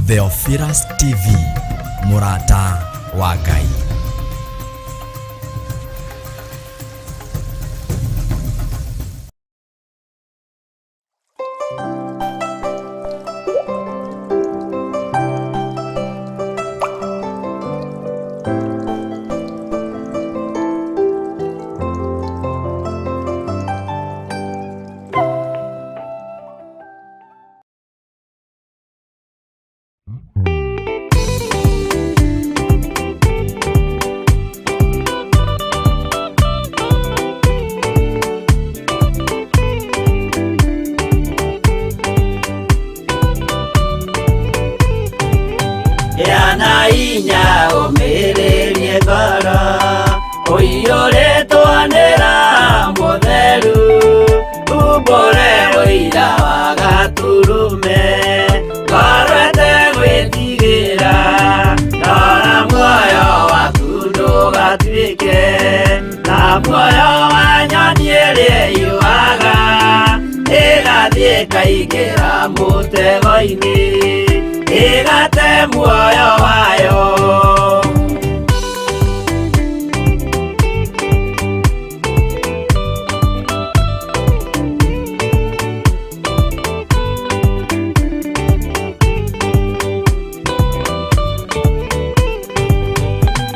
Theophilus TV, mũrata wa Ngai. Gĩa na hinya ũmĩrĩrie ngoro ũiyũrĩtwo nĩ Roho Mũtheru, umbũre ũira wa Gatũrũme, ngoro ĩtegwĩtigĩra, rora muoyo waku ndũgatuĩke ta muoyo wa nyoni ĩrĩa ĩyũaga, ĩgathiĩ ĩkaingĩra mũtego-inĩ, ĩgate muoyo wayo.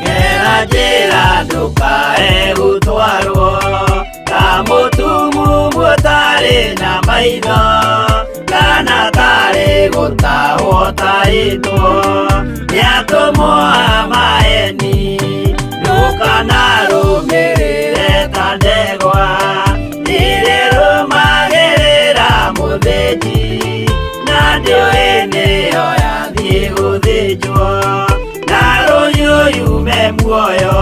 Gera njĩra ndũkae gũtwarwo ta mũtumumu ũtarĩ na maitho, kana tarĩ gũtahwo tahĩtwo nĩ atũmwo a maeni. Ndũkanarũmĩrĩre ta ndegwa ĩrĩrũmagĩrĩra mũthĩnji, na ndĩũĩ nĩyo yathiĩ gũthĩnjwo, na rũhiũ yume muoyo.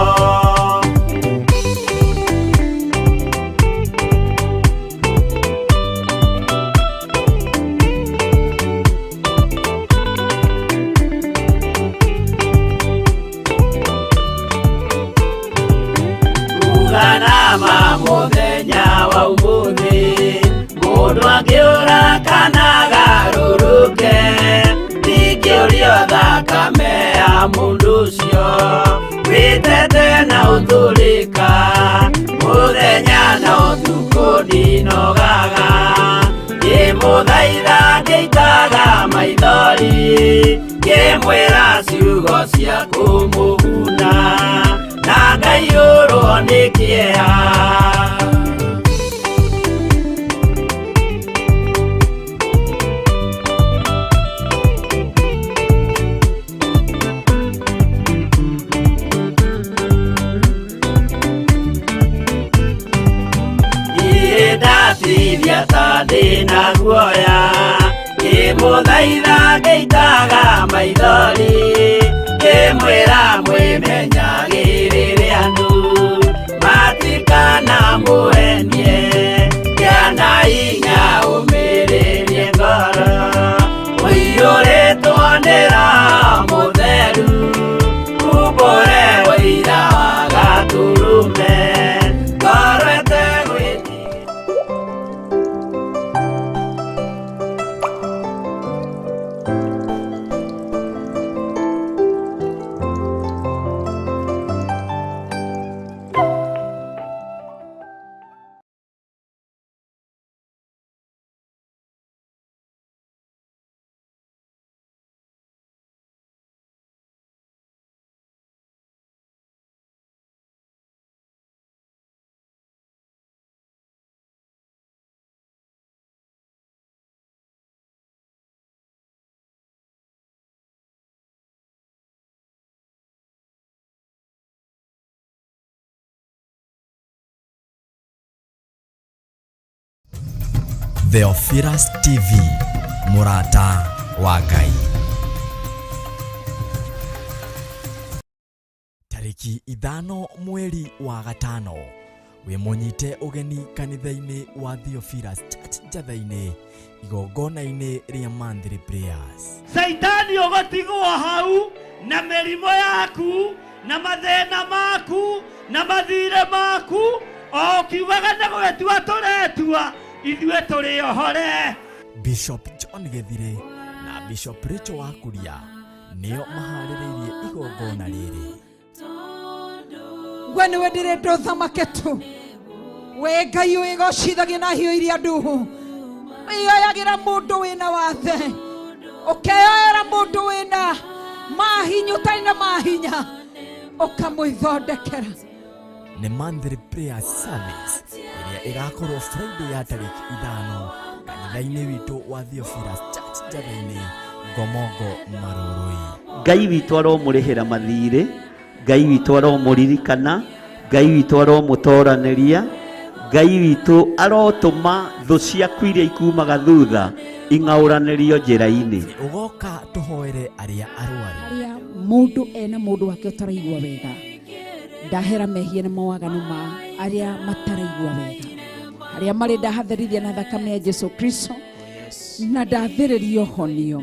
Uga na ma mũthenya wa ũmũthĩ, mũndũ angĩũra kana agarũrũke, ndingĩũrio thakame ya mũndũ ũcio wĩtete na ũtũrĩka, mũthenya na ũtukũ ndinogaga, ngĩmũthaitha ngĩitaga maithori, ngĩmwĩra ciugo cia kũmũguna, na ngaiyũrwo nĩ kĩeha. Niĩ ndatithia ta ndĩna guoya, ngĩmũthaitha ngĩitaga maithori, ngĩmwĩra mwĩmenyagĩrĩre andũ matikanamũhenie, gĩa na hinya ũmĩrĩrie ngoro, ũiyũrĩtwo nĩ Roho Mũtheru, umbũre ũira wa Gatũrũme, ngoro ĩtegwĩtigĩra. Theophilus TV, mũrata wa Ngai. Tarĩki 5 mweri wa gatano Wĩ mũnyite ũgeni kanitha-inĩ wa Theophilus Church Njatha-inĩ igongona-inĩ rĩa monthly prayers. Caitani ũgũtigwo hau na mĩrimũ yaku na mathĩna maku na mathirĩ maku o ũkiugaga nĩ gwĩtua tũretua ithuĩ tũrĩ ohore. Bishop John Githire na Bishop Rachel Wakuria nĩo maharĩrĩirie igongona rĩrĩ. We nĩwe ndĩrenda ũthamake tu. We Ngai wĩgocithagia na hiũ iria nduhu. Wĩyoyagĩra mũndũ wĩna wathe. Ũkeyoera mũndũ wĩna mahinya ũtarĩ na mahinya. Ũkamwĩthondekera. Nĩ monthly prayer service ĩrĩa ĩgakorwo Friday ya tarĩki 5 kanitha-inĩ witũ wa Theophilus Church Njatha-inĩ Ngomongo Marũrũi. Ngai witũ aromũrĩhĩra mathirĩ, Ngai witũ aromũririkana, Ngai witũ aromũtoranĩria, Ngai witũ arotũma thũ ciaku iria ikumaga thutha ing'aũranĩrio njĩra-inĩ. Ũgoka tũhoere arĩa arwaru. Arĩa mũndũ ena mũndũ wake ũtaraigua wega. Ndahera mehia na mawaganu ma arĩa mataraigua wega. Arĩa marĩ ndahatherithia na thakame ya Jesu Kristo na ndathĩrĩrio honio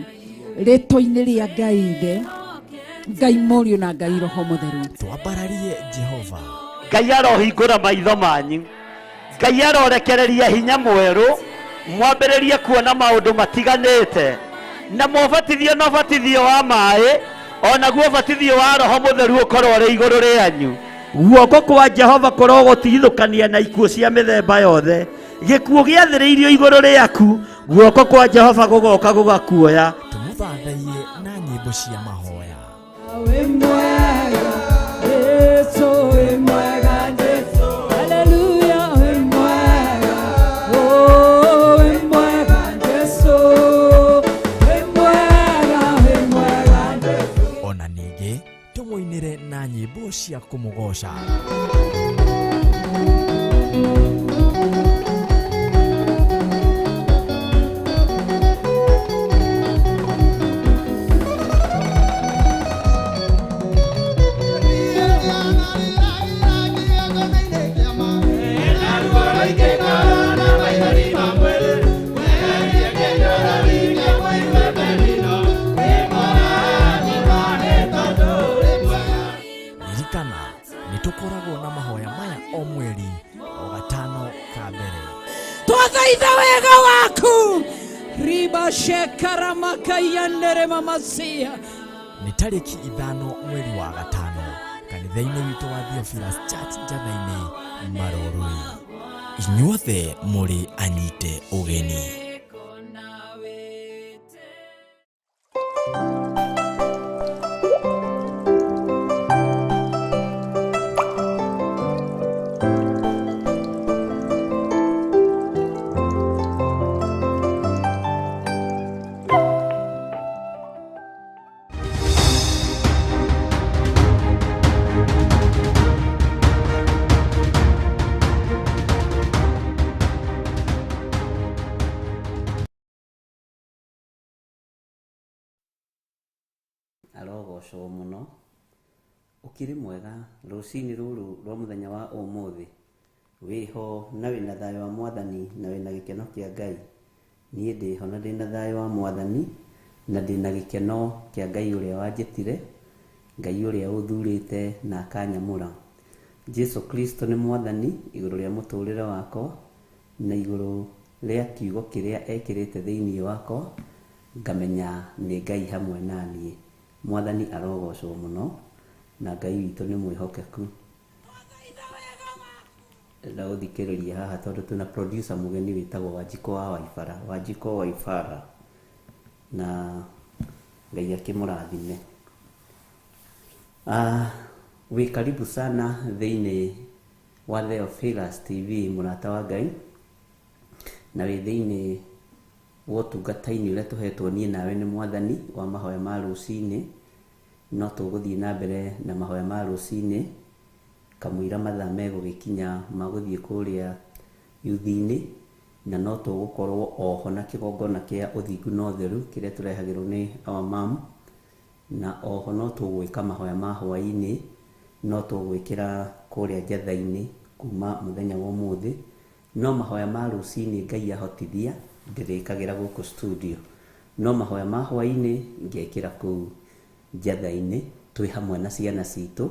rĩtwa-inĩ rĩa Ngai Ithe, Ngai Mũriũ na Ngai Roho Mũtheru. Twambararie Jehova. Ngai arohingũra maitho manyu. Ngai arorekereria hinya mwerũ mwambĩrĩrie kuona maũndũ matiganĩte na mwabatithio na ũbatithio wa maĩ onaguo ũbatithio wa Roho Mũtheru ũkorwo ũrĩ igũrũ rĩanyu. Guoko kwa Jehova kũrogũtigithũkania na ikuũ cia mĩthemba yothe. Gĩkuũ gĩathĩrĩirio igũrũ rĩaku, guoko kwa Jehova gũgoka gũgakuoya. Tũmũthathaiye na nyĩmbo cia mahoya. Wĩ mwega, Jesu wĩ mwega, Jesu. Hallelujah, wĩ mwega, oh, wĩ mwega, Jesu. Wĩ mwega, wĩ mwega, Jesu. Ona ningĩ tũmũinĩre na nyĩmbo cia kũmũgoca. Ririkana nĩ tũkoragwo na mahoya maya o mweri o gatano ka mbere. Twathaitha wega waku. Riba shekaramakayanere mamasia. Nĩ tarĩki 5 mweri wa 5 kanitha-inĩ witũ wa Theophilus Church Njatha-inĩ Marũrũi. Inyuothe mũrĩ anyite ũgeni. Arogocwo mũno. Ũkĩrĩ mwega rũcinĩ rũrũ rwa mũthenya wa ũmũthĩ. Wĩho na wĩna thayũ wa Mwathani na wĩna gĩkeno kĩa Ngai. Niĩ ndĩho na ndĩna thayũ wa Mwathani na ndĩna gĩkeno kĩa Ngai ũrĩa wanjĩtire, Ngai ũrĩa ũthurĩte na akanyamũra. Jesu Kristo nĩ Mwathani igũrũ rĩa mũtũrĩre wakwa na igũrũ rĩa kiugo kĩrĩa ekĩrĩte thĩinĩ wakwa, ngamenya nĩ Ngai hamwe na niĩ. Mwathani arogocwo mũno na Ngai witũ nĩ mwĩhokeku. Ndagũthikĩrĩria haha tondũ twĩna producer mũgeni wĩtagwo Wanjikũ wa Waibara, Wanjikũ wa Waibara, na Ngai akĩmũrathime. Wĩ karibu sana thĩinĩ wa Theophilus TV mũrata wa Ngai, na wĩ thĩinĩ wa ũtungata-inĩ ũrĩa tũhetwo niĩ nawe nĩ Mwathani wa mahoya ma rũcinĩ. No tũgũthiĩ na mbere na mahoya ma rũcinĩ kamũira mathaa megũgĩkinya ma gũthiĩ kũrĩa yuthi-inĩ, na no tũgũkorwo oho na kĩgongona kĩa ũthingu na ũtheru kĩrĩa tũrehagĩrwo nĩ our mom, na oho no tũgwĩka mahoya ma hwaĩ-inĩ, no tũgwĩkĩra kũrĩa Njatha-inĩ kuma mũthenya wa ũmũthĩ. No mahoya ma rũcinĩ Ngai ahotithia ndĩrĩkagĩra gũkũ studio, no mahoya ma hwaĩ-inĩ ngekĩra kũu njatha-inĩ twĩ hamwe na ciana citũ,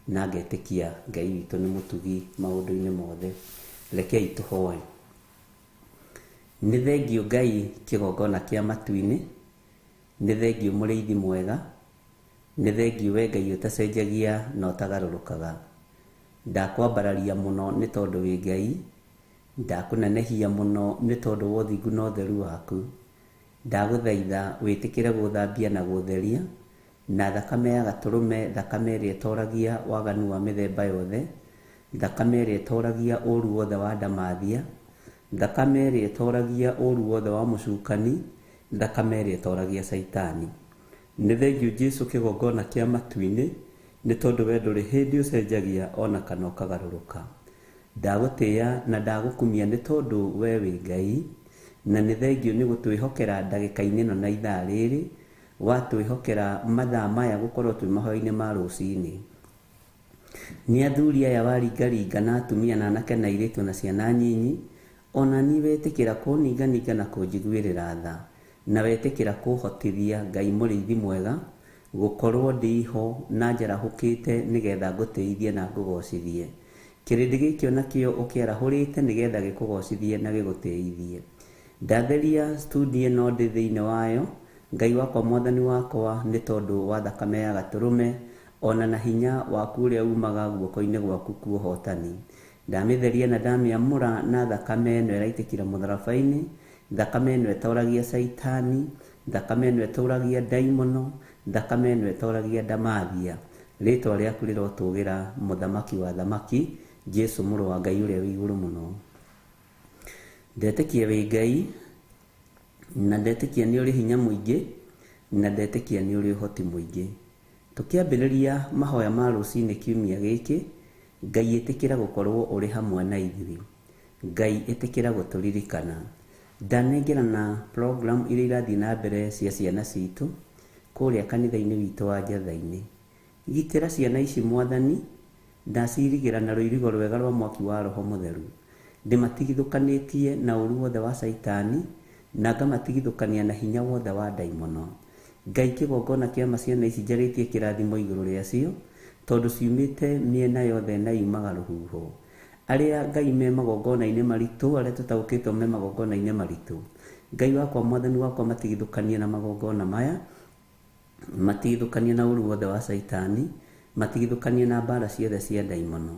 na ngetĩkia Ngai witũ nĩ mũtugi maũndũ-inĩ mothe. Rekei tũhoe. Nĩ thengiũ Ngai kĩgongona kĩa matu-inĩ, nĩ thengiũ mũrĩithi mwega, nĩ thengiũ we Ngai ũtacenjagia na ũtagarũrũkaga. Ndakwambararia mũno nĩ tondũ wĩ Ngai, ndakũnenehia mũno nĩ tondũ wa ũthingu na ũtheru waku. Ndagũthaitha wĩtĩkĩre gũthambia na gũtheria na thakame ya gatũrũme, thakame ĩrĩa ĩtoragia waganu wa mĩthemba yothe, thakame ĩrĩa ĩtoragia ũru wothe wa ndamathia, thakame ĩrĩa ĩtoragia ũru wothe wa mũcukani, thakame ĩrĩa ĩtoragia caitani. Nĩ thengiũ Jesu kĩgongona kĩa matu-inĩ, nĩ tondũ we ndũrĩ hĩndĩ ũcenjagia ona kana ũkagarũrũka. Ndagũtĩĩa na ndagũkumia nĩ tondũ we wĩ Ngai, na nĩ thengiũ nĩ gũtwĩhokera ndagĩka-inĩ ĩno na ithaa rĩrĩ, watwĩhokera mathaa maya gũkorwo twĩ mahoya-inĩ ma rũcinĩ. Nĩ athuri aya waringaringa na atumia na anake na airĩtu na ciana nyinyi, ona niĩ wetĩkĩra kũninganinga na kũnjiguĩrĩra tha, na wetĩkĩra kũhotithia Ngai mũrĩithi mwega gũkorwo ndĩho na njarahũkĩte nĩgetha ngũtĩithie na ngũgocithie. Kĩrĩndĩ gĩkĩ onakĩo ũkĩarahũrĩte nĩgetha gĩkũgocithie na gĩgũtĩithie. Ndatheria studio ĩno ndĩ thĩinĩ wayo, Ngai wakwa mwathani wakwa, nĩ tondũ wa thakame ya gatũrũme, ona na hinya waku ũrĩa umaga guoko-inĩ gwaku kwa ũhotani. Ndamĩtheria na ndamĩamũra na thakame ĩno ĩraitĩkire mũtharaba-inĩ, thakame ĩno ĩtoragia caitani, thakame ĩno ĩtoragia ndaimono, thakame ĩno ĩtoragia ndamathia. Rĩtwa rĩaku rĩrotũgĩra, mũthamaki wa thamaki, Jesu mũrũ wa Ngai ũrĩa wĩ igũrũ mũno. Ndetĩkia wĩ Ngai, na ndetĩkia nĩ ũrĩ hinya mũingĩ, na ndetĩkia nĩ ũrĩ ũhoti mũingĩ. Tũkĩambĩrĩria mahoya ma rũcinĩ kiumia gĩkĩ, Ngai ĩtĩkĩra gũkorwo ũrĩ hamwe na ithuĩ. Ngai ĩtĩkĩra gũtũririkana. Ndanengerana program iria irathiĩ na mbere cia ciana citũ kũrĩa kanitha-inĩ witũ wa Njatha-inĩ. Gitĩra ciana ici mwathani, ndacirigĩra na rũirigo rwega rwa mwaki wa Roho Mũtheru. Ndĩmatigithũkanĩtie na ũru wothe wa caitani, na ngamatigithũkania na hinya wothe wa ndaimono. Ngai kĩgongona kĩa ma ciana ici njarĩtie kĩrathimo igũrũ rĩacio, tondũ ciumĩte mĩena yothe na yumaga rũhuho. Arĩa Ngai me magongona-inĩ maritũ, arĩa tũtaũkĩtwo me magongona-inĩ maritũ, Ngai wakwa mwathani wakwa matigithũkanie na magongona maya, matigithũkanie na ũru wothe wa caitani, matigithũkanie na mbara ciothe cia ndaimono.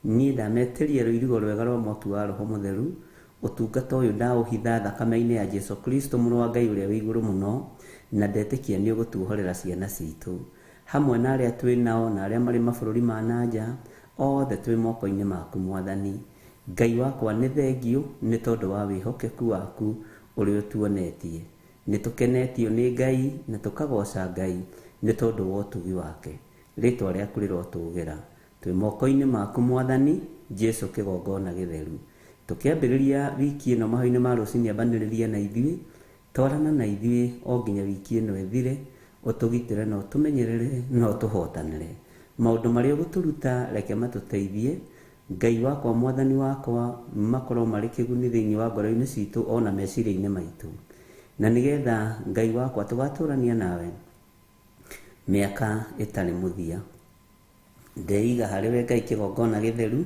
Niĩ ndametĩria rũirigo rwega rwa mwaki wa Roho Mũtheru, ũtungata ũyũ ndaũhitha thakame-inĩ ya Jesu Kristo mũrũ wa Ngai ũrĩa wĩ igũrũ mũno, na ndetĩkia nĩ ũgũtuohorera ciana citũ. Hamwe na arĩa twĩ nao na arĩa marĩ mabũrũri ma nanja, othe twĩ moko-inĩ maku mwathani. Ngai wakwa nĩ thengiũ nĩ tondũ wa wĩhokeku waku ũrĩa ũtuonetie. Nĩ tũkenetio nĩ Ngai na tũkagoca Ngai nĩ tondũ wa ũtugi wake. Rĩtwa rĩaku rĩrotũgĩra. Twĩ moko-inĩ maku mwathani, Jesu kĩgongona gĩtheru. Tũkĩambĩrĩria wiki ĩno mahoya-inĩ ma rũcinĩ, ambanĩrĩria na ithuĩ, twarana na ithuĩ o nginya wiki ĩno ĩthire, ũtũgitĩre na ũtũmenyerere na ũtũhotanĩre. Maũndũ marĩa ũgũtũruta reke matũteithie, Ngai wakwa mwathani wakwa, makorwo marĩ kĩguni thĩinĩ wa ngoro-inĩ citũ ona meciria-inĩ maitũ. Na nĩgetha Ngai wakwa tũgatũrania nawe mĩaka ĩtarĩ mũthia. Ndeiga harĩ we Ngai kĩgongona gĩtheru,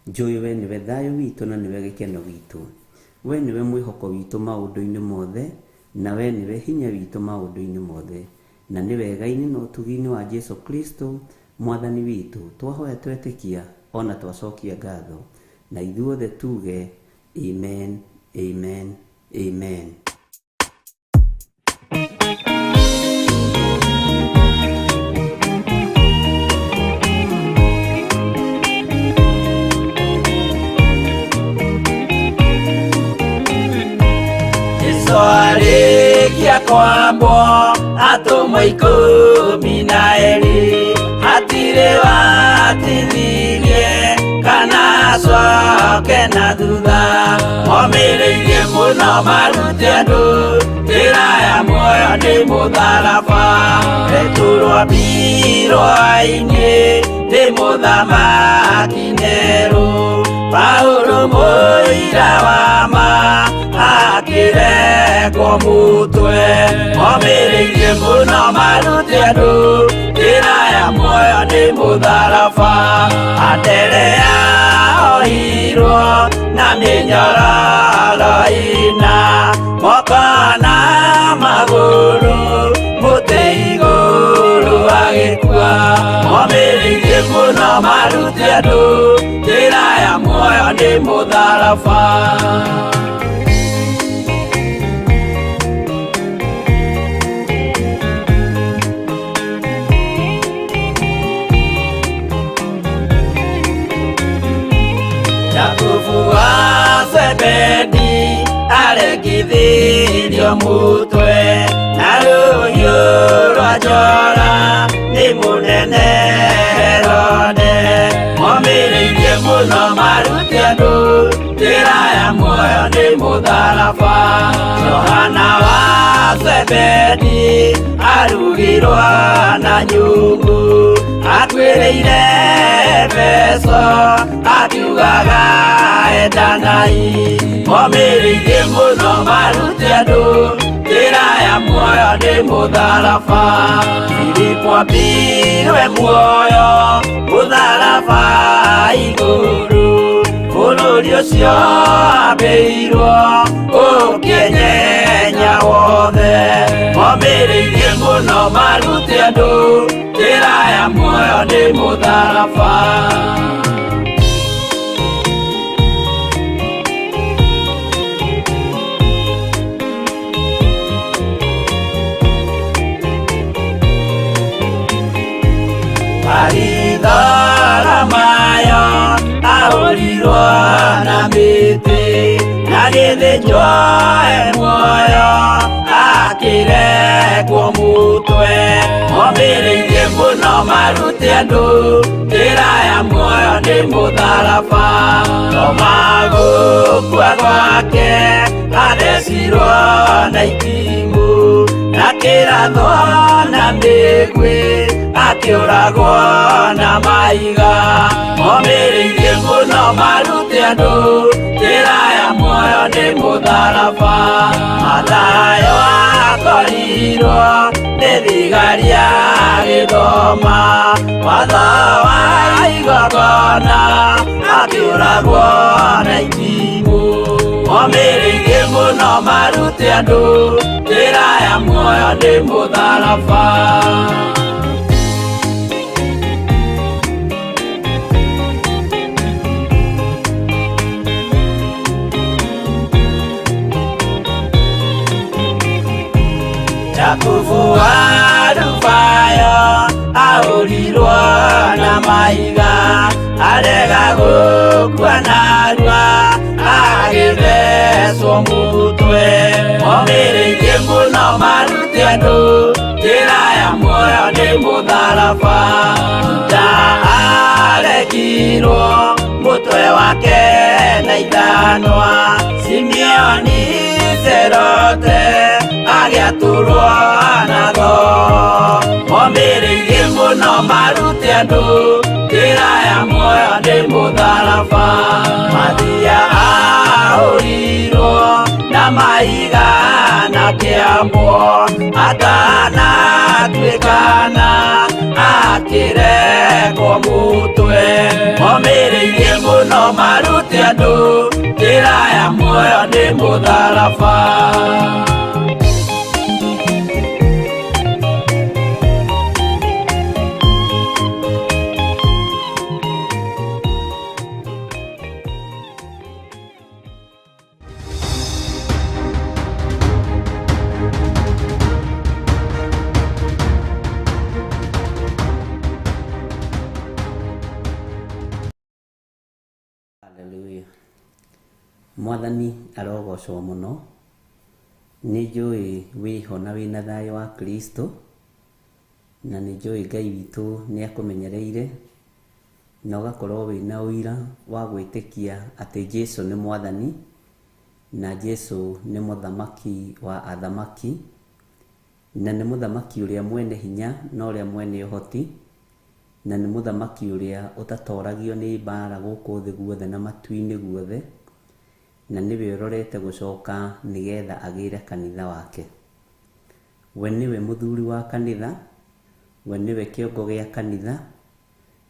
njũĩ we nĩwe thayũ witũ na nĩwe gĩkeno gitũ. We nĩwe mwĩhoko witũ maũndũ-inĩ mothe, na we nĩwe hinya witũ maũndũ-inĩ mothe. Na nĩ wega-inĩ na ũtugi-inĩ wa Jesu Kristo mwathani witũ, twahoya twetĩkia ona twacokia ngatho. Na ithuothe tuge amen, amen, amen. Jesu arĩkia kwambwo atũmwo 12 hatirĩ watithirie kana acoke na thutha, momĩrĩirie mũno marute andũ njĩra ya muoyo nĩ mũtharaba. Petero ambirwo-inĩ nĩ mũthamaki Nero. Paulo mũira wa ma akĩrekwo mũtwe omĩrĩirie mũno marute andũ njĩra ya muoyo nĩ mũtharaba Anderea ohirwo na mĩnyororo ĩna moko na magũrũ mũtĩ igũrũ agĩkua omĩrĩirie mũno marute andũ njĩra ya muoyo nĩ mũtharaba. Jakubu wa Zebedi aregithirio mutwe na rũhiũ rwa njora nĩ mũnene Herode momĩrĩirie mũno marute andũ njĩra ya muoyo nĩ mũtharaba Johana wa Zebedi arugirwo na nyungu akuĩrĩire Efeso akiugaga endanai momĩrĩirie mũno marute andũ njĩra ya muoyo nĩ mũtharaba Filipo ambirwe muoyo mũtharaba igũrũ bũrũri ũcio ambĩirwo ũkĩenyenya wothe momĩrĩirie mũno marute andũ njĩra ya muoyo nĩ mũtharaba. Baritholomayo ahũrirwo na mĩtĩ na gĩthĩnjwo e muoyo akĩrekwo mũtwe momĩrĩirie mũno marute andũ njĩra ya muoyo nĩ mũtharaba Toma gũkua gwake athecirwo na itimũ na kĩrathwo na mĩguĩ akĩũragwo na mahiga momĩrĩirie mũno marute andũ njĩra ya muoyo nĩ mũtharaba Mathayo akorirwo nĩ thigari agĩthoma watho wa igongona akĩũragwo na itimũ momĩrĩirie mũno marute andũ njĩra ya muoyo nĩ mũtharaba. Jakubu wa Alufayo ahũrirwo na mahiga arega gũkua narua agĩthecwo mũtwe momĩrĩirie mũno marute andũ njĩra ya muoyo nĩ mũtharaba Juda arekirwo mũtwe wake na ithanwa Simeoni Zerote agĩatũrwo na thoo momĩrĩirie mũno marute andũ njĩra ya muoyo nĩ mũtharaba Mathia ahũrirwo na mahiga na kĩambwo atanatuĩkana akĩrekwo mũtwe momĩrĩirie mũno marute andũ njĩra ya muoyo nĩ mũtharaba. Hallelujah. Mwathani arogocwo mũno nĩ njũĩ wĩho na wĩna thayũ wa Kristo na nĩ njũĩ Ngai witũ nĩ akũmenyereire na ũgakorwo wĩna ũira wa gwĩtĩkia atĩ Jesu nĩ Mwathani na Jesu nĩ mũthamaki wa athamaki na nĩ mũthamaki ũrĩa mwene hinya na ũrĩa mwene ũhoti Na nĩ mũthamaki ũrĩa ũtatoragio nĩ mbara gũkũ thĩ guothe na matu-inĩ guothe, na nĩwe ũrorete gũcoka nĩgetha agĩre kanitha wake. We nĩwe mũthuri wa kanitha, we nĩwe kĩongo gĩa kanitha,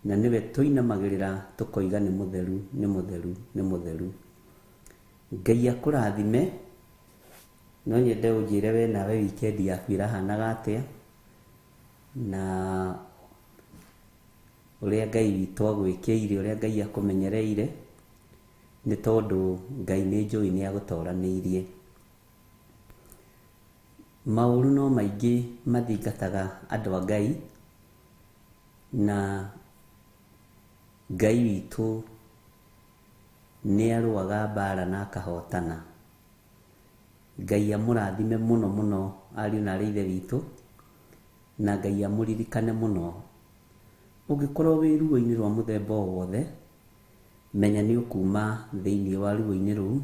na nĩwe tũinamagĩrĩra tũkoiga nĩ mũtheru, nĩ mũtheru, nĩ mũtheru. Ngai akũrathime. No nyende ũnjĩre we nawe weekend yaku ĩrahanaga atĩa, na ũrĩa Ngai witũ agwĩkĩire, ũrĩa Ngai akũmenyereire, nĩ tondũ Ngai nĩ njũĩ nĩ agũtoranĩirie. Maũru no maingĩ mathingataga andũ a Ngai, na Ngai witũ nĩ arũaga mbara na akahotana. Ngai amũrathime mũno mũno ariũ na arĩ ithe witũ, na Ngai amũririkane mũno. Ũngĩkorwo wĩ ruo-inĩ rwa mũthemba o wothe, menya nĩ ũkuma thĩinĩ wa ruo-inĩ rũu.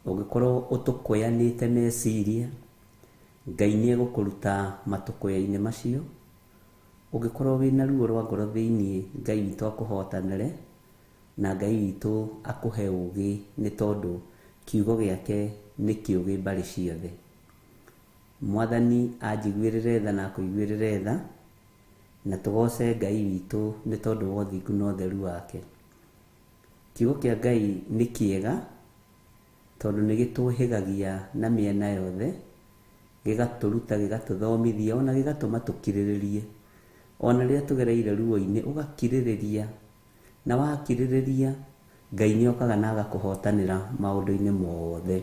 Ũngĩkorwo ũtũkũyanĩte meciria, Ngai nĩ egũkũruta matũkũya-inĩ macio. Ũngĩkorwo wĩna ruo rwa ngoro thĩinĩ, Ngai witũ akũhotanĩre, na Ngai witũ akũhe ũgĩ, nĩ tondũ kiugo gĩake nĩ kĩũgĩ mbarĩ ciothe. Mwathani anjiguĩrĩre tha na akũiguĩrĩre tha, na tũgoce Ngai witũ nĩ tondũ wa ũthingu na ũtheru wake. Kiugo kĩa Ngai nĩ kĩega, tondũ nĩ gĩtũhĩgagia na mĩena yothe, gĩgatũruta, gĩgatũthomithia, ona gĩgatũma tũkirĩrĩrie. Ona rĩrĩa tũgereire ruo-inĩ, ũgakirĩrĩria, na wakirĩrĩria, Ngai nĩ okaga na agakũhotanĩra maũndũ-inĩ mothe.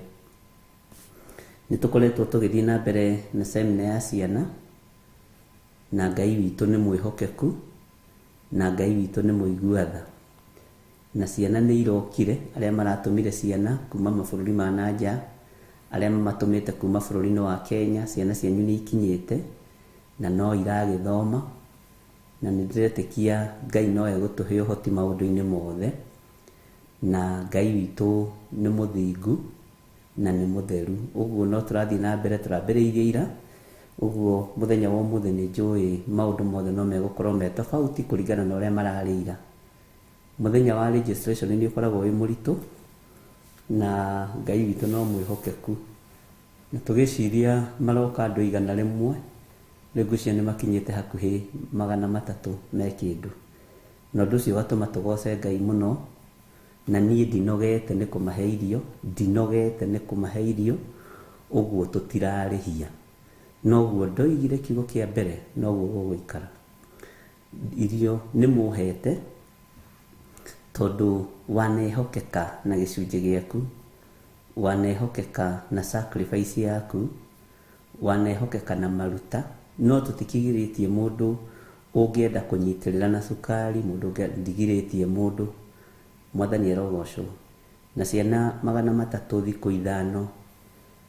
Nĩ tũkoretwo tũgĩthiĩ na mbere na semina ya ciana, na Ngai witũ nĩ mwĩhokeku, na Ngai witũ nĩ mũigua tha. Na ciana nĩ irokire, arĩa maratũmire ciana kuma mabũrũri ma na nja, arĩa mamatũmĩte kuma bũrũri-inĩ wa Kenya, ciana cianyu nĩ ikinyĩte, na no iragĩthoma, na nĩ ndĩretĩkia Ngai no egũtũhe ũhoti maũndũ-inĩ mothe, na Ngai witũ nĩ mũthingu na nĩ mũtheru. Ũguo no tũrathiĩ na mbere, tũrambĩrĩirie ira, ũguo mũthenya wa ũmũthĩ nĩ njũĩ maũndũ mothe no megũkorwo me tofauti kũringana na ũrĩa mararĩ ira. Mũthenya wa registration nĩ ũkoragwo wĩ mũritũ, na Ngai witũ no mwĩhokeku. Na tũgĩciria maroka andũ 100, rĩu ngwĩciria nĩ makinyĩte hakuhĩ 300 me kĩndũ. Na ũndũ ũcio ũgatũma tũgoce Ngai mũno, na niĩ ndinogete nĩ kũmahe irio, ndinogete nĩ kũmahe irio, ũguo tũtirarĩhia. Noguo ndoigire kiugo kĩa mbere, noguo gũgũikara. Irio nĩ mũhete, tondũ wanehokeka na gĩcunjĩ gĩaku, wanehokeka na sacrifice yaku, wanehokeka na maruta, no tũtikigirĩtie mũndũ ũngĩenda kũnyitĩrĩra na cukari, mũndũ ndigirĩtie mũndũ. Mwathani arogocwo. Na ciana 300 thikũ 5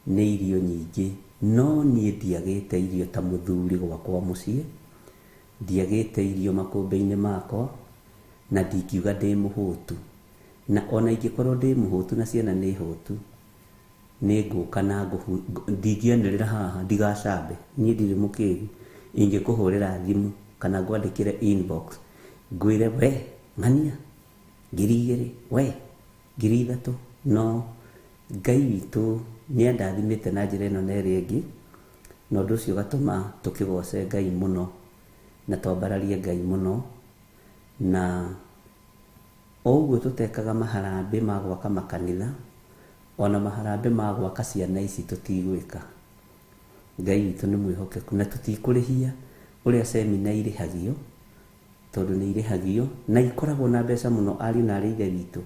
nĩ irio nyingĩ, no niĩ ndiagĩte irio ta mũthuri gwakwa mũciĩ, ndiagĩte irio makũmbĩ-inĩ makwa, na ndingiuga ndĩ mũhũtu. Na ona ingĩkorwo ndĩ mũhũtu na ciana nĩ hũtu, nĩ ngũka na ndingĩanĩrĩra haha ndigacambe, niĩ ndirĩ mũkĩgu. Ingĩkũhũrĩra thimũ kana ngwandĩkĩre inbox, ngwĩre we ng'ania 2,000, we 3,000. No Ngai witũ nĩ andathimĩte na njĩra ĩno na ĩrĩa ĩngĩ, na ũndũ ũcio ũgatũma tũkĩgoce Ngai mũno na twambararie Ngai mũno. Na o ũguo tũtekaga maharambĩ ma gwaka makanitha, ona maharambĩ ma gwaka ciana ici tũtigwĩka. Ngai witũ nĩ mwĩhokeku, na tũtikũrĩhia ũrĩa semina irĩhagio, tondũ nĩ irĩhagio na ikoragwo na mbeca mũno ariũ na arĩ ithe witũ.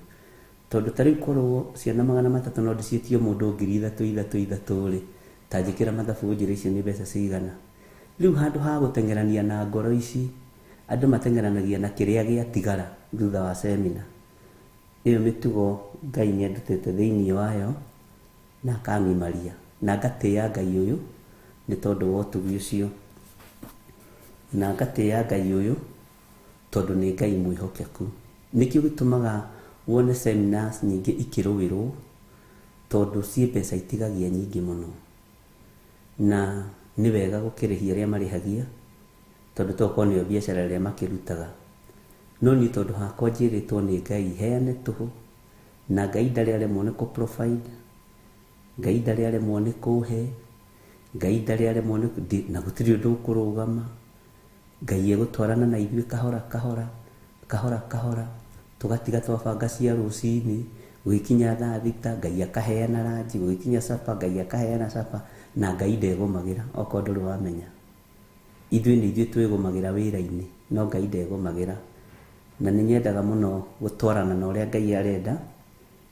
Tondũ ta rĩu korwo ciana 300 no ndĩciĩtio mũndũ 3,000 3,000 3,000 rĩ, ta njĩkĩra mathabu ũnjĩre icio nĩ mbeca cigana. Rĩu handũ ha gũteng'erania na ngoro ici, andũ mateng'eranagia na kĩrĩa gĩatigara thutha wa semina. Ĩyo mĩtugo Ngai nĩ andutĩte thĩinĩ wayo na akang'imaria, na ngatĩĩa Ngai ũyũ nĩ tondũ wa ũtugi ũcio, na ngatĩĩa Ngai ũyũ tondũ nĩ Ngai mwĩhokeku. Nĩkĩo gĩtũmaga wone seminars nyingĩ ikĩrũĩrwo, tondũ ciĩ mbeca itigagia nyingĩ mũno. Na nĩ wega gũkĩrĩhia arĩa marĩhagia, Tondũ tokorwo nĩyo biacara ĩrĩa makĩrutaga. No niĩ tondũ hakwa njĩrĩtwo nĩ Ngai heane tũhũ, na Ngai ndarĩ aremwo nĩ kũ provide, Ngai ndarĩ aremwo nĩ kũhe, Ngai ndarĩ aremwo nĩ na gũtirĩ ũndũ ũkũrũgama. Ngai egũtwarana na ithuĩ kahora kahora, kahora kahora, tũgatiga twabanga cia rũcinĩ, gũgĩkinya thaa thita, Ngai akaheana ranji, gũgĩkinya capa, Ngai akaheana capa, na Ngai ndegũmagĩra, okorwo ndũrĩ wamenya. Ithuĩ nĩ ithuĩ twĩgũmagĩra wĩra-inĩ, no Ngai ndegũmagĩra. Na nĩ nyendaga mũno gũtwarana na ũrĩa Ngai arenda,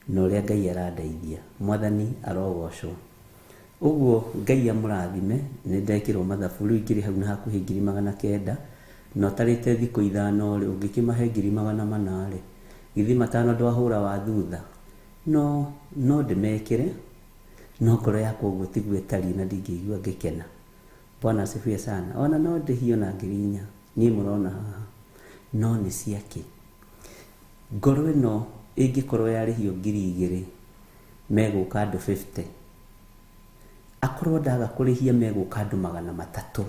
na ũrĩa Ngai arandeithia. Mwathani arogocwo. Ũguo Ngai amũrathime, nĩ ndekĩrwo mathabu, rĩu ingĩrĩ hau na hakuhĩ 900,000, na ũtarĩte thikũ 5 rĩ, ũngĩkĩmahe 400,000 rĩ, githĩ 5 ndwahũra wa thutha. No ndĩmekĩre, no ngoro yakwa ũguo tiguo ĩtariĩ na ndingĩigua ngĩkena. Bwana asifiwe sana. Ona no ndĩhio na 4,000, niĩ mũrona haha. No nĩ ciake. Ngoro ĩno ĩngĩkorwo yarĩhio 2,000, megũka andũ 50. Akorwo ndaga kũrĩhia megũka andũ 300.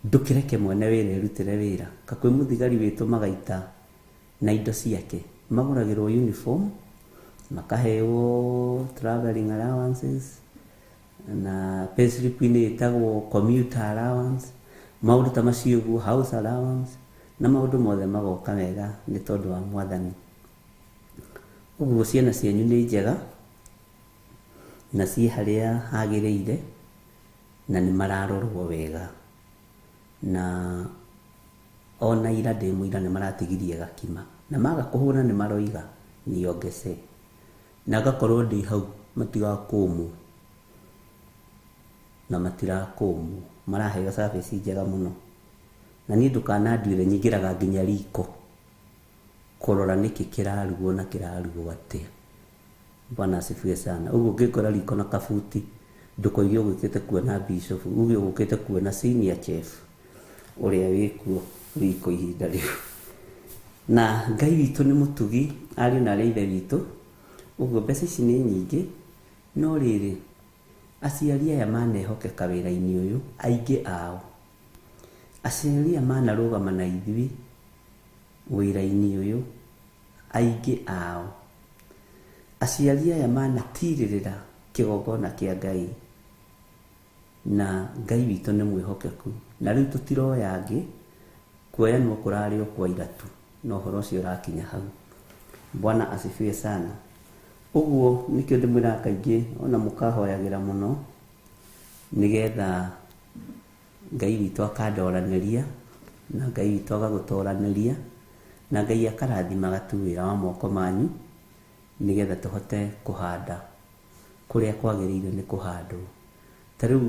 Ndũkĩreke mwene wĩra erutĩre wĩra. Kakwĩ mũthigari wĩtũmaga ita na indo ciake. Magũragĩrwo uniform, makaheo traveling allowances, na payslip-inĩ ĩtagwo commuter allowance, maũndũ ta macio ũguo, house allowance, na maũndũ mothe magoka wega nĩ tondũ wa Mwathani. Ũguo ciana cianyu nĩ njega, na ciĩ harĩa hagĩrĩire, na nĩ mararorwo wega. Na ona ira ndĩ mũira nĩ maratigirie gakima, na maga kũhũra nĩ maroiga niongece, na ngakorwo ndĩ hau matigakũmwo, na matirakũmwo, maraheo service njega mũno. Na niĩ ndũkananduĩre nyingĩraga nginya riko kũrora nĩkĩ kĩrarugwo na kĩrarugwo atĩa. Bwana asifiwe sana. Ũguo ũngĩngora riko na kabuti, ndũkoige ũgũkĩte kuona bishop, uge ũgũkĩte kuona senior chef ũrĩa wĩkuo riko ihinda rĩu. Na Ngai witũ nĩ mũtugi, ariũ na arĩa ithe witũ. Ũguo mbeca ici nĩ nyingĩ, no rĩrĩ, aciari aya manehokeka wĩra-inĩ ũyũ, aingĩ ao. Aciari aya manarũgama na ithuĩ wĩra-inĩ ũyũ, aingĩ ao. Aciari aya manatirĩrĩra kĩgongona kĩa Ngai, na Ngai witũ nĩ mwĩhokeku. Na rĩu tũtiroya angĩ, kuoyanwo kũrarĩ o kwa ira tu, na ũhoro ũcio ũrakinya hau. Bwana asifiwe sana. Ũguo nĩkĩo ndĩmwĩraga kaingĩ ona mũkahoyagĩra mũno, nĩgetha Ngai witũ akandoranĩria, na Ngai witũ agagũtoranĩria, na Ngai akarathimaga tu wĩra wa moko manyu, nĩgetha tũhote kũhanda kũrĩa kwagĩrĩire nĩ kũhandwo. Ta rĩu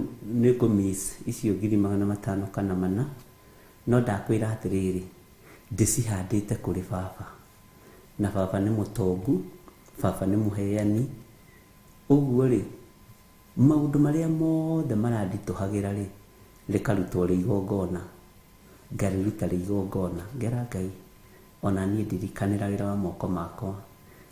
nĩ ngũ miss icio 500,000 kana 400, no ndakwĩra atĩrĩrĩ, ndĩcihandĩte kũrĩ baba, na baba nĩ mũtongu, baba nĩ mũheani. Ũguo rĩ, maũndũ marĩa mothe maranditũhagĩra rĩ, rĩkarutwo rĩ igongona, ngarĩruta rĩ igongona, ngera Ngai ona niĩ ndirikanĩra wĩra wa moko makwa,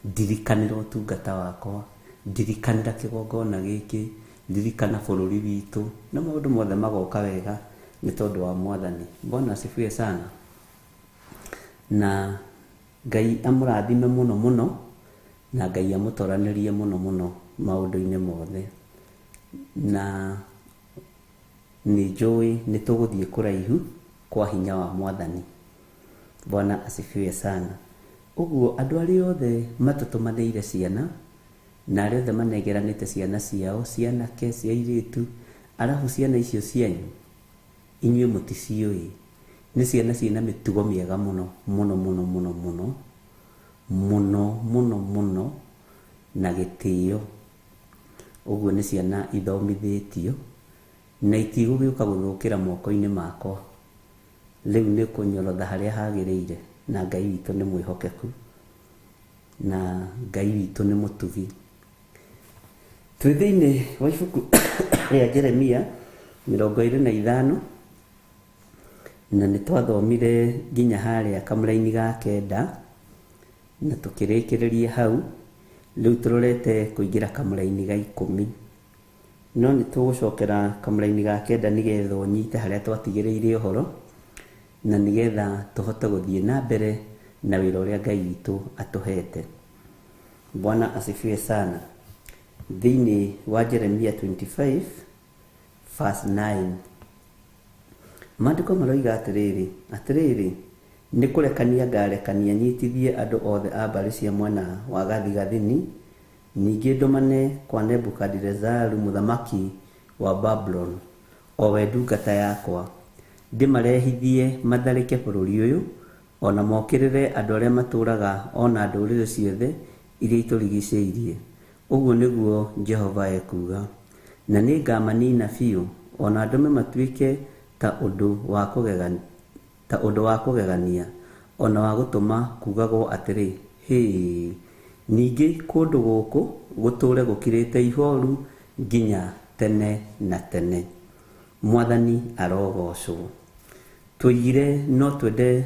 ndirikanĩra ũtungata wakwa, ndirikanĩra kĩgongona gĩkĩ, ndirikana bũrũri witũ, na maũndũ mothe magoka wega nĩ tondũ wa Mwathani. Bwana asifiwe sana. Na Ngai amũrathime mũno mũno, na Ngai amũtoranĩrie mũno mũno maũndũ-inĩ mothe. Na nĩ njũĩ nĩ tũgũthiĩ kũraihu kwa hinya wa Mwathani. Bwana asifiwe sana. Ũguo andũ arĩa othe matũtũmanĩire ciana, na arĩa othe manengeranĩte ciana ciao, cianake, cia airĩtu, arabu ciana icio cianyu inyuĩ mũticiũĩ, nĩ ciana ciĩna mĩtugo mĩega mũno mũno mũno mũno mũno mũno mũno mũno, na gĩtĩo. Ũguo nĩ ciana ithomithĩtio na itigũgĩũka gũthũkĩra moko-inĩ makwa. Rĩu nĩ kũnyorotha harĩa hagĩrĩire, na Ngai witũ nĩ mwĩhokeku, na Ngai witũ nĩ mũtugi. Twĩ thĩinĩ wa ibuku rĩa Jeremia 25, na nĩ twathomire nginya harĩa kamũraini ga 9, na tũkĩrĩkĩrĩria hau. Rĩu tũrorete kũingĩra kamũraini ga 10, no nĩ tũgũcokera kamũraini ga 9 nĩgetha ũnyite harĩa twatigĩrĩire ũhoro. Na nĩgetha tũhote gũthiĩ na mbere na wĩra ũrĩa Ngai witũ atũhete. Bwana asifiwe sana. Thĩinĩ wa Jeremia 25 verse 9, maandĩko maroiga atĩrĩrĩ, atĩrĩrĩ, nĩ kũrekania ngarekania nyitithie andũ othe a mbarĩ cia mwena wa gathigathini, ningĩ ndũmane kwa Nebukadirezaru mũthamaki wa Babuloni, o we ndungata yakwa, ndĩmarehithie matharĩke bũrũri ũyũ, o na mokĩrĩre andũ arĩa matũũraga o na ndũrĩrĩ ciothe iria itũrigicĩirie. Ũguo nĩguo Jehova ekuuga. Na nĩngamanina biũ, o na ndũme matuĩke ta ũndũ wa kũgegania, ta ũndũ wa kũgegania, o na wa gũtũma kuugagwo atĩrĩ, Hĩ! Ningĩ kũndũ gũkũ gũtũũre gũkirĩte ihooru nginya tene na tene. Mwathani arogocwo. Tũigire no twende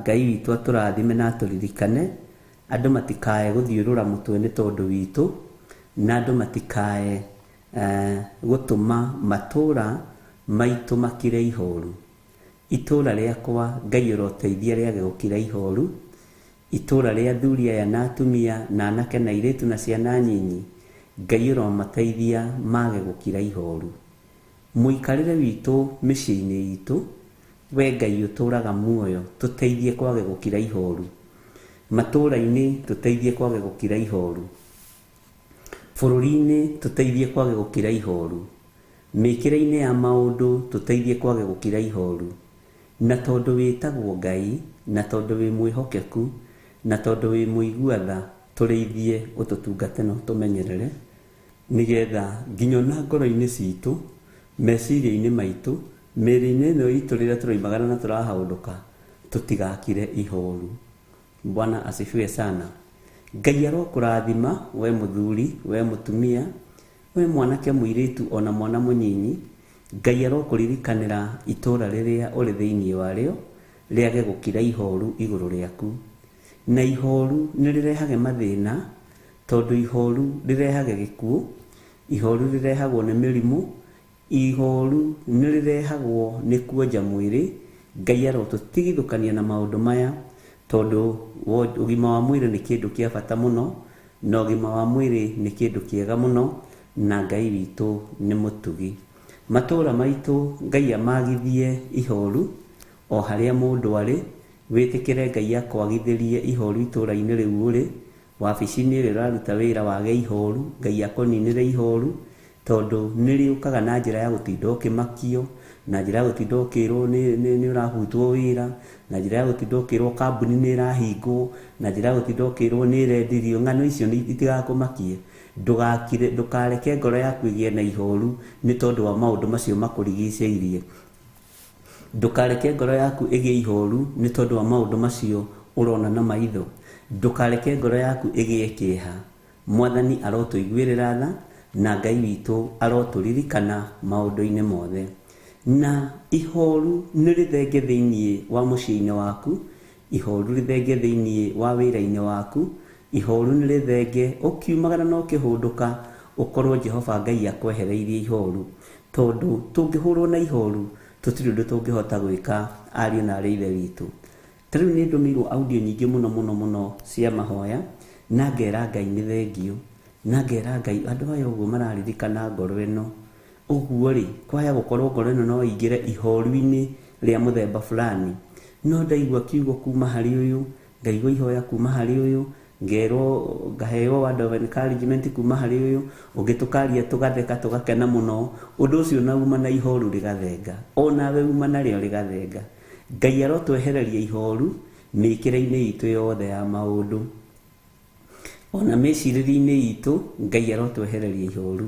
Ngai witũ atũrathime na atũririkane, andũ matikae gũthiũrũra mũtwe nĩ tondũ witũ, na andũ matikae gũtũma matũũra maitũ makire ihoru. Itũũra rĩakwa Ngai ũroteithia rĩage gũkira ihoru. Itũũra rĩa athuri aya na atumia na anake na airĩtu na ciana nyinyi, Ngai ũromateithia mage gũkira ihoru. Mũikarĩre witũ mĩciĩ-inĩ itũ, we Ngai ũtũũraga muoyo, tũteithie kwage gũkira ihoru. Matũũra-inĩ tũteithie kwage gũkira ihoru. Bũrũri-inĩ tũteithie kwage gũkira ihoru. Mĩkĩre-inĩ ya maũndũ tũteithie kwage gũkira ihoru. Na tondũ wĩtagwo Ngai, na tondũ wĩ mwĩhokeku, na tondũ wĩ mũigua tha, tũrĩithie ũtũtungate na ũtũmenyerere, nĩgetha nginya ona ngoro-inĩ citũ, meciria-inĩ maitũ, mĩĩrĩ-inĩ ĩno itũ rĩrĩa tũroimagara na tũrahaũndũka, tũtigakire ihoru. Bwana asifiwe sana. Ngai arokũrathima we mũthuri, we mũtumia, we mwanake mũirĩtu ona mwana mũnyinyi. Ngai arokũririkanĩra itũũra rĩrĩa ũrĩ thĩinĩ warĩo rĩage gũkira ihoru igũrũ rĩaku. Na ihoru nĩ rĩrehage mathĩna, tondũ ihoru rĩrehage gĩkuũ, ihoru rĩrehagwo nĩ mĩrimũ, ihoru nĩ rĩrehagwo nĩ kuonja mwĩrĩ. Ngai arotũtigithũkania na maũndũ maya, tondũ ũgima wa mwĩrĩ nĩ kĩndũ kĩa bata mũno, na ũgima wa mwĩrĩ nĩ kĩndũ kĩega mũno, na Ngai witũ nĩ mũtugi. Matũũra maitũ Ngai amagithie ihoru o harĩa mũndũ arĩ, wĩtĩkĩre Ngai akwagithĩrie ihoru itũũra-inĩ rĩu ũrĩ, wabici-inĩ ĩrĩa ũraruta wĩra wage ihoru, Ngai akũninĩre ihoru, tondũ nĩ rĩũkaga na njĩra ya gũtinda ũkĩmakio, na njĩra ya gũtinda ũkĩrwo nĩ ũrabutwo wĩra, na njĩra ya gũtinda ũkĩrwo kambuni nĩ ĩrahingwo, na njĩra ya gũtinda ũkĩrwo nĩ ĩrendirio. Ng'ano icio itigakũmakie. Ndũgakire, ndũkareke ngoro yaku ĩgĩe na ihoru nĩ tondũ wa maũndũ macio makũrigicĩirie. Ndũkareke ngoro yaku ĩgĩe ihoru nĩ tondũ wa maũndũ macio ũrona na maitho. Ndũkareke ngoro yaku ĩgĩe kĩeha. Mwathani arotũiguĩrĩra tha, na Ngai witũ arotũririkana maũndũ-inĩ mothe. Na ihoru nĩ rĩthenge thĩinĩ wa mũciĩ-inĩ waku, ihoru rĩthenge thĩinĩ wa wĩra-inĩ waku, ihoru nĩ rĩthenge ũkiumagara na ũkĩhũndũka, ũkorwo Jehova Ngai akwehereirie ihoru. Tondũ tũngĩhũrwo na ihoru, tũtirĩ ũndũ tũngĩhota gwĩka, ariũ na arĩ ithe witũ. Ta rĩu nĩ ndũmĩirwo audio nyingĩ mũno mũno mũno cia mahoya, na ngera Ngai nĩ thengio, na ngera Ngai andũ aya ũguo mararirikana ngoro ĩno. Ũguo rĩ, kwaya gũkorwo ngoro ĩno no ĩingĩre ihoru-inĩ rĩa mũthemba fulani. No ndaigua kiugo kuma harĩ ũyũ, ngaigua ihoya kuma harĩ ũyũ, ngerwo ngaheo word of encouragement kuma harĩ ũyũ, ũngĩ tũkaria tũgatheka tũgakena mũno, ũndũ ũcio na uma na ihoru rĩgathenga, onawe uma narĩo rĩgathenga. Ngai arotwehereria ihoru mĩkĩre-inĩ itũ yothe ya maũndũ, ona mĩcirĩrie-inĩ itũ, Ngai arotwehereria ihoru.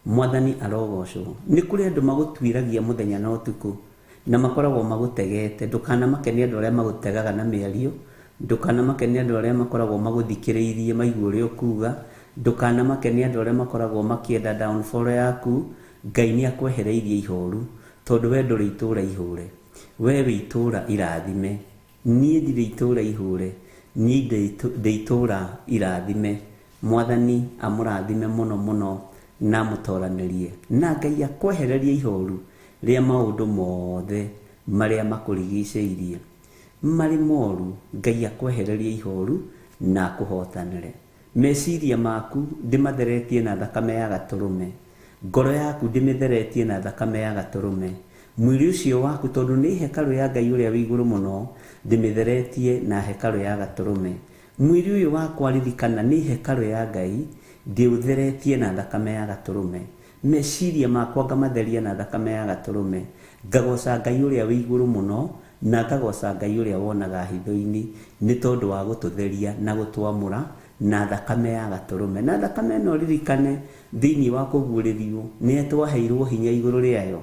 Mwathani arogocwo. Nĩ kũrĩ andũ magũtuĩragia mũthenya na ũtukũ, na makoragwo magũtegete. Ndũkanamake nĩ andũ arĩa magũtegaga na mĩario, ndũkanamake nĩ andũ arĩa makoragwo magũthikĩrĩirie maigue ũrĩa ũkuga, ndũkanamake nĩ andũ arĩa makoragwo makĩenda downfall yaku. Ngai nĩ akwehereirie ihoru, tondũ we ndũrĩ itũũra ihũre, we wĩ itũũra irathime. Niĩ ndirĩ itũũra ihũre, niĩ ndĩ itũũra irathime. Mwathani amũrathime mũno mũno na amũtoranĩrie, na Ngai akwehererie ihoru rĩa maũndũ mothe marĩa makũrigicĩirie marĩ moru. Ngai akwehererie ihoru na akũhotanĩre. Meciria maku ndĩmatheretie na thakame ya gatũrũme, ngoro yaku ndĩmĩtheretie na thakame ya gatũrũme, mwĩrĩ ũcio waku tondũ nĩ hekarũ ya Ngai ũrĩa wĩ igũrũ mũno ndĩmĩtheretie na hekarũ ya gatũrũme. Mwĩrĩ ũyũ wakwa ririkana nĩ hekarũ ya Ngai, ndĩũtheretie na thakame ya gatũrũme. Meciria makwa ngamatheria na thakame ya gatũrũme, ngagoca Ngai ũrĩa wĩ igũrũ mũno na ngagoca Ngai ũrĩa wonaga hitho-inĩ nĩ tondũ wa gũtũtheria na gũtwamũra na thakame ya gatũrũme. Na thakame ĩno ririkane thĩinĩ wa kũguũrĩrio nĩ twaheirwo hinya igũrũ rĩayo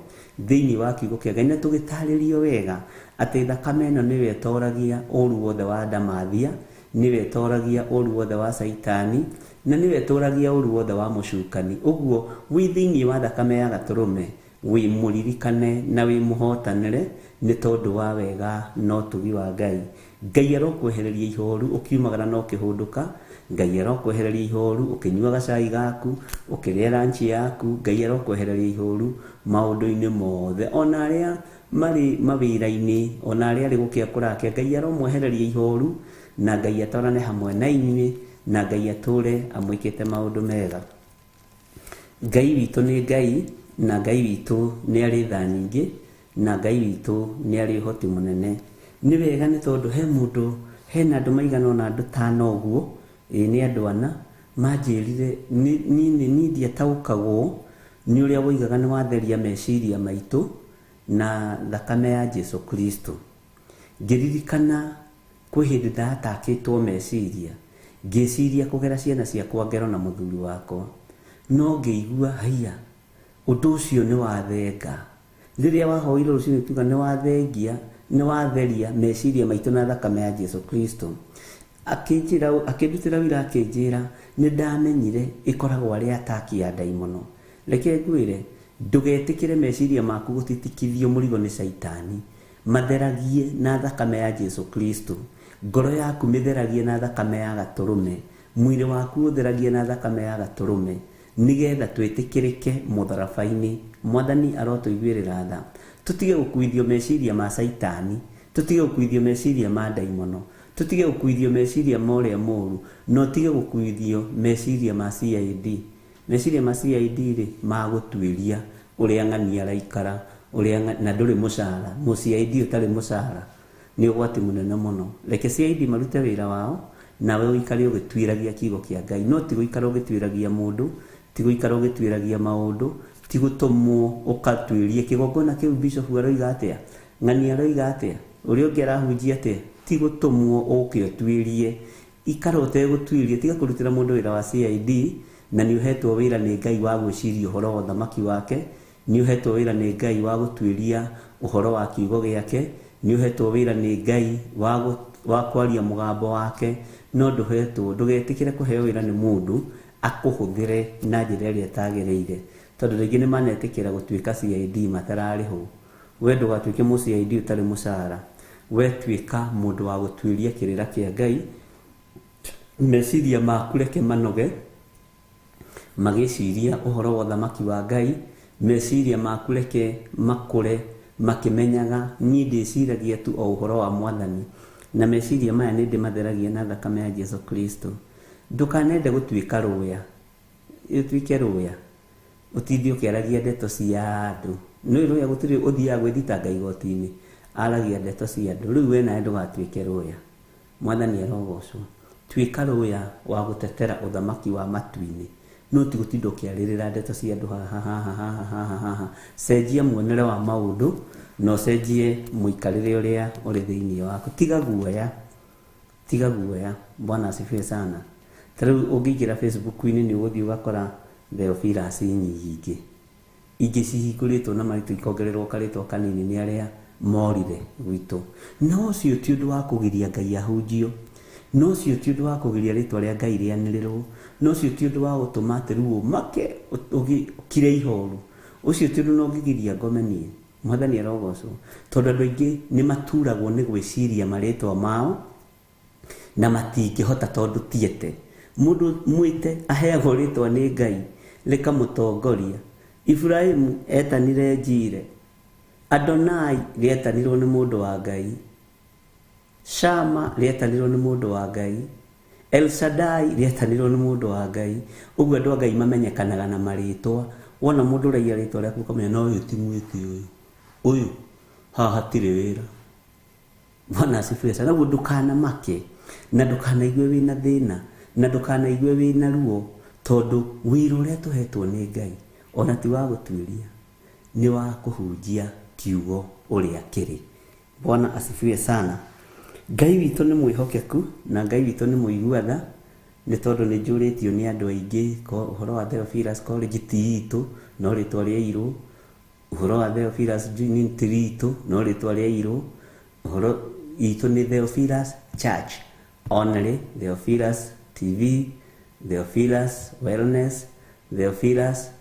thĩinĩ wa kiugo kĩa Ngai, na tũgĩtarĩrio wega atĩ thakame ĩno nĩyo ĩtoragia ũru wothe wa ndamathia, nĩyo ĩtoragia ũru wothe wa Caitani, na nĩyo ĩtoragia ũru wothe wa mũcukani. Ũguo wĩ thĩinĩ wa thakame ya gatũrũme wĩ mũririkane na wĩ mũhotanĩre nĩ tondũ wa wega na ũtugi wa Ngai. Ngai arokwehereria ihoru ũkiumagara na ũkĩhũndũka, Ngai arokwehereria ihoru ũkĩnyua gacai gaku, ũkĩrĩa ranchi yaku, Ngai arokwehereria ihoru maũndũ-inĩ mothe, ona arĩa marĩ mawĩra-inĩ, ona arĩa arĩ gũkĩa kũrakia, Ngai aromwehereria ihoru na Ngai atwarane hamwe na inyuĩ na Ngai atũre amwĩkĩte maũndũ mega. Ngai witũ nĩ Ngai, na Ngai witũ nĩ arĩ tha nyingĩ, na Ngai witũ nĩ arĩ ũhoti mũnene. Nĩ wega nĩ tondũ he mũndũ, hena andũ maigana ũna, andũ tano ũguo, ĩĩ nĩ andũ ana manjĩrire niĩ ndiataũkagwo nĩ ũrĩa woigaga nĩ watheria meciria maitũ na thakame ya Jesu Kristo. Ngĩririkana kwĩ hĩndĩ ndatakĩtwo meciria, ngĩciria kũgera ciana ciakwa ngero na mũthuri wakwa, no ngĩigua haiya ũndũ ũcio nĩ wathenga. Rĩrĩa wahoire rũcinĩ tuga nĩ wathengia, nĩ watheria meciria maitũ na thakame ya Jesu Kristo. Akĩnjĩra, akĩndutĩra wĩra, akĩnjĩra nĩ ndamenyire ĩkoragwo arĩ ataki ya ndaimono. Reke ngwĩre, ndũgetĩkĩre meciria maku gũtitikithio mũrigo nĩ Caitani. Matheragie na thakame ya Jesu Kristo. Ngoro yaku mĩtheragie na thakame ya gatũrũme, mwĩrĩ waku ũtheragie na thakame ya gatũrũme, nĩgetha twĩtĩkĩrĩke mũtharaba-inĩ. Mwathani arotũiguĩrĩra tha, tũtige gũkuithio meciria ma Caitani, tũtige gũkuithio meciria ma ndaimono, tũtige gũkuithio meciria ma ũrĩa mũru, na ũtige gũkuithio meciria ma CID. Meciria ma CID rĩ, magũtuĩria ũrĩa ng'ania araikara, ũrĩa na ndũrĩ mũcara. Mũ CID ũtarĩ mũcara nĩ ũgwati mũnene mũno. Reke CID marute wĩra wao, nawe ũikare ũgĩtuĩragia kiugo kĩa Ngai, no ti gũikara ũgĩtuĩragia mũndũ, ti gũikara ũgĩtuĩragia maũndũ, ti gũtũmwo ũkatuĩrie kĩgongona kĩu bishop aroiga atĩa, ng'ania aroiga atĩa, ũrĩa ũngĩ arahunjia atĩa, ti gũtũmwo ũke ũtuĩrie. Ikara ũtegũtuĩria, tiga kũrutĩra mũndũ wĩra wa CID, na nĩ ũhetwo wĩra nĩ Ngai wa gwĩciria ũhoro wa ũthamaki wake, nĩ ũhetwo wĩra nĩ Ngai wa gũtuĩria ũhoro wa kiugo gĩake, nĩ ũhetwo wĩra nĩ Ngai wa kwaria mũgambo wake, no ndũhetwo, ndũgetĩkĩre kũheo wĩra nĩ mũndũ akũhũthĩre na njĩra ĩrĩa ĩtagĩrĩire, tondũ rĩngĩ nĩ manetĩkĩra gũtuĩka CID matararĩhwo. We ndũgatuĩke mũ CID ũtarĩ mũcara, we tuĩka mũndũ wa gũtuĩria kĩrĩra kĩa Ngai. Meciria maku reke manoge magĩciria ũhoro wa ũthamaki wa Ngai, meciria maku reke makũre makĩmenyaga niĩ ndĩciragia tu o ũhoro wa Mwathani, na meciria maya nĩ ndĩmatheragia na thakame ya Jesu Kristo. Ndũkanende gũtuĩka rũya, ũtuĩke rũya ũtinde ũkĩaragia ndeto cia andũ. Nĩ rũya gũtirĩ ũthiaga gwĩthitanga igoti-inĩ aragia ndeto cia andũ. Rĩu we nawe ndũgatuĩke rũya. Mwathani arogocwo. Tuĩka rũya wa gũtetera ũthamaki wa matu-inĩ, no ti gũtinda ũkĩarĩrĩra ndeto cia andũ haha haha haha haha haha. Cenjia muonere wa maũndũ na ũcenjie mũikarĩre ũrĩa ũrĩ thĩinĩ waku. Tiga guoya, tiga guoya. Bwana asifiwe sana. Ta rĩu ũngĩingĩra Facebook-inĩ nĩ ũgũthiĩ ũgakora Theophilus nyingĩ ingĩ cihingũrĩtwo na marĩtwa ikongererwo karĩtwa kanini nĩ arĩa morire gwitũ. No ũcio ti ũndũ wa kũgiria Ngai ahunjio, no ũcio ti ũndũ wa kũgiria rĩtwa rĩa Ngai rĩanĩrĩrwo, no ũcio ti ũndũ wa gũtũma atĩ rĩu ũmake ũkire ihoru. Ũcio ti ũndũ na ũngĩgiria ngome niĩ. Mwathani arogocwo, tondũ andũ aingĩ nĩ maturagwo nĩ gwĩciria marĩtwa mao na matingĩhota tondũ tiete. Mũndũ mwĩte aheagwo rĩtwa nĩ Ngai rĩkamũtongoria. Ibrahimu etanire Njire, Adonai rĩetanirwo nĩ mũndũ wa Ngai. Shama rĩetanirwo nĩ mũndũ wa Ngai. El Shaddai rĩetanirwo nĩ mũndũ wa Ngai. Ũguo andũ a Ngai mamenyekanaga na marĩtwa. Wona mũndũ ũraiya rĩtwa rĩaku ũkamenya no ũyũ ti mwĩti ũyũ. Ũyũ haha hatirĩ wĩra. Bwana asifiwe sana. Ũguo ndũkanamake na ndũkanaigue wĩna thĩna na ndũkanaigue wĩna ruo, tondũ wĩra ũrĩa tũhetwo nĩ Ngai ona ti wa gũtuĩria, nĩ wa kũhunjia kiugo ũrĩa kĩrĩ. Bwana asifiwe sana. Ngai witũ nĩ mwĩhokeku na Ngai witũ nĩ mũigua tha, nĩ tondũ nĩ njũrĩtio nĩ andũ aingĩ ũhoro wa Theophilus College ti itũ no rĩtwa rĩairwo, ũhoro wa Theophilus Junior ti ritũ no rĩtwa rĩairwo, ũhoro itũ nĩ Theophilus Church only, Theophilus TV, Theophilus Wellness, Theophilus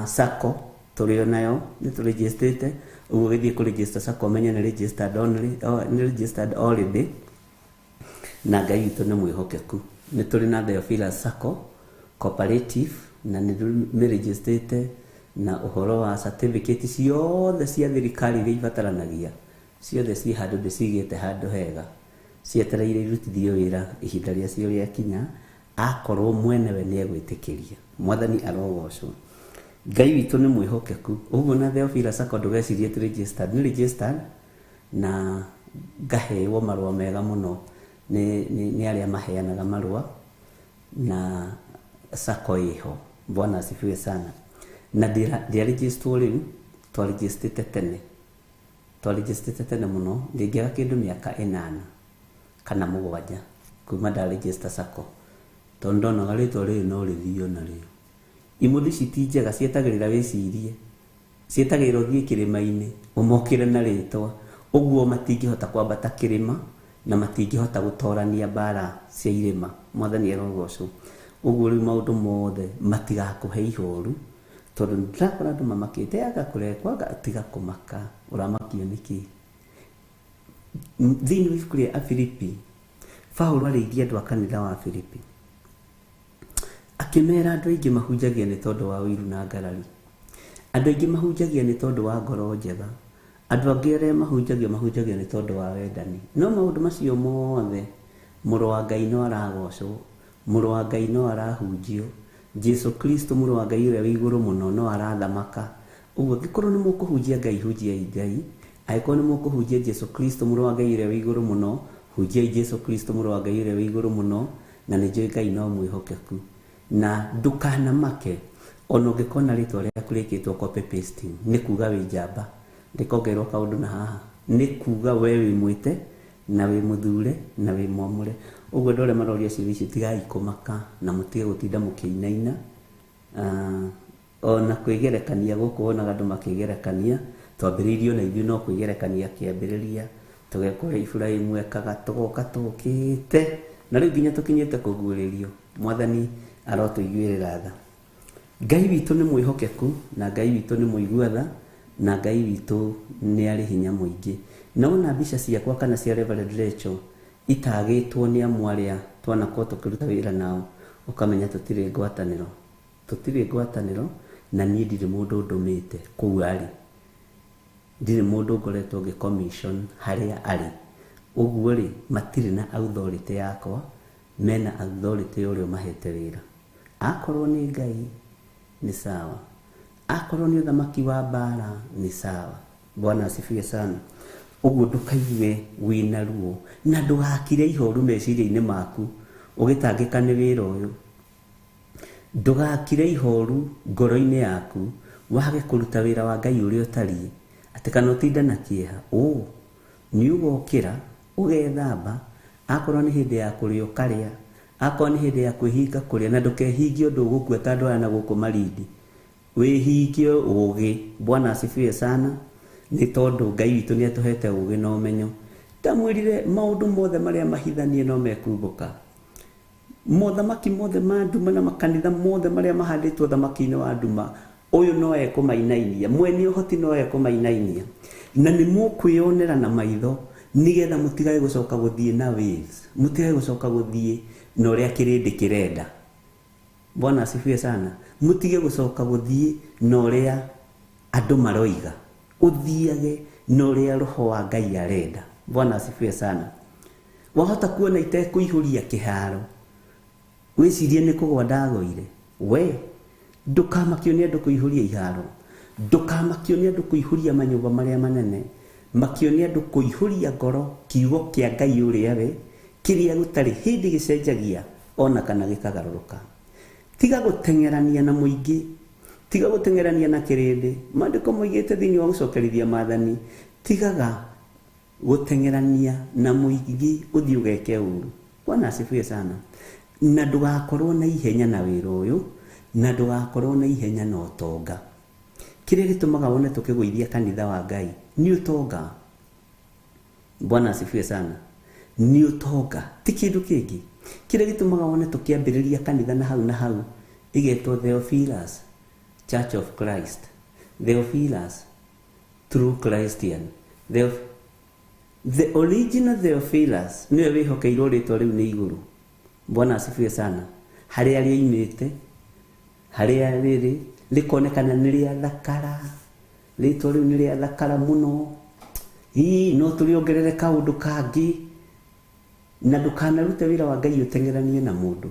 Sacco tũrĩ o nayo nĩ tũrĩgĩstĩte. Ũguo ũgĩthiĩ kũregister Sacco ũmenye nĩ registered only, nĩ registered already. Na Ngai witũ nĩ mwĩhokeku. Nĩ tũrĩ na Theophilus Sacco Cooperative na nĩ mĩrĩgĩstĩte na ũhoro wa certificate ciothe cia thirikari iria ibataranagia ciothe ciĩ handũ ndĩcigĩte handũ hega, cietereire irutithio wĩra ihinda rĩacio rĩakinya, akorwo mwenewe nĩ egwĩtĩkĩria. Mwathani arogocwo. Ngai witũ nĩ mwĩhokeku. Ũguo na Theophilus Sacco ndũgecirie ti registered, nĩ registered na ngaheo marũa mega mũno nĩ arĩa maheanaga marũa na Sacco ĩho. Bwana asifiwe sana. Na ndĩarĩgĩstwo rĩu, twarĩgĩstĩte tene. Twarĩgĩstĩte tene mũno, ndĩngĩaga kĩndũ mĩaka 8 kana 7 kuma ndarĩgĩsta Sacco, tondũ ndonaga rĩtwa rĩrĩ no rĩthio narĩo. Imũndũ ici ti njega, cietagĩrĩra wĩcirie, cietagĩrĩra ũthiĩ kĩrĩma-inĩ ũmokĩre na rĩtwa. Ũguo matingĩhota kwambata kĩrĩma na matingĩhota gũtorania mbara cia irĩma. Mwathani arogocwo. Ũguo rĩu maũndũ mothe matigakũhe ihoru, tondũ ndĩrakora andũ mamakĩte anga kũrekwo anga tiga kũmaka. Ũramakio nĩkĩ? Thĩinĩ wa ibuku rĩa Afilipi, Paũlũ arĩirie andũ a kanitha wa Filipi akĩmera andũ aingĩ mahunjagia nĩ tondũ wa ũiru na ngarari, andũ aingĩ mahunjagia nĩ tondũ wa ngoro njega, andũ angĩ arĩa mahunjagia mahunjagia nĩ tondũ wa wendani. No maũndũ macio mothe mũrũ wa Ngai no aragocwo, mũrũ wa Ngai no arahunjio, Jesu Kristo mũrũ wa Ngai ũrĩa wĩ igũrũ mũno no arathamaka. Ũguo angĩkorwo nĩ mũkũhunjia Ngai, hunjiai Ngai. Angĩkorwo nĩ mũkũhunjia Jesu Kristo mũrũ wa Ngai ũrĩa wĩ igũrũ mũno, hunjiai Jesu Kristo mũrũ wa Ngai ũrĩa wĩ igũrũ mũno. Na nĩ njũĩ Ngai no mwĩhokeku. Na ndũkanamake ona ũngĩkona rĩtwa rĩaku rĩkĩtwo copy pasting, nĩ kuga wĩ njamba, rĩkongerwo kaũndũ na haha, nĩ kuga we wĩ mwĩte na wĩ mũthure na wĩ mwamũre. Ũguo andũ arĩa maroria ciũria icio tigai kũmaka na mũtige gũtinda mũkĩinaina. Ona kwĩgerekania gũkũ wonaga andũ makĩgerekania, twambĩrĩirie ona ithuĩ no kwĩgerekania kĩambĩrĩria, tũgeka ũrĩa Iburahĩmu ekaga, tũgoka tũkĩte na rĩu nginya tũkinyĩte kũguũrĩrio. Mwathani arotũiguĩrĩra tha. Ngai witũ nĩ mwĩhokeku na Ngai witũ nĩ mũigua tha na Ngai witũ nĩ arĩ hinya mũingĩ. Na wona mbica ciakwa kana cia Reverend Rachel itagĩtwo nĩ amwe arĩa twanakorwo tũkĩruta wĩra nao, ũkamenya tũtirĩ ngwatanĩro, tũtirĩ ngwatanĩro. Na niĩ ndirĩ mũndũ ndũmĩte kũu arĩ, ndirĩ mũndũ ngoretwo ngĩ commission harĩa arĩ. Ũguo rĩ, matirĩ na authority yakwa, mena authority ya ũrĩa ũmahete wĩra. Akorwo nĩ Ngai nĩ sawa, akorwo nĩ ũthamaki wa mbara nĩ sawa. Bwana asifiwe sana. Ũguo ndũkaigue wĩna ruo na ndũgakire ihoru meciria-inĩ maku ũgĩtangĩka nĩ wĩra ũyũ. Ndũgakire ihoru ngoro-inĩ yaku wage kũruta wĩra wa Ngai ũrĩa ũtariĩ, atĩ kana ũtinde na kĩeha. Nĩ ũgokĩra ũgethamba, akorwo nĩ hĩndĩ ya kũrĩa ũkarĩa, akorwo nĩ hĩndĩ ya kwĩhinga kũrĩa, na ndũkehingie ũndũ ũgũkua ta andũ aya na gũkũ Malindi. Wĩhingie ũgĩ. Bwana asifiwe sana. Nĩ tondũ Ngai witũ nĩ atũhete ũgĩ na ũmenyo. Ndamwĩrire maũndũ mothe marĩa mahithanie no mekumbũka. Mothamaki mothe ma nduma na makanitha mothe marĩa mahandĩtwo thamaki-inĩ wa nduma, ũyũ no ekũmainainia, mwene ũhoti no ekũmainainia. Na nĩ mũkwĩyonera na maitho nĩgetha mũtigage gũcoka gũthiĩ na waves, mũtigage gũcoka gũthiĩ na ũrĩa kĩrĩndĩ kĩrenda. Bwana asifiwe sana. Mũtige gũcoka gũthiĩ na ũrĩa andũ maroiga. Ũthiage na ũrĩa roho wa Ngai arenda. Bwana asifiwe sana. Wahota kuona itekũihũria kĩharo, wĩcirie nĩ kũgwa ndagũire. We ndũkamakio nĩ andũ kũihũria iharo, ndũkamakio nĩ andũ kũihũria manyũmba marĩa manene, makio nĩ andũ kũihũria ngoro kiugo kĩa Ngai ũrĩa we kĩrĩa gũtarĩ hĩndĩ gĩcenjagia ona kana gĩkagarũrũka. Tiga gũteng'erania na mũingĩ, tiga gũteng'erania na kĩrĩndĩ. Maandĩko moigĩte thĩinĩ wa gũcokerithia maathani, tigaga gũteng'erania na mũingĩ ũthiĩ ũgeke ũru. Bwana asifiwe sana. Na ndũgakorwo na ihenya na wĩra ũyũ, na ndũgakorwo na ihenya na ũtonga. Kĩrĩa gĩtũmaga wone tũkĩgũithia kanitha wa Ngai nĩ ũtonga. Bwana asifiwe sana. Nĩ ũtonga, ti kĩndũ kĩngĩ. Kĩrĩa gĩtũmaga wone tũkĩambĩrĩria kanitha na hau na hau ĩgetwo Theophilus Church of Christ, Theophilus True Christian, the original Theophilus nĩwe wĩhokeirwo rĩtwa rĩu nĩ igũrũ. Bwana asifiwe sana. Harĩa rĩoimĩte, harĩa rĩrĩ rĩkonekana nĩ rĩathakara, rĩtwa rĩu nĩ rĩathakara mũno, ii no tũrĩongerere kaũndũ kangĩ. Na ndũkanarute wĩra wa Ngai ũteng'eranie na mũndũ.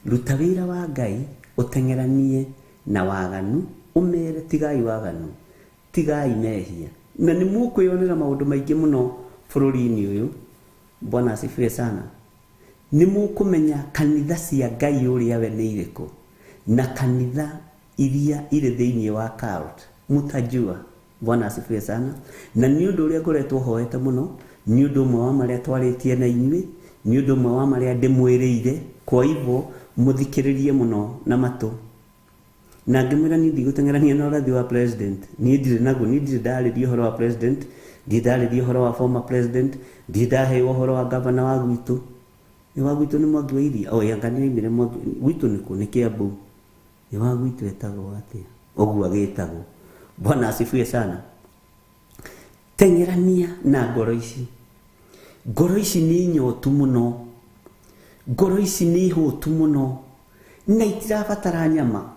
Ruta wĩra wa Ngai ũteng'eranie na waganu, ũmere tigai waganu, tigai mehia. Na nĩ mũkwĩyonera maũndũ maingĩ mũno bũrũri-inĩ ũyũ. Bwana asifiwe sana. Nĩ mũkũmenya kanitha cia Ngai ũrĩa we nĩ irĩkũ na kanitha iria irĩ thĩinĩ wa cult, mũtajua. Bwana asifiwe sana. Na nĩ ũndũ ũrĩa ngoretwo hoete mũno, nĩ ũndũ ũmwe wa marĩa twarĩtie na inyuĩ, nĩ ũndũ ũmwe wa marĩa ndĩmwĩrĩire. Kwa hivyo mũthikĩrĩrie mũno na matũ. Na ngĩmwĩra niĩ ndigũteng'erania na ũrathi wa president, niĩ ndirĩ naguo, niĩ ndirĩ ndarĩria ũhoro wa president, ndirĩ ndarĩria ũhoro wa former president, ndirĩ ndaheo ũhoro wa governor wa gwitũ. Nĩ wa gwitũ nĩ Mwangi wa Iria? Oh, anga nĩ oimire Mwangi. Gwitũ nĩ kũ? Nĩ Kiambu. Nĩ wa gwitũ etagwo atĩa? Ũguo agĩtagwo. Bwana asifiwe sana. Teng'erania na ngoro ici. Ngoro ici nĩ nyotu mũno, ngoro ici nĩ hũtu mũno, na itirabatara nyama,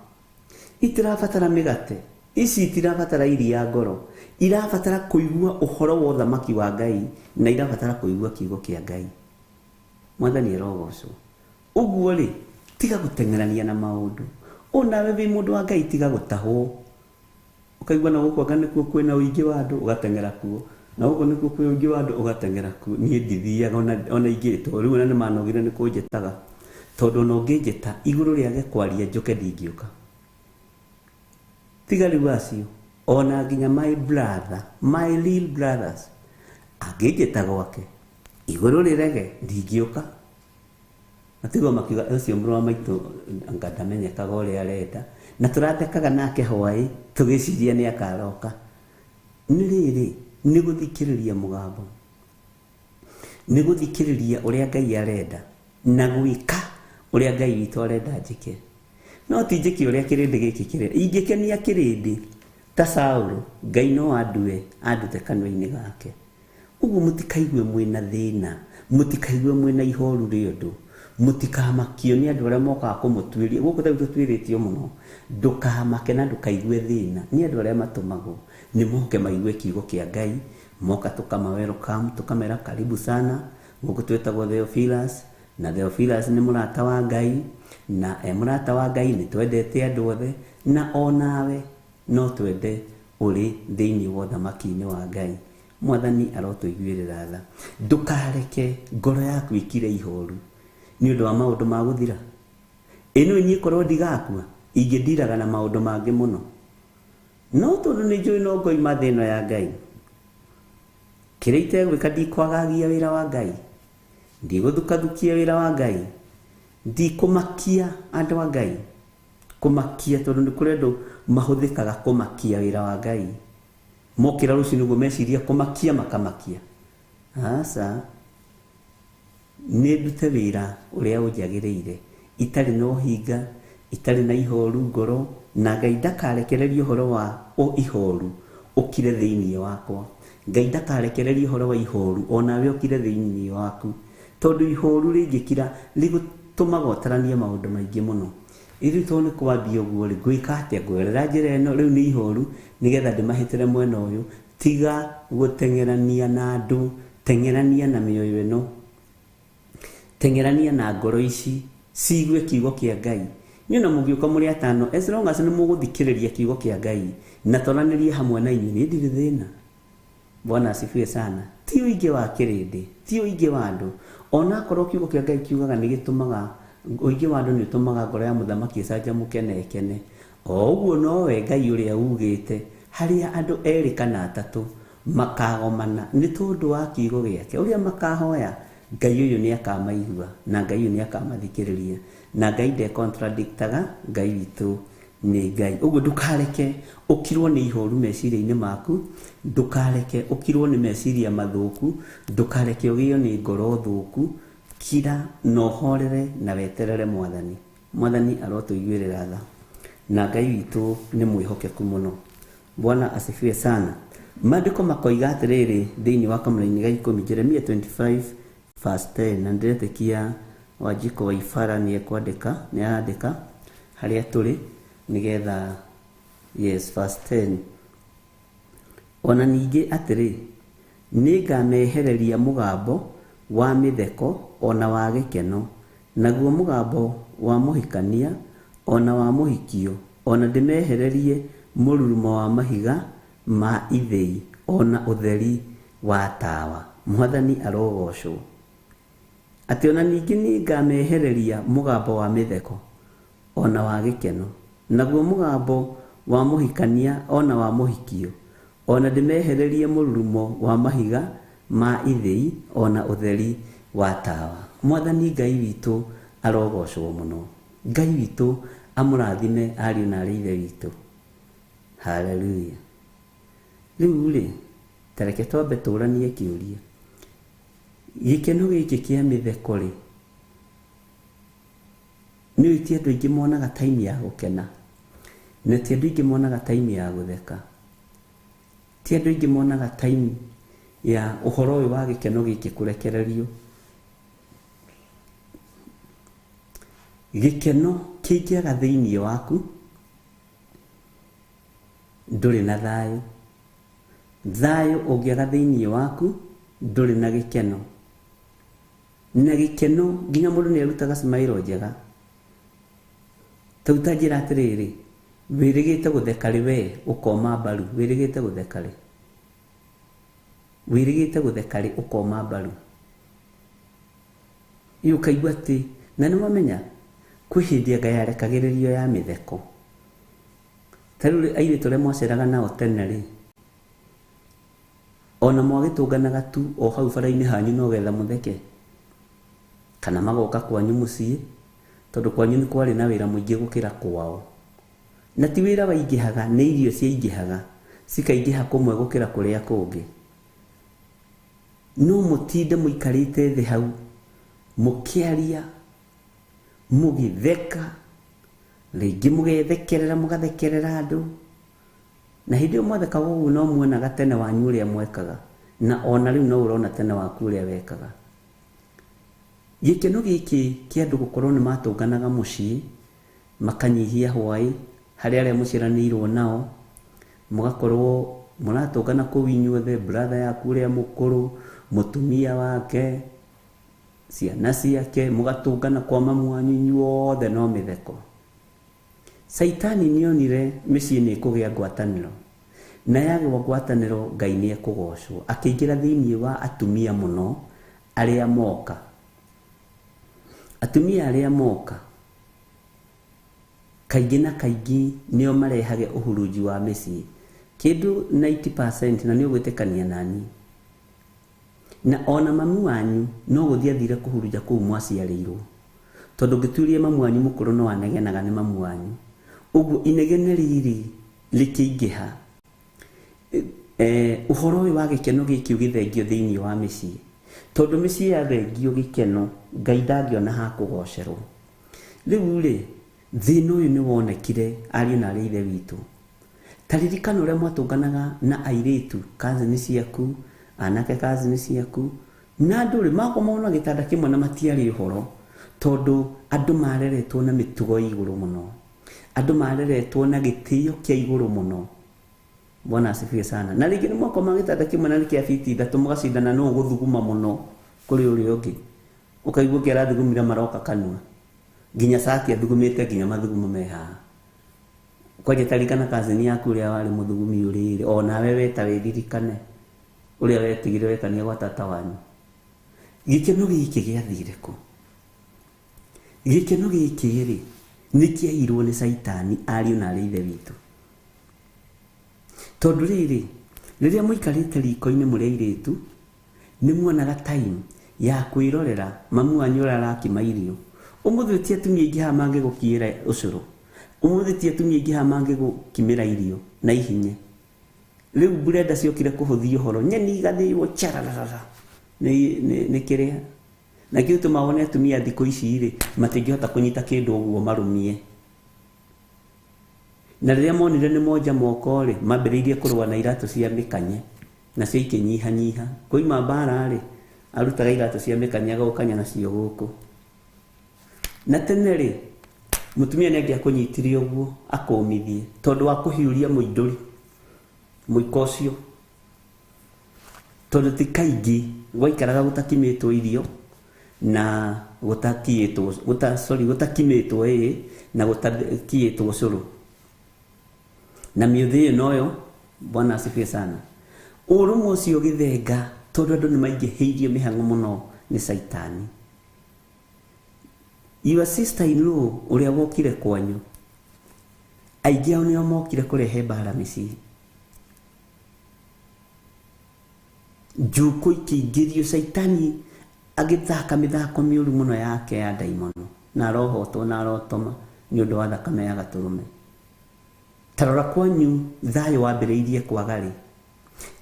itirabatara mĩgate, ici itirabatara iria ngoro, irabatara kũigua ũhoro wa ũthamaki wa Ngai, na irabatara kũigua kiugo kĩa Ngai. Mwathani arogocwo. Ũguo rĩ, tiga gũteng'erania na maũndũ. Onawe wĩ mũndũ wa Ngai, tiga gũtahwo. Ũkaigua na gũkũ anga nĩkuo kwĩna ũingĩ wa andũ, ũgateng'era kuo. Na gũkũ nĩkuo kwĩ ũingĩ wa andũ, ũgateng'era kuo. Niĩ ndithiaga ona ingĩtwo. Rĩu ona nĩmanogire nĩ kũnjĩtaga. Tondũ ona ũngĩnjĩta igũrũ rĩage kwaria njũke ndingĩũka. Tiga rĩu acio, ona nginya my brother, my real brothers, angĩnjĩta gwake igũrũ rĩrege ndingĩũka. Matigwo makiuga ũcio mũrũ wa maitũ anga ndamenyekaga ũrĩa arenda, na tũrathekaga nake hwaĩ tũgĩciria nĩ akaroka. Nĩ rĩrĩ, nĩ gũthikĩrĩria mũgambo, nĩ gũthikĩrĩria ũrĩa Ngai arenda na gwĩka ũrĩa Ngai witũ arenda njĩke. No ti njĩke ũrĩa kĩrĩndĩ gĩkĩ kĩrenda. Ingĩkenia kĩrĩndĩ ta Saũlũ, Ngai no andue andute kanua-inĩ gake. Ũguo mũtikaigue mwĩna thĩna, mũtikaigue mwĩna ihoru rĩ ũndũ, mũtikamakio nĩ andũ arĩa mokaga kũmũtuĩria. Gũkũ tarĩu tũtuĩrĩtio mũno, ndũkamake na ndũkaigue thĩna nĩ andũ arĩa matũmagwo nĩ moke maigue kiugo kĩa Ngai. Moka tũkama welcome, tũkamera karibu sana. Gũkũ twĩtagwo Theophilus, na Theophilus nĩ mũrata wa Ngai, na e mũrata wa Ngai nĩ twendete andũ othe, na onawe no twende ũrĩ thĩinĩ wa ũthamaki-inĩ wa Ngai. Mwathani arotũiguĩrĩra tha. Ndũkareke ngoro yaku ĩkire ihoru nĩ ũndũ wa maũndũ ma gũthira. Ĩno niĩ korwo ndigakua, ingĩndiraga na maũndũ mangĩ mũno. No tondũ nĩ njũĩ no ngoima thĩ ĩno ya Ngai, kĩrĩa itegwĩka ndikwagagia wĩra wa Ngai, ndigũthukathukia wĩra wa Ngai, ndikũmakia andũ a Ngai. Kũmakia tondũ nĩ kũrĩ andũ mahũthĩkaga kũmakia wĩra wa Ngai. Mokĩra rũcinĩ ũguo meciria kũmakia makamakia. Aca, nĩ ndute wĩra ũrĩa ũnjagĩrĩire, itarĩ na ũhinga, itarĩ na ihoru ngoro, na Ngai ndakarekererie ũhoro wa ihoru ũkire thĩinĩ wakwa. Ngai ndakarekererie ũhoro wa ihoru onawe ũkire thĩinĩ waku, tondũ ihoru rĩngĩkira rĩgũtũmaga ũtaranie maũndũ maingĩ mũno. Ithuĩ tondũ nĩ kwambia ũguo rĩ, ngwĩka atĩa? Ngũgerera njĩra ĩno rĩu nĩ ihoru nĩgetha ndĩmahĩtĩre mwena ũyũ. Tiga gũteng'erania na andũ, teng'erania na mĩoyo ĩno, teng'erania na ngoro ici ciigue kiugo kĩa Ngai. Niĩ ona mũngĩũka mũrĩ atano, as long as nĩ mũgũthikĩrĩria kiugo kĩa Ngai na twaranĩrie hamwe na inyuĩ, niĩ ndirĩ thĩna. Bwana asifiwe sana. Ti ũingĩ wa kĩrĩndĩ, ti ũingĩ wa andũ. Onakorwo kiugo kĩa Ngai kiugaga nĩ gĩtũmaga ũingĩ wa andũ, nĩ ũtũmaga ngoro ya mũthamaki ĩcanjamũke na ĩkene. O ũguo nowe Ngai ũrĩa ugĩte harĩa andũ erĩ kana atatũ makagomana nĩ tondũ wa kiugo gĩake, ũrĩa makahoya, Ngai ũyũ nĩ akamaigua na Ngai ũyũ nĩ akamathikĩrĩria, na Ngai ndekontradictaga. Ngai witũ nĩ Ngai. Ũguo ndũkareke ũkirwo nĩ ihoru meciria-inĩ maku, ndũkareke ũkirwo nĩ meciria mathũku, ndũkareke ũgĩo nĩ ngoro thũku. Kira na ũhorere na weterere Mwathani. Mwathani arotũiguĩrĩra tha, na Ngai witũ nĩ mwĩhokeku mũno. Bwana asifiwe sana. Maandĩko makoiga atĩrĩrĩ thĩinĩ wa kamũra-inĩ ga 10, Jeremia 25 verse 10, na ndĩretĩkia Wanjikũ wa Ibara nĩ ekwandĩka, nĩ arandĩka harĩa tũrĩ nĩgetha, yes, verse 10. Ona ningĩ atĩrĩ, nĩngamehereria mũgambo wa mĩtheko ona wa gĩkeno, naguo mũgambo wa mũhikania ona wa mũhikio, ona ndĩmehererie mũrurumo wa mahiga ma ithĩi ona ũtheri wa tawa. Mwathani arogocwo. Atĩ ona ningĩ nĩngamehereria mũgambo wa mĩtheko ona wa gĩkeno, naguo mũgambo wa mũhikania ona wa mũhikio, ona ndĩmehererie mũrurumo wa mahiga ma ithĩi ona ũtheri wa tawa. Mwathani Ngai witũ arogocwo mũno. Ngai witũ amũrathime ariũ na arĩ ithe witũ. Haleluya. Rĩu rĩ, ta reke twambe tũranie kĩũria. Gĩkeno gĩkĩ kĩa mĩtheko rĩ, nĩ ti andũ aingĩ monaga time ya gũkena, na ti andũ aingĩ monaga time ya gũtheka, ti andũ aingĩ monaga time ya ũhoro ũyũ wa gĩkeno gĩkĩ kũrekererio. Gĩkeno kĩngĩaga thĩinĩ waku, ndũrĩ na thayũ. Thayũ ũngĩaga thĩinĩ waku, ndũrĩ na gĩkeno. Na gĩkeno nginya mũndũ nĩ arutaga smile njega. Tau ta njĩra atĩrĩrĩ, wĩrĩgĩte gũtheka rĩ, we ũkoma mbaru, wĩrĩgĩte gũtheka rĩ, wĩrĩgĩte gũtheka rĩ, ũkoma mbaru. Ĩ ũkaigua atĩ, na nĩ wamenya kwĩ hĩndĩ anga yarekagĩrĩrio ya mĩtheko. Ta rĩu airĩtu arĩa mwaceraga nao tene rĩ, ona mwagĩtũnganaga tu o hau bara-inĩ hanyu no getha mũtheke, kana magoka kwanyu mũciĩ, tondũ kwanyu nĩ kwarĩ na wĩra mũingĩ gũkĩra kwao. Na ti wĩra waingĩhaga, nĩ irio ciaingĩhaga, cikaingĩha kũmwe gũkĩra kũrĩa kũngĩ. No mũtinde mũikarĩte thĩ hau mũkĩaria, mũgĩtheka, rĩngĩ mũgethekerera, mũgathekerera andũ. Na hĩndĩ ĩyo mwathekaga ũguo no muonaga tene wanyu ũrĩa mwekaga, na ona rĩu no ũrona tene waku ũrĩa wekaga. Gĩkeno gĩkĩ kĩa andũ gũkorwo nĩ matũnganaga mũciĩ, makanyihia hwaĩ harĩ arĩa mũciaranĩirwo nao, mũgakorwo mũratũngana kũu inyuothe, brother yaku ũrĩa mũkũrũ, mũtumia wake, ciana ciake, mũgatũngana kwa mamu wanyu inyuothe no mĩtheko. Caitani nĩonire mĩciĩ nĩ ĩkũgĩa ngwatanĩro, na yagĩa ngwatanĩro Ngai nĩ ekũgocwo. Akĩingĩra thĩinĩ wa atumia mũno arĩa moka. Atumia arĩa moka kaingĩ na kaingĩ nĩo marehage ũhurunji wa mĩciĩ, kĩndũ 90%, na nĩ ũgwĩtĩkania nani. Na ona mamu wanyu no gũthiĩ athire kũhurunja kũu mwaciarĩirwo, tondũ ũngĩtuĩria mamu wanyu mũkũrũ no anegenaga nĩ mamu wanyu. Ũguo inegene rĩrĩ rĩkĩingĩha, ũhoro ũyũ wa gĩkeno gĩkĩ ũgĩthengio thĩinĩ wa mĩciĩ, tondũ mĩciĩ yathengio gĩkeno, Ngai ndangĩona ha kũgocerwo. Rĩu rĩ, thĩna ũyũ nĩ wonekire ariũ na arĩ ithe witũ. Ta ririkana ũrĩa mwatũnganaga na airĩtu, cousin ciaku, anake cousin ciaku, na andũ rĩ makomagwo na gĩtanda kĩmwe na matiarĩ ũhoro, tondũ andũ mareretwo na mĩtugo ya igũrũ mũno, andũ mareretwo na gĩtĩo kĩa igũrũ mũno. Bwana asifiwe sana. Na rĩngĩ nĩ mwakoma gĩtanda kĩmwe na nĩ kĩa fiti 3 mũgacindana nũ gũthuguma mũno kũrĩ ũrĩa ũngĩ. Ũkaigua ũngĩ arathugumire maroka kanua. Nginya cati athugumĩte nginya mathugumo me haha. Kwanja taririkana kazini yaku ũrĩa warĩ mũthugumi ũrĩrĩ o nawe we ta wĩririkane ũrĩa wetigire wekania gwa tata wanyu. Gĩkeno gĩkĩ gĩathire kũ? Gĩkeno gĩkĩ rĩ nĩ kĩairwo nĩ Caitani ariũ na arĩ ithe witũ. Tondũ rĩrĩ rĩrĩa mũikarĩte riko-inĩ mũrĩ airĩtu nĩ muonaga time ya kwĩrorera mamu wanyu ũrĩa arakima irio. Ũmũthĩ ti atumia aingĩ haha mangĩgũkiĩra ũcũrũ. Ũmũthĩ ti atumia aingĩ haha mangĩgũkimĩra irio na ihinye. Rĩu blender ciokire kũhũthia ũhoro, nyeni igathĩo chararara nĩ kĩrĩa. Na kĩu tũma wone atumia thikũ ici rĩ matingĩhota kũnyita kĩndũ ũguo marũmie. Na rĩrĩa monire nĩ monja moko rĩ mambĩrĩirie kũrũa na iratũ cia mĩkanye nacio ikĩnyihanyiha. Koima mbara rĩ arutaga iratũ cia mĩkanye agagũkanya nacio gũkũ. Na tene rĩ mũtumia nĩ angĩakũnyitirie ũguo akũmithie tondũ wa kũhiũria mũindũri mũiko ũcio. Tondũ ti kaingĩ gwaikaraga gũtakimĩtwo irio na gũtakiyĩtwo gũtakimĩtwo ĩ na gũtakiyĩtwo ũcũrũ. Na mĩũthĩ ĩyo noyo. Bwana asifiwe sana. Ũrũmwe ũcio ũgĩthenga tondũ andũ nĩ maingĩhĩirio mĩhang'o mũno nĩ Caitani. Your sister in law ũrĩa wokire kwanyu aingĩ ao nĩo mokire kũrehe mbara mĩciĩ. Njukũ ikĩingĩrio Caitani agĩthaka mĩthako mĩũru mũno yake ya ndaimono na arohotwo na arotoma nĩ ũndũ wa thakame ya gatũrũme. Tarora kwanyu thayũ wambĩrĩirie kwaga rĩ.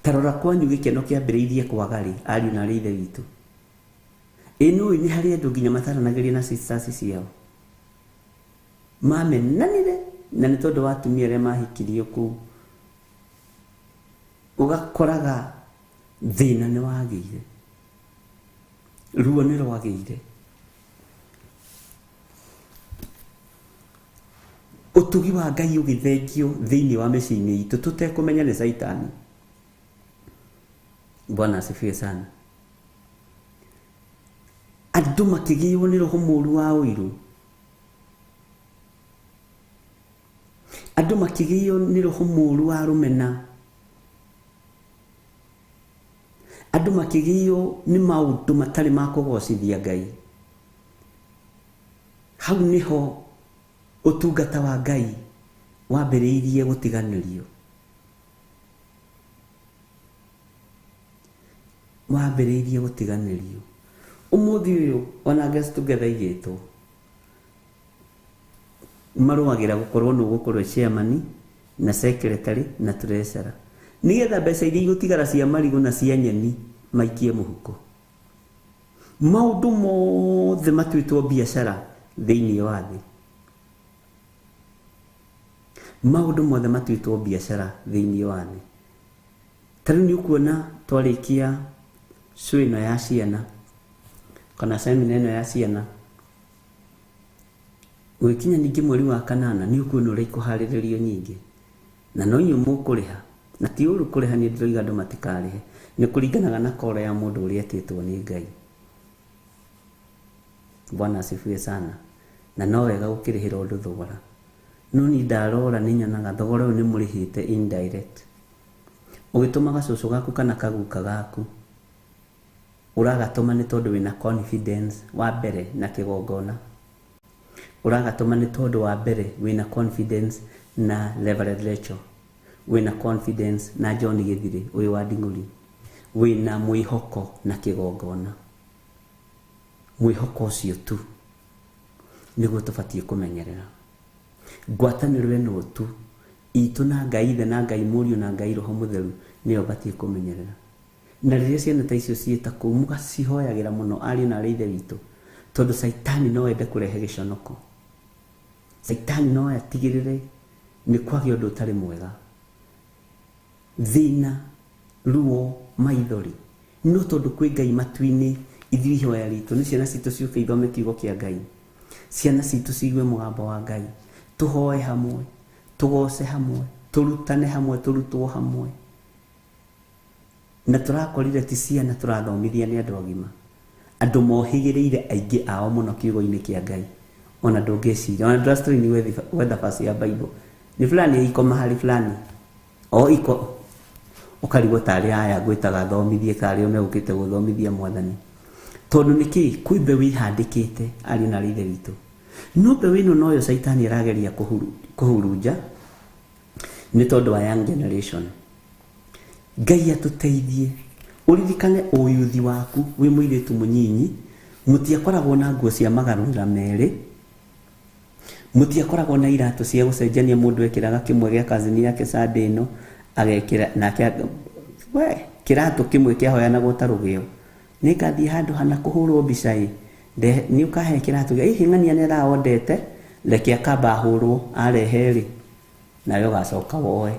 Tarora kwanyu gĩkeno kĩambĩrĩirie kwaga rĩ ariũ na arĩ ithe witũ. Ĩ nũĩ nĩ harĩ andũ nginya mataranagĩria na sisters ciao. Mamenanire na nĩ tondũ wa atumia arĩa mahikirio kũu. Ũgakoraga thĩna nĩ wagĩire. Ruo nĩ rwagĩire. Ũtugi wa Ngai ũgĩthengio thĩinĩ wa mĩciĩ-inĩ itũ tũtekũmenya nĩ Caitani. Bwana asifiwe sana. Andũ makĩgĩo nĩ roho mũũru wa ũiru. Andũ makĩgĩo nĩ roho mũũru wa rũmena. Andũ makĩgĩo nĩ maũndũ matarĩ ma kũgocithia Ngai. Hau nĩho ũtungata wa Ngai wambĩrĩirie gũtiganĩrio. Wambĩrĩirie gũtiganĩrio. Ũmũthĩ ũyũ ona get together igĩtwo marũagĩra gũkorwo nĩ ũgũkorwo chairman na secretary na treasurer nĩgetha mbeca iria igũtigara cia marigũ na cia nyeni maikie mũhuko. Maũndũ mothe matuĩtwo biacara thĩinĩ wa thĩ. Maũndũ mothe matuĩtwo biacara thĩinĩ wa thĩ. Ta rĩu nĩ ũkuona twarĩkia show ĩno ya ciana kana semina ĩno ya ciana gũgĩkinya ningĩ mweri wa kanana nĩ ũkuona ũrĩa ikũharĩrĩrio nyingĩ na no inyuĩ mũkũrĩha. Na ti ũru kũrĩha, nĩ ndĩroiga andũ matikarĩhe, nĩ kũringanaga na kora ya mũndũ ũrĩa etĩtwo nĩ Ngai. Bwana asifiwe sana. Na no wega gũkĩrĩhĩra ũndũ thogora. No ni ndarora nĩ nyonaga thogora ũyũ nĩ mũrĩhĩte indirect. Ũgĩtũma gacũcũ gaku kana kaguka gaku ũragatũma nĩ tondũ wĩna confidence wa mbere na kĩgongona. Ũragatũma nĩ tondũ wa mbere wĩna confidence na Reverend Rachel. Wĩna confidence na John Gĩthirĩ ũyũ wa Nding'ũri. Wĩna mwĩhoko na kĩgongona. Mwĩhoko ũcio tu nĩguo tũbatiĩ kũmenyerera. Ngwatanĩro ĩno tu itũ na Ngai Ithe na Ngai Mũriũ na Ngai Roho Mũtheru nĩyo batiĩ kũmenyerera. Na rĩrĩa ciana ta icio ciĩta kũu mũgacihoyagĩra mũno ariũ na arĩ ithe witũ tondũ Caitani no ende kũrehe gĩconoko. Caitani no atigĩrĩre nĩ kwagĩa ũndũ ũtarĩ mwega. Thĩna, ruo, maithori. No tondũ kwĩ Ngai matu-inĩ ithuĩ ihoya ritũ nĩ ciana citũ ciũke ithome kiugo kĩa Ngai. Ciana citũ ciigue mũgambo wa Ngai. Tũhoe hamwe, tũgoce hamwe, Tũrutane hamwe, tũrutwo hamwe. Na tũrakorire ti ciana tũrathomithia nĩ andũ agima. Andũ mohĩgĩrĩire aingĩ ao mũno kiugo-inĩ kĩa Ngai. Ona ndũngĩciria, ona ndũrastrain gwetha verse ya Bible. Nĩ fulani iko mahali fulani. O iko ũkarigwo tarĩ aya ngwĩtaga thomithie karĩ o megũkĩte gũthomithia mwathani. Tondũ nĩkĩ kwĩ mbeũ ihandĩkĩte ariũ na ithe witũ. No mbeũ ĩno noyo Caitani arageria kũhurunja nĩ tondũ wa young generation. Ngai atũteithie. Ũririkane ũyuthi waku wĩ mũirĩtu mũnyinyi, mũtiakoragwo na nguo cia magarũrĩra merĩ, mũtiakoragwo na iratũ cia gũcenjania, mũndũ ekĩraga kĩmwe gĩa kazini yake Sunday ĩno agekĩra nake we kĩratũ kĩmwe kĩahoyanagwo ta rũgĩo. Nĩngathiĩ handũ hana kũhũrwo mbica ĩ, nĩ ũkahe kĩratũ gĩa hihi ng'ania nĩ arahondete, reke akamba ahũrwo arehe rĩ, nawe ũgacoka woe.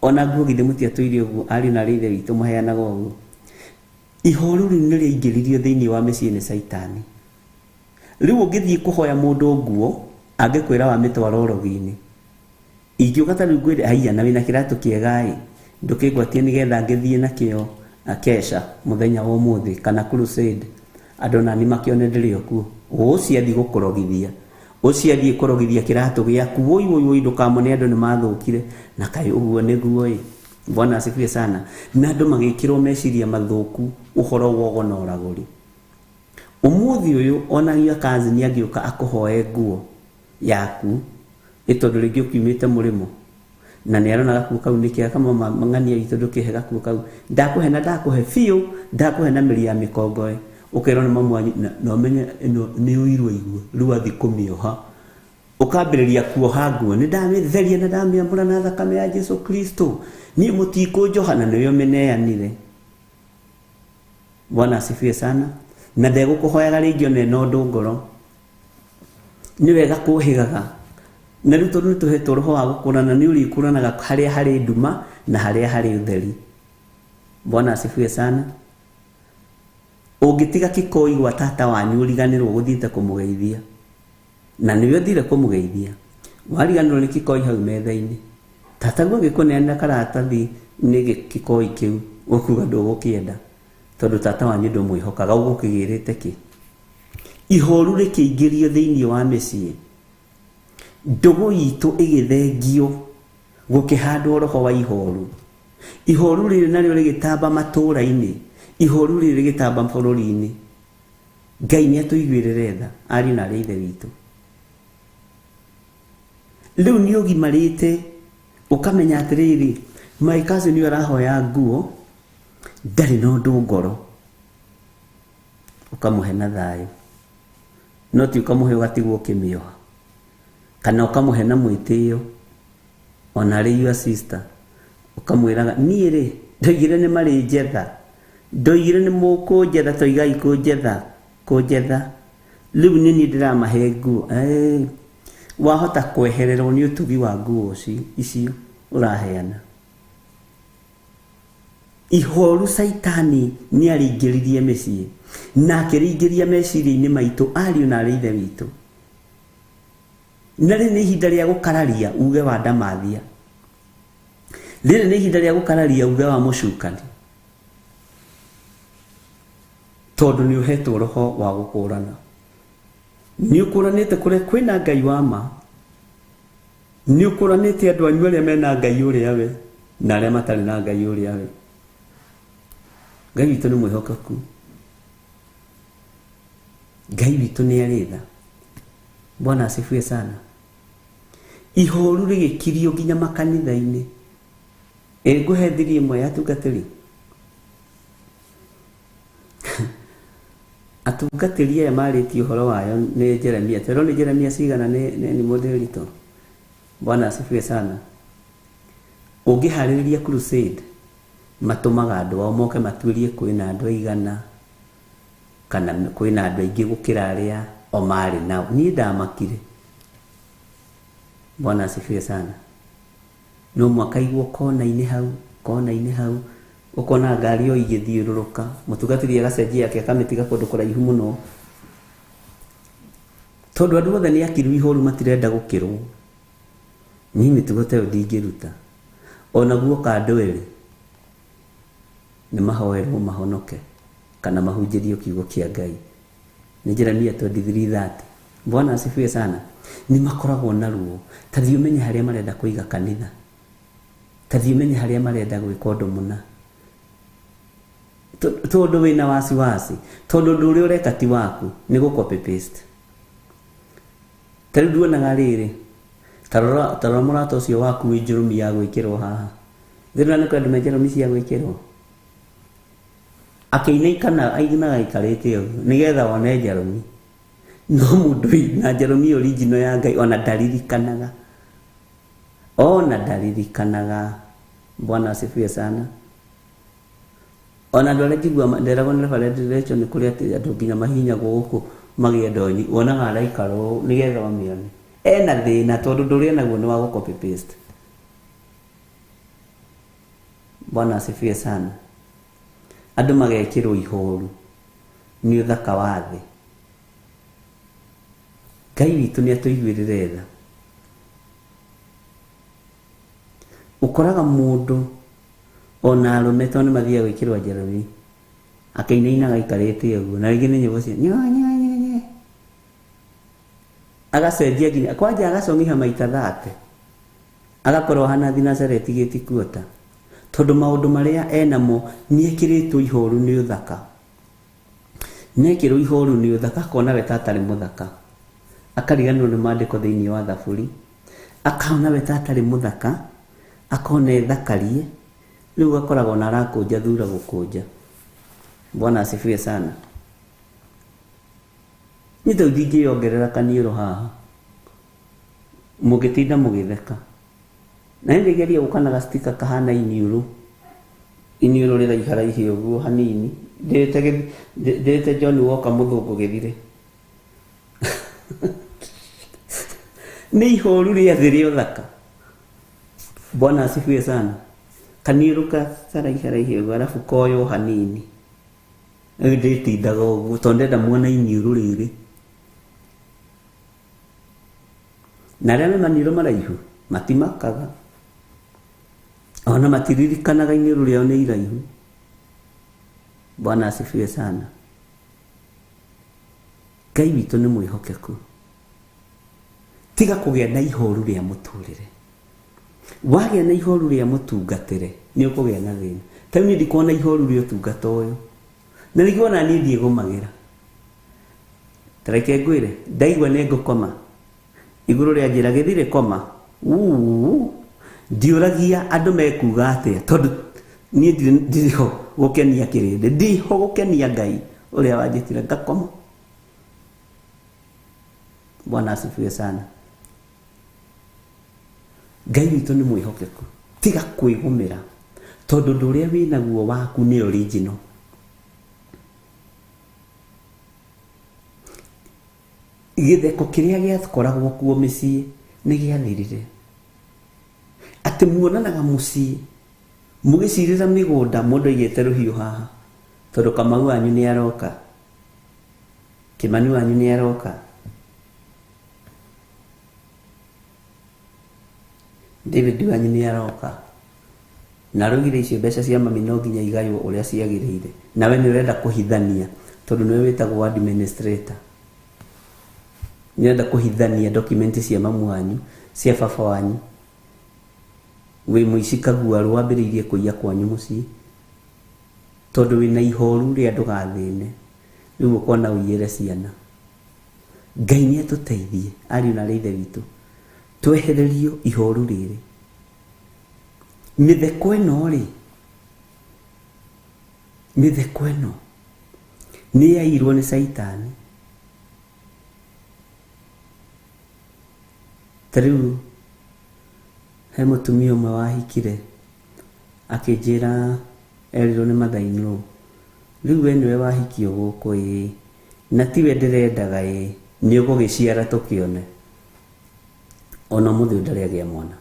Ona nguo githĩ mũtiatũire ũguo, ariũ na ithe witũ mũheanaga ũguo. Ihoru rĩu nĩ rĩaingĩririo thĩinĩ wa mĩciĩ nĩ Caitani. Rĩu ũngĩthiĩ kũhoya mũndũ nguo, angĩkwĩra wamĩtwara ũrogi-inĩ. Ingĩũka ta rĩu ngwĩre haiya na wĩna kĩratũ kĩega ĩ, ndũkĩngwatie nĩgetha ngĩthiĩ nakĩo kesha mũthenya wa ũmũthĩ kana crusade, andũ nani makĩone ndĩrĩ o kuo. Ũcio athiĩ gũkũrogithia, ũcio athiĩ kũrogithia kĩratũ gĩaku, woi woi woi, ndũkamone andũ nĩ mathũkire. Na kaĩ ũguo nĩguo ĩ. Bwana asifiwe sana. Na andũ magĩkĩrwo meciria mathũku ũhoro wa ũgo na ũragũri. Ũmũthĩ ũyũ ona your cousin angĩũka akũhoe nguo yaku ĩ tondũ rĩngĩ ũkiumĩte mũrĩmo na nĩ arona gakuo kau nĩ kega, kama mang'ania witũ ndũkĩhe gakuo kau, ndakũhe na ndakũhe biũ, ndakũhe na mĩri ya mĩkongoe, ũkerwo nĩ mamu wanyu na ũmenye ĩno nĩ ũirwo igua, rĩu athiĩ kũmĩoha. Ũkambĩrĩria kuoha nguo, nĩ ndamĩtheria na ndamĩamũra na thakame ya Jesu Kristo, niĩ mũtikũnjoha, na nĩwe ũmĩneanire. Bwana asifiwe sana. Na ndegũkũhoyaga rĩngĩ ona ĩna ũndũ ngoro. Nĩ wega kũhĩgaga. Na rĩu tondũ nĩtũhetwo roho wa gũkũrana, nĩ ũrĩkũranaga harĩa harĩ nduma na harĩa harĩ ũtheri. Bwana asifiwe sana. Ũngĩtiga kĩkoi gwa tata wanyu ũriganĩrwo gũthiĩte kũmũgeithia, na nĩwe ũthire kũmũgeithia, wariganĩrwo nĩ kĩkoi hau metha-inĩ, tata guo agĩkũneanĩra karatathi nĩ kĩkoi kĩu, ũkuga ndũgũkĩenda tondũ tata wanyu ndũmwĩhokaga, ũgũkĩgĩrĩte kĩ? Ihoru rĩkĩingĩrio thĩinĩ wa mĩciĩ, ndũgũ itũ ĩgĩthengio, gũkĩhandwo roho wa ihoru. Ihoru rĩrĩ narĩo rĩgĩtamba matũũra-inĩ, ihoru rĩrĩ rĩgĩtamba bũrũri-inĩ. Ngai nĩ atũiguĩrĩre tha, ariũ na arĩ ithe witũ. Rĩu nĩ ũgimarĩte ũkamenya atĩrĩrĩ, my cousin ũyũ arahoya nguo, ndarĩ na ũndũ ngoro, ũkamũhe na thayũ, no ti ũkamũhe ũgatigwo ũkĩmĩoha, kana ũkamũhe na mwĩtĩo, ona arĩ your sister, ũkamwĩraga niĩ rĩ ndoigire nĩ marĩ njetha, ndoigire nĩ mũkũnjetha, toigai kũnjetha, kũnjetha, rĩu nĩ niĩ ndĩramahe nguo. Wahota kwehererwo nĩ ũtugi wa nguo icio ũraheana. Ihoru Caitani nĩ arĩingĩririe mĩciĩ na akĩrĩingĩria meciria-inĩ maitũ ariũ na arĩ ithe witũ. Na rĩrĩ nĩ ihinda rĩa gũkararia uge wa ndamathia, rĩrĩ nĩ ihinda rĩa gũkararia uge wa mũcukani, tondũ nĩ ũhetwo roho wa gũkũrana. Nĩ ũkũranĩte kũrĩa kwĩna Ngai wa ma, nĩ ũkũranĩte andũ anyu arĩa mena Ngai ũrĩa we na arĩa matarĩ na Ngai ũrĩa we. Ngai witũ nĩ mwĩhokeku, Ngai witũ nĩ arĩ tha. Bwana asifiwe sana. Ihoru rĩgĩkirio nginya makanitha-inĩ. Ĩ ngũhe thiri ĩmwe ya atungatĩri. Atungatĩri aya marĩtie ũhoro wayo nĩ Jeremia. Twerwo nĩ Jeremia cigana nĩ mũthĩrito. Bwana asifiwe sana. Ũngĩharĩrĩria crusade, matũmaga andũ ao moke matuĩrie kwĩna andũ aigana kana kwĩna andũ aingĩ gũkĩra arĩa o marĩ nao. Niĩ ndamakire. Bwana asifiwe sana. No mwaka igwo kona-inĩ hau, kona-inĩ hau, ũkona ngari o igĩthiũrũrũka, mũtungatĩri agacenjia yake akamĩtiga kũndũ kũraihu mũno, tondũ andũ othe nĩ akiru ihoru matirenda gũkĩrwo. Niĩ mĩtugo ta ĩyo ndingĩruta. Ona guoka andũ erĩ nĩ mahoerwo mahonoke kana mahunjĩrio kiugo kĩa Ngai. Nĩ Jeremia 23:30. Bwana asifiwe sana. Nĩ makoragwo na ruo. Ta thiĩ ũmenye harĩa marenda kũiga kanitha. Ta thiĩ ũmenye harĩa marenda gwĩka ũndũ mũna. Tondũ wĩna wasiwasi, tondũ ũndũ ũrĩa ũreka ti waku, nĩ gũ copy paste. Ta rĩu nduonaga rĩrĩ, ta rora mũrata ũcio waku wĩ njũrũmi ya gwĩkĩrwo haha. Thĩna nĩ kwenda njũrũmi cia gwĩkĩrwo. Akĩinaikana ainaga aikarĩte ũguo nĩgetha one njarũmi. No mũndũ wĩna njarũmi original ya Ngai ona ndaririkanaga. Ona ndaririkanaga. Bwana asifiwe sana. Ona andũ arĩa njiguaga nderagwo nĩ Reverend Rachel nĩ kũrĩ atĩ andũ nginya mahihinyagwo gũkũ magĩe ndonyi, wonaga araikara ũũ nĩgetha ũmĩone. Ena thĩna tondũ ũndũ ũrĩa enaguo nĩ wa gũ copy paste. Bwana asifiwe sana. Andũ magekĩrwo ihoru nĩ ũthaka wa thĩ. Ngai witũ nĩ atũiguĩrĩre tha. Ũkoraga mũndũ ona arũme tondũ nĩ mathiaga gwĩkĩrwo njerũmi akĩinainaga aikarĩte ũguo na rĩngĩ nĩ nyĩmbo cia nyo nyo nyo nyo, agacenjia nginya kwanja agacong'iha maita 30 agakorwo ahana thinacareti gĩtikuota tondũ maũndũ marĩa enamo nĩekĩrĩtwo ihoru nĩ ũthaka. Nĩekĩrwo ihoru nĩ ũthaka akona we ta atarĩ mũthaka, akariganĩrwo nĩ maandĩko thĩinĩ wa thaburi, akona we ta atarĩ mũthaka, akona ethakarie, rĩu akoragwo na arakũnja thura gũkũnja. Bwana asifiwe sana. Niĩ ta rĩu ndingĩongerera kaniũrũ haha mũngĩtinda mũgĩtheka. Na nĩ ndĩgeria gũka na gactika kahana iniũrũ, iniũrũ rĩraiharaihi ũguo hanini, ndĩrĩte John Walker mũthũngũ gĩthire. Nĩ ihoru rĩa thĩ rĩa ũthaka. Bwana asifiwe sana. Kaniũrũ karaiharaihi ũguo arabu koywo hanini. Rĩu ndĩtindaga ũguo tondũ ndĩrenda muone iniũrũ rĩrĩ. Na arĩa me maniũrũ maraihu matimakaga, ona matiririkanaga iniũrũ rĩao nĩ iraihu. Bwana asifiwe sana. Ngai witũ nĩ mwĩhokeku. Tiga kũgĩa na ihoru rĩa mũtũrĩre. Wagĩa na ihoru rĩa mũtungatĩre nĩ ũkũgĩa na thĩna. Ta rĩu niĩ ndikuona ihoru rĩa ũtungata ũyũ, na nĩguo ona niĩ ndiĩgũmagĩra. Ta reke ngwĩre, ndaigua nĩ ngũkoma igũrũ rĩa njĩra gĩthire koma, ndiũragia andũ mekuga atĩa tondũ niĩ ndirĩ ho gũkenia kĩrĩndĩ, ndĩ ho gũkenia Ngai ũrĩa wanjĩtire ngakoma. Bwana asifiwe sana. Ngai witũ nĩ mwĩhokeku. Tiga kwĩgũmĩra tondũ ũndũ ũrĩa wĩnaguo waku nĩ original. Gĩtheko kĩrĩa gĩakoragwo kuo mĩciĩ nĩ gĩathirire. Atĩ muonanaga mũciĩ mũgĩcirĩra mĩgũnda mũndũ aigĩte rũhiũ haha tondũ Kamau wanyu nĩ aroka, Kĩmani wanyu nĩ aroka, David wanyu nĩ aroka, na araugire icio mbeca cia mami no nginya igaywo ũrĩa ciagĩrĩire, nawe nĩ ũrenda kũhithania tondũ nĩwe wĩtagwo administrator. Nĩ ũrenda kũhithania document cia mamu wanyu, cia baba wanyu. Wĩ mũici kaguarũ wambĩrĩirie kũiya kwanyu mũciĩ tondũ wĩna ihoru rĩa ndũgathĩne, rĩu ũkona ũiyĩre ciana. Ngai nĩ atũteithie ariũ na aarĩ a Ithe witũ, twehererio ihoru rĩrĩ. Mĩtheko ĩno rĩ, mĩtheko ĩno nĩ yairwo nĩ Caitani. Ta rĩu he mũtumia ũmwe wahikire akĩnjĩra erirwo nĩ mother-in-law, rĩu we nĩwe wahikio gũkũ ĩĩ, na tiwe ndĩrendaga ĩĩ, nĩ ũgũgĩciara tũkĩone. Ona ũmũthĩ ũyũ ndarĩ agĩa mwana.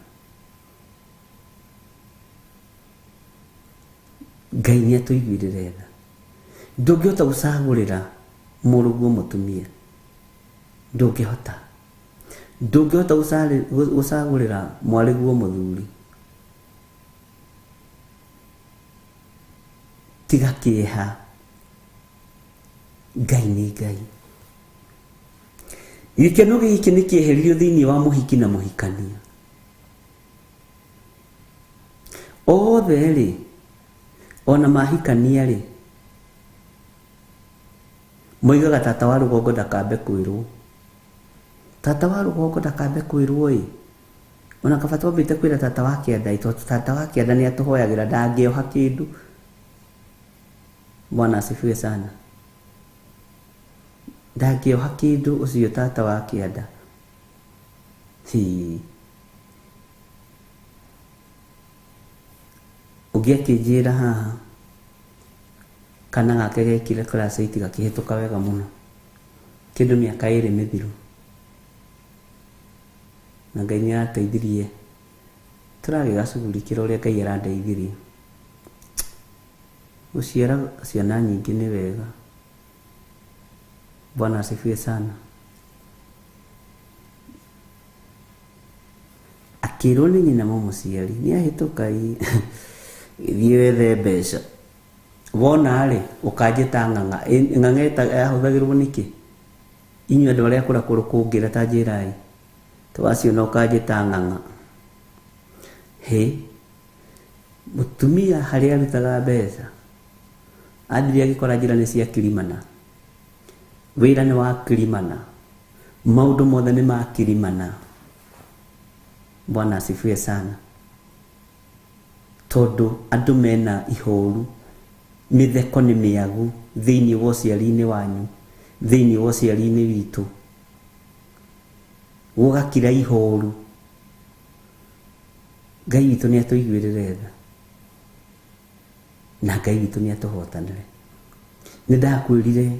Ngai nĩ atũiguĩrĩre tha. Ndũngĩhota gũcagũrĩra mũrũguo mũtumia, ndũngĩhota. Ndũngĩhota gũcagũrĩra mwarĩguo mũthuri. Tiga kĩeha. Ngai nĩ Ngai. Gĩkeno gĩkĩ nĩ kĩeheririo thĩinĩ wa mũhiki na mũhikania. Othe rĩ, ona mahikania rĩ, moigaga tata wa rũgongo ndakambe kwĩrwo. Tata wa rũgongo ndakambe kwĩrwo ĩ. Ona kaba twambĩte kwĩra tata wa kĩanda ĩ, tondũ tata wa kĩanda nĩ atũhoyagĩra ndangĩoha kĩndũ. Bwana asifiwe sana. Ndangĩoha kĩndũ ũcio tata wa kĩanda. Hi. Ũngĩ akĩnjĩra haha kana gake gekire class 8 gakĩhĩtũka wega mũno kĩndũ mĩaka 2 mĩthiru, na Ngai nĩ arateithirie tũragĩgacugurikĩra ũrĩa Ngai arandeithirie. Gũciara ciana nyingĩ nĩ wega. Bwana asifiwe sana. Akĩrwo nĩ nyina mũmũciari nĩ ahĩtũka ĩ, gĩthiĩ wethe mbeca. Wona rĩ, ũkanjĩta ng'ang'a. Ng'ang'a yahũthagĩrwo nĩkĩ? Inyuĩ andũ arĩa akũrakũrũ kũngĩra ta njĩrai. Twaciona ũkanjĩta ng'ang'a. Hĩ, mũtumia harĩa arutaga mbeca, athire agĩkora njĩra nĩ cia kirimana. Wĩra nĩ wa kirimana. Maũndũ mothe nĩ ma kirimana. Bwana asifiwe sana. Tondũ andũ mena ihoru, mĩtheko nĩ mĩagu thĩinĩ wa ũciari-inĩ wanyu, thĩinĩ wa ũciari-inĩ witũ. Gũgakira ihoru. Ngai witũ nĩ atũiguĩrĩre tha. Na Ngai witũ nĩ atũhotanĩre. Nĩ ndakwĩrire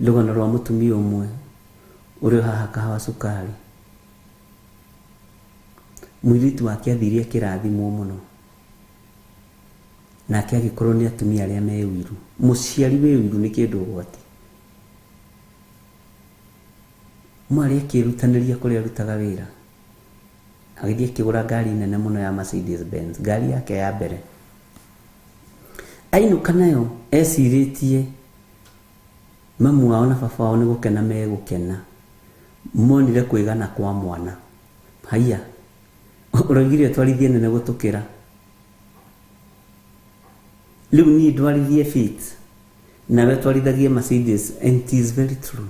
rũgano rwa mũtumia ũmwe ũrĩa ũhaha kahawa cukari. Mũirĩtu wake athire akĩrathimwo mũno. Nake agĩkorwo nĩ atumia arĩa me ũiru. Mũciari wĩ ũiru nĩ kĩndũ ũgwati. Mwarĩ akĩĩrutanĩria kũrĩa arutaga wĩra. Agĩthiĩ akĩgũra ngari nene mũno ya Mercedes Benz, ngari yake ya mbere. Ainũka nayo ecirĩtie mamu wao na baba wao nĩ gũkena megũkena. Monire kwĩgana kwa mwana. Haiya, ũroigire ũtwarithie nene gũtũkĩra. Rĩu niĩ ndwarithie Fit, nawe twarithagie Mercedes, and it is very true.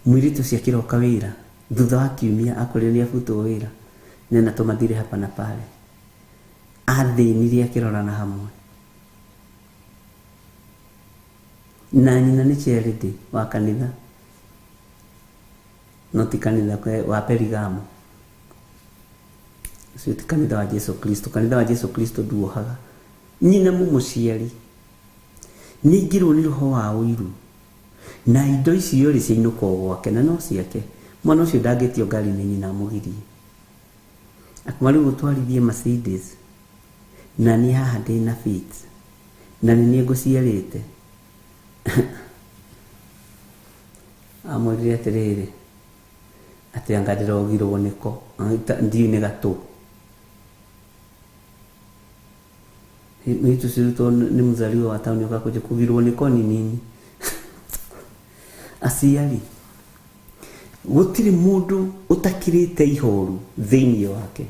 Mũirĩtu ũcio akĩroka wĩra thutha wa kiumia akorire nĩ abutwo wĩra nena tũmathire hapa na pale. Athĩnirie akĩrorana hamwe. Na nyina nĩ charity wa kanitha, no ti kanitha wa Perigamo. Ũcio ti kanitha wa Jesu Kristo. Kanitha wa Jesu Kristo nduohaga. Nyina mũmũciari nĩaingĩrwo nĩ roho wa ũiru, na indo icio rĩ ciainũka o gwake na no ciake. Mwana ũcio ndangĩtio ngari nĩ nyina amũgirie. Akuma rĩu ũtwarithie Mercedes na niĩ haha ndĩna Fit na nĩ niĩ ngũciarĩte. Amwĩrire atĩrĩrĩ, atĩ anga ndĩrogirwo nĩko, ndiũĩ nĩ gatũ. Mũirĩtu ũcio nĩ mũzaliwa wa taũni ũka kũgirwo nĩko ni nini. Aciari, gũtirĩ mũndũ ũtakirĩte ihoru thĩinĩ wake.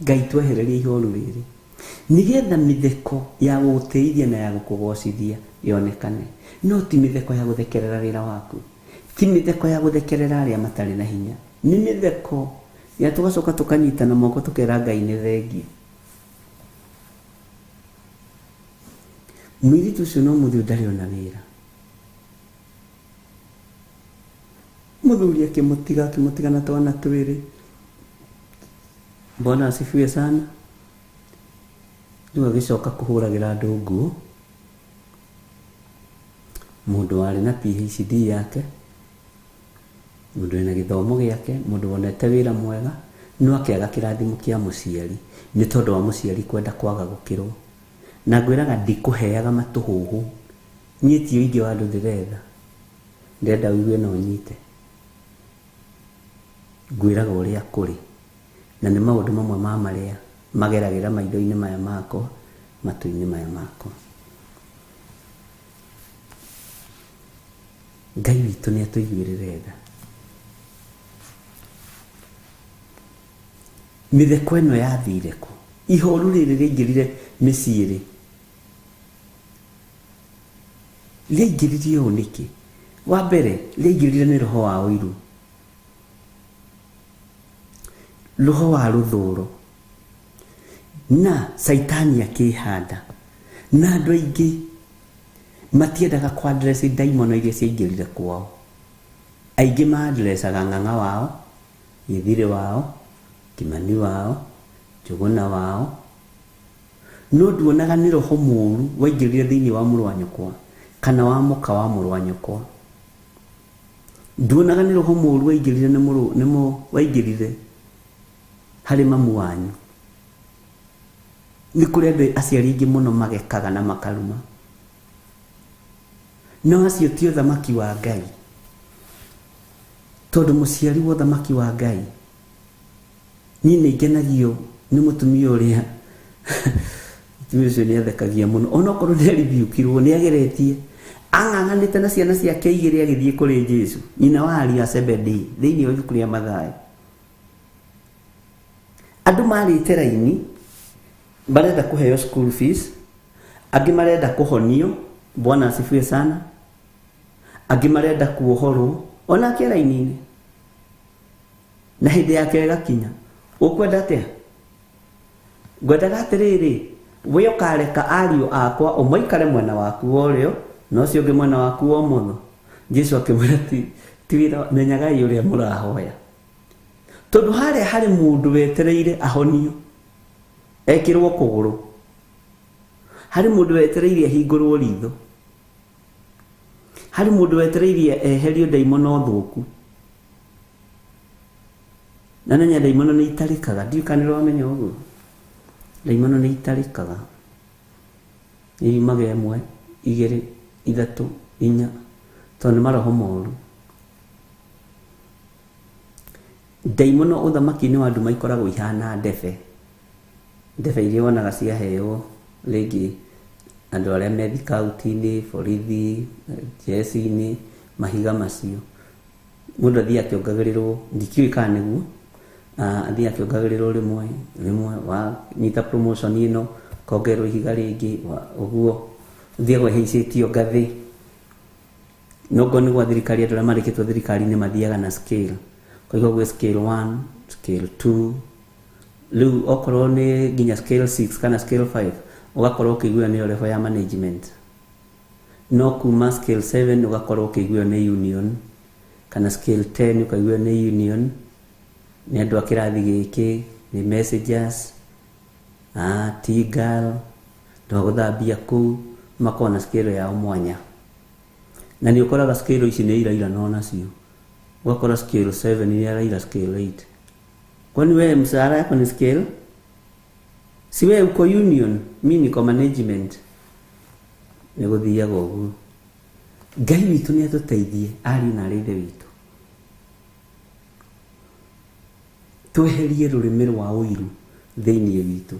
Ngai twehererie ihoru rĩrĩ nĩgetha mĩtheko ya gũgũtĩithia na ya gũkũgocithia yonekane. No ti mĩtheko ya gũthekerera wĩra waku, ti mĩtheko ya gũthekerera arĩa matarĩ na hinya, nĩ mĩtheko ya tũgacoka tũkanyitana moko tũkera Ngai nĩ thengiũ. Mũirĩtu ũcio no mũthĩ ndarĩ ona wĩra. Mũthuri akĩmũtiga na twana twĩrĩ. Bwana asifiwe sana. Rĩu agĩcoka kũhũragĩra andũ nguo. Mũndũ warĩ na PhD yake, mũndũ wĩna gĩthomo gĩake, mũndũ wonete wĩra mwega, no akĩaga kĩrathimo kĩa mũciari nĩ tondũ wa mũciari kwenda kwaga gũkĩrwo. Na ngwĩraga ndikũheaga matũhũhũ. Niĩ ti ũingĩ wa andũ ndĩretha, ndĩrenda ũigue na ũnyite. Ngwĩraga ũrĩa kũrĩ, na nĩ maũndũ mamwe ma marĩa mageragĩra maitho-inĩ maya makwa, matũ-inĩ maya makwa. Ngai witũ nĩ atũiguĩrĩre tha. Mĩtheko ĩno yathire kũ? Ihoru rĩrĩ rĩaingĩrire mĩciĩ rĩ, rĩaingĩrire ũũ nĩkĩ? Wa mbere rĩaingĩrire nĩ roho wa ũiru, roho wa rũthũro, na Caitani akĩhanda, na andũ aingĩ matiendaga kũ address ndaimono iria ciaingĩrire kwao. Aingĩ ma-addressaga ng'ang'a wao, gĩthirĩ wao, Kimani wao, Njũgũna wao, no nduonaga nĩ roho mũũru waingĩrire thĩinĩ wa mũrũ wa nyũkwa kana wa mũka wa mũrũ wa nyũkwa. Nduonaga nĩ roho mũũru waingĩrire nĩ mũrũ nĩ mũ waingĩrire harĩ mamu wanyu. Nĩ kũrĩ andũ aciari aingĩ mũno magekaga na makaruma, no acio ti ũthamaki wa Ngai, tondũ mũciari wa ũthamaki wa Ngai, niĩ nĩ ngenagio nĩ mũtumia ũrĩa mũtumia ũcio nĩ athekagia mũno, onokorwo nĩ aribiũkirwo, nĩ ageretie ang'ang'anĩte na ciana ciake igĩrĩ agĩthiĩ kũrĩ Jesu, nyina wa ariũ a Zebedee, thĩinĩ wa ibuku rĩa Mathayo. Andũ marĩte raini marenda kũheo school fees, angĩ marenda kũhonio, Bwana asifiwe sana, angĩ marenda kuohorwo, onake raini-inĩ, na hĩndĩ yake ĩgakinya. Ũkwenda atĩa? Ngwendaga atĩrĩrĩ, we ũkareka ariũ akwa ũmwe aikare mwena waku wa ũrĩo na ũcio ũngĩ mwena waku wa ũmotho. Jesu akĩmwĩra, ti wĩra, menyagai ũrĩa mũrahoya, tondũ harĩa harĩ mũndũ wetereire ahonio ekĩrwo kũgũrũ, harĩ mũndũ wetereire ahingũrwo ritho, harĩ mũndũ wetereire eherio ndaimono thũku. Na nenya ndaimono nĩ itarĩkaga, ndiũĩ kana nĩ ũramenya ũguo. Ndaimono nĩ itarĩkaga, iriumaga ĩmwe, igĩrĩ, ithatũ, inya, tondũ nĩ maroho moru. Ndaimono ũthamaki-inĩ wa nduma ikoragwo ihana ndebe, ndebe iria wonaga ciaheo rĩngĩ andũ arĩa me thikauti-inĩ, borithi, jeci-inĩ, mahiga macio. Mũndũ athiĩ akĩongagĩrĩrwo, ndikĩũĩ kana nĩguo, athiĩ akĩongagĩrĩrwo rĩmwe rĩmwe, wanyita promotion ĩno kongerwo ihiga rĩngĩ, ũguo ũthiaga ũhaicĩtio ngathĩ. No ngorwo nĩ gwa thirikari, andũ arĩa marĩkĩtwo thirikari-inĩ mathiaga na scale, koguo gwĩ scale 1, scale 2, rĩu okorwo nĩ nginya scale 6 kana scale 5 ũgakorwo ũkĩiguo nĩyo level ya management, no kuma scale 7 ũgakorwo ũkĩiguo nĩ union, kana scale 10 ũkaiguo nĩ union, nĩ andũ a kĩrathi gĩkĩ, nĩ messengers, T-girl, andũ a gũthambia kũu, makoragwo na scale yao mwanya. Na nĩ ũkoraga scale ici nĩ irairana onacio, ũgakora scale 7 nĩ iraira scale 8. Kwani wewe mshahara yako ni scale? Si wewe uko union, mimi niko management. Nĩ gũthiaga ũguo. Ngai witũ nĩ atũteithie ariũ na arĩ ithe witũ, tweherie rũrĩmĩ rwa ũiru thĩinĩ witũ,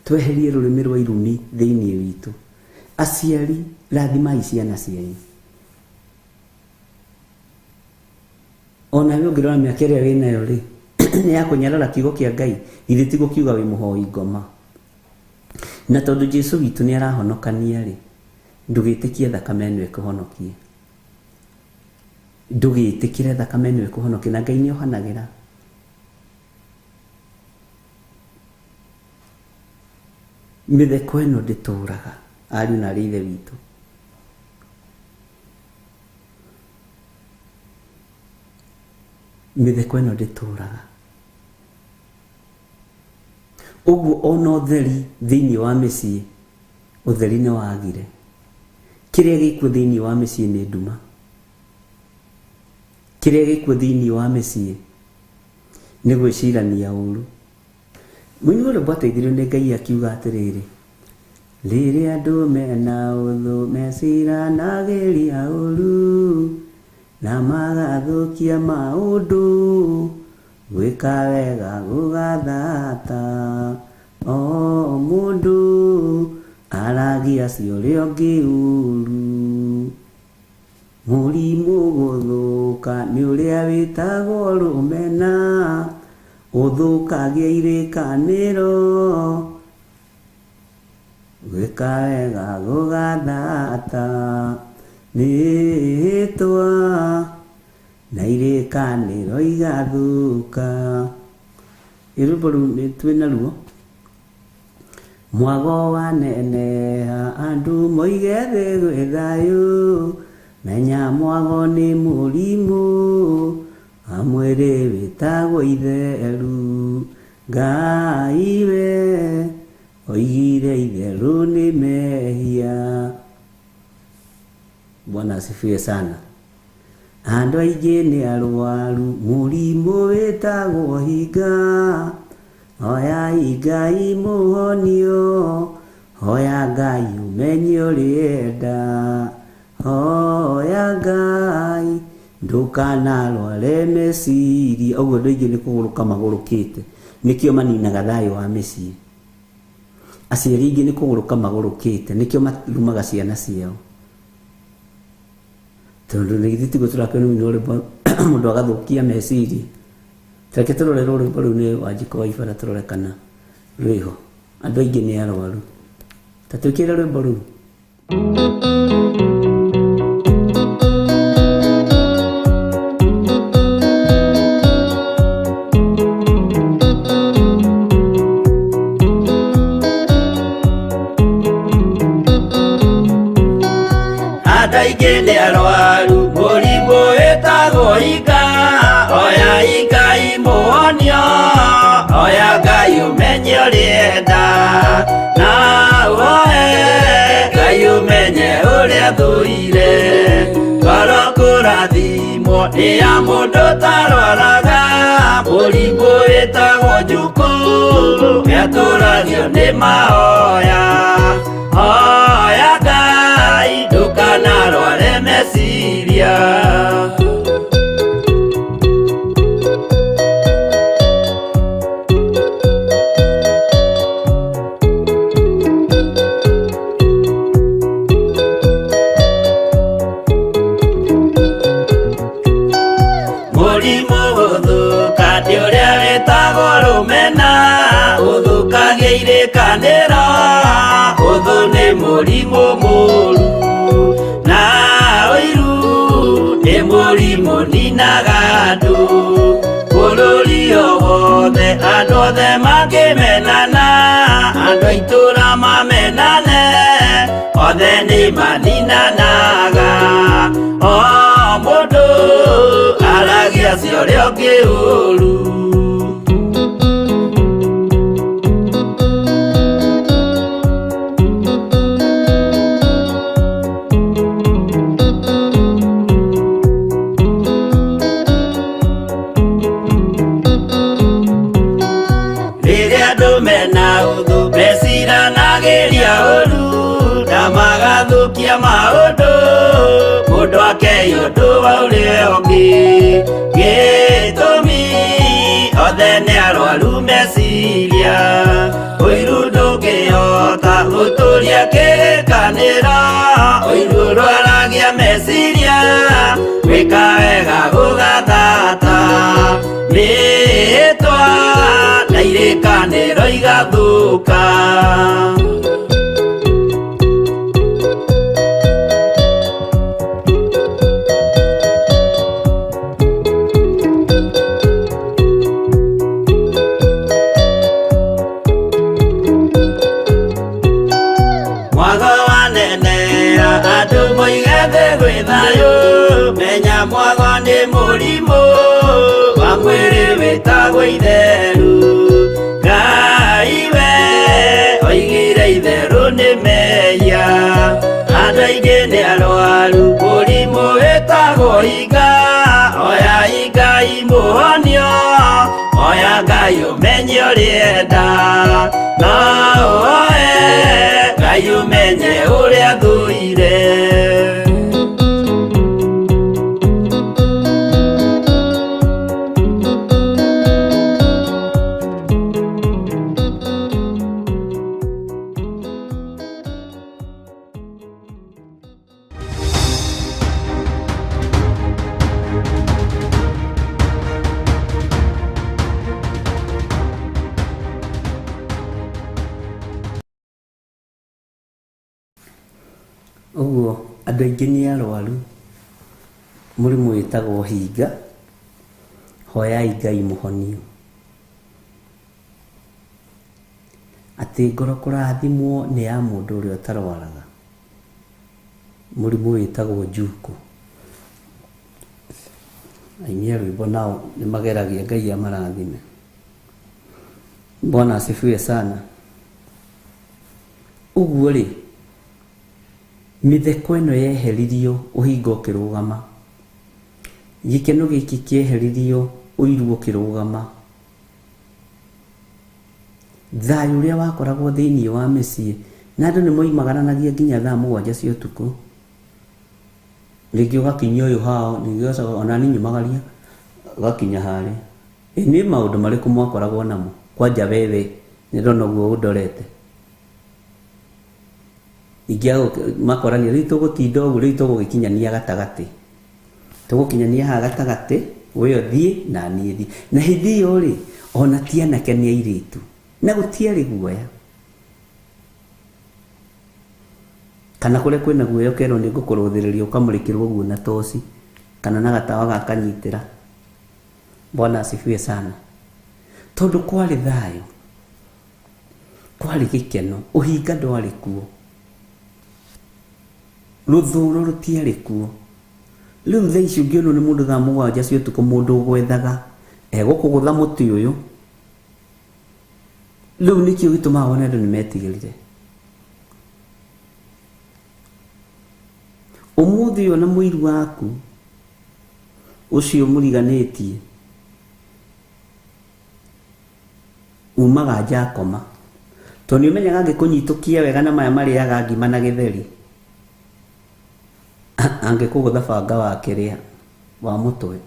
tweherie rũrĩmĩ rwa irumi thĩinĩ witũ. Aciari, rathimai ciana cianyu. Ona we ũngĩrora mĩaka ĩrĩa wĩnayo rĩ, nĩ ya kũnyarara kiugo kĩa Ngai, githĩ ti gũkiuga wĩ mũhoi ngoma? Na tondũ Jesu witũ nĩ arahonokania rĩ, ndũgĩtĩkie thakame ĩno ĩkũhonokie, ndũgĩtĩkĩre thakame ĩno ĩkũhonokie, na Ngai nĩ ohanagĩra. Mĩtheko ĩno ndĩtũraga, ariũ na arĩ ithe witũ. Mĩtheko ĩno ndĩtũraga. Ũguo ona ũtheri thĩinĩ wa mĩciĩ, ũtheri nĩ wagire. Kĩrĩa gĩkuo thĩinĩ wa mĩciĩ nĩ nduma. Kĩrĩa gĩkuo thĩinĩ wa mĩciĩ nĩ gwĩcirania ũru. Mũini wa rwĩmbo ateithirio nĩ Ngai akiuga atĩrĩrĩ, rĩrĩa andũ mena ũthũ meciranagĩria ũru na magathũkia maũndũ, gwĩka wega gũgathata o mũndũ Aragia cia ũrĩa ũngĩ ũru. Mũrimũ gũthũka nĩ ũrĩa wĩtagwo rũmena, ũthũkagia irĩkanĩro. Gwĩka wega gũgathata mĩhĩtwa na irĩkanĩro igathũka. Rwĩmbo rũu nĩ twĩ naruo. Mwago waneneha andũ moige thĩ gwĩ thayũ, menya mwago nĩ mũrimũ wa mwĩrĩ wĩtagwo itheru. Ngai we oigire itherũ nĩ mehia. Bwana asifiwe sana. Andũ aingĩ nĩ arwaru mũrimũ wĩtagwo hinga. Hoyai Ngai mũhonio, hoya Ngai ũmenye ũrĩenda. Hoya Ngai ndũkanarware meciria. Ũguo andũ aingĩ nĩ kũgũrũka magũrũkĩte, nĩkĩo maninaga thayũ wa mĩciĩ. Aciari aingĩ nĩ kũgũrũka magũrũkĩte, nĩkĩo marumaga ciana ciao. Tondũ nĩ githĩ tiguo tũrakĩona rũu nĩ rwĩmbo mũndũ agathũkia meciria. Reke tũrore rwĩmbo rũu nĩ Wanjikũ wa Ibara tũrore kana rwĩho. Andũ aingĩ nĩ arwaru. Ta twĩkĩre rwĩmbo rũu. Andũ aingĩ nĩ arwaru mũrimũ wĩtagwo hinga. Oya Ngai mũhonio, oya Ngai ũmenye ũrĩenda. Na woe Ngai ũmenye ũrĩa thũire. Ngoro kũrathimwo nĩ ya mũndũ ũtarwaraga. Mũrimũ wĩtagwo njukũ nĩatũragio nĩ mahoya. Hoya Ngai ndũkanarware meciria. Mũrimũ gũthũka nĩ ũrĩa wĩtagwo rũmena, ũthũkagia irĩkanĩro. Ũthũ nĩ mũrimũ mũru na ũiru nĩ mũrimũ ninaga andũ. Bũrũri o wothe andũ othe mangĩmenana, andũ a itũũra mamenane, othe nĩ maninanaga. O mũndũ aragia cia ũrĩa ũngĩ ũru. Rĩrĩa andũ mena ũthũ meciranagĩria ũru, na magathũkia maũndũ, mũndũ akei ũndũ wa ũrĩa ũngĩ. Gĩtũmi othe nĩ arwaru meciria. Ũiru ndũngĩhota gũtũria kĩrĩkanĩro. Ũiru ũrwaragia meciria, gwĩka wega gũgathata. Mĩhĩtwa na irĩkanĩro igathũka. Mwago waneneha andũ moige thĩ gwĩ thayũ, menya mwago nĩ mũrimũ wa mwĩrĩ wĩtagwo itheru. Ngai we oigire itherũ nĩ mehia. Andũ aingĩ nĩ arwaru mũrimũ wĩtagwo hinga. Oya Ngai mũhonio, oya Ngai ũmenye ũrĩenda. No woe Ngai ũmenye ũrĩa thũire. Ũguo andũ aingĩ nĩ arwaru mũrimũ wĩtagwo hinga, hoyai Ngai mũhonio. Atĩ ngoro kũrathimwo nĩ ya mũndũ ũrĩa ũtarwaraga mũrimũ wĩtagwo njuku. Aini a rwĩmbo nao nĩ mageragia Ngai amarathime. Bwana asifiwe sana. Ũguo rĩ, mĩtheko ĩno yeheririo ũhinga ũkĩrũgama, gĩkeno gĩkĩ kĩeheririo ũiru ũkĩrũgama, thayũ ũrĩa wakoragwo thĩinĩ wa mĩciĩ, na andũ nĩ moimagaranagia nginya thaa 7 cia ũtukũ, rĩngĩ ũgakinyia ũyũ hao, rĩngĩ ũgacoka ona niĩ nyumagaria ũgakinya harĩa. Ĩ nĩ maũndũ marĩkũ mwakoragwo namo? Kwanja wewe nĩ ndona ũguo ũndorete. Ingĩ makorania rĩu tũgũtinda ũguo, rĩu tũgũgĩkinyania gatagatĩ, tũgũkinyania haha gatagatĩ, we ũthiĩ na niĩ thiĩ. Na hĩndĩ ĩyo rĩ, ona ti anake nĩ airĩtu, na gũtiarĩ guoya. Kana kũrĩa kwĩna guoya ũkerwo nĩ ngũkũrũthĩrĩria ũkamũrĩkĩrwo ũguo na toci kana na gatawa gakanyitĩra. Bwana asifiwe sana. Tondũ kwarĩ thayũ, kwarĩ gĩkeno, ũhinga ndwarĩ kuo, rũthũro rũtiarĩ kuo. Rĩu thaa ici ũngĩonwo nĩ mũndũ thaa 7 cia ũtukũ, mũndũ ũgwethaga egũkũgũtha mũtĩ ũyũ. Rĩu nĩkĩo gĩtũmaga wone andũ nĩ metigĩrire. Ũmũthĩ ũyũ ona mũiru waku ũcio mũriganĩtie umaga nja akoma, tondũ nĩ ũmenyaga angĩkũnyitũkia wega na maya marĩaga ngima na gĩtheri, angĩkũgũtha banga wa kĩrĩa wa mũtwe.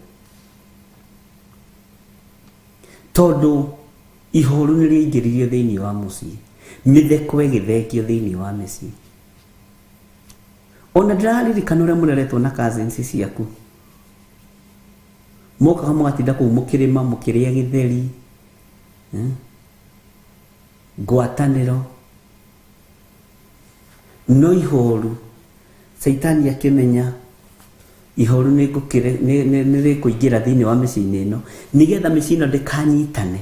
Tondũ ihoru nĩ rĩaingĩririo thĩinĩ wa mũciĩ, mĩtheko ĩgĩthengio thĩinĩ wa mĩciĩ. Ona ndĩraririkana ũrĩa mũreretwo na cousins ciaku, mokaga mũgatinda kũu mũkĩrĩma, mũkĩrĩa gĩtheri, ngwatanĩro. No ihoru, Caitani akĩmenya ihoru nĩ rĩkũingĩra thĩinĩ wa mĩciĩ-inĩ ĩno, nĩgetha mĩciĩ ĩno ndĩkanyitane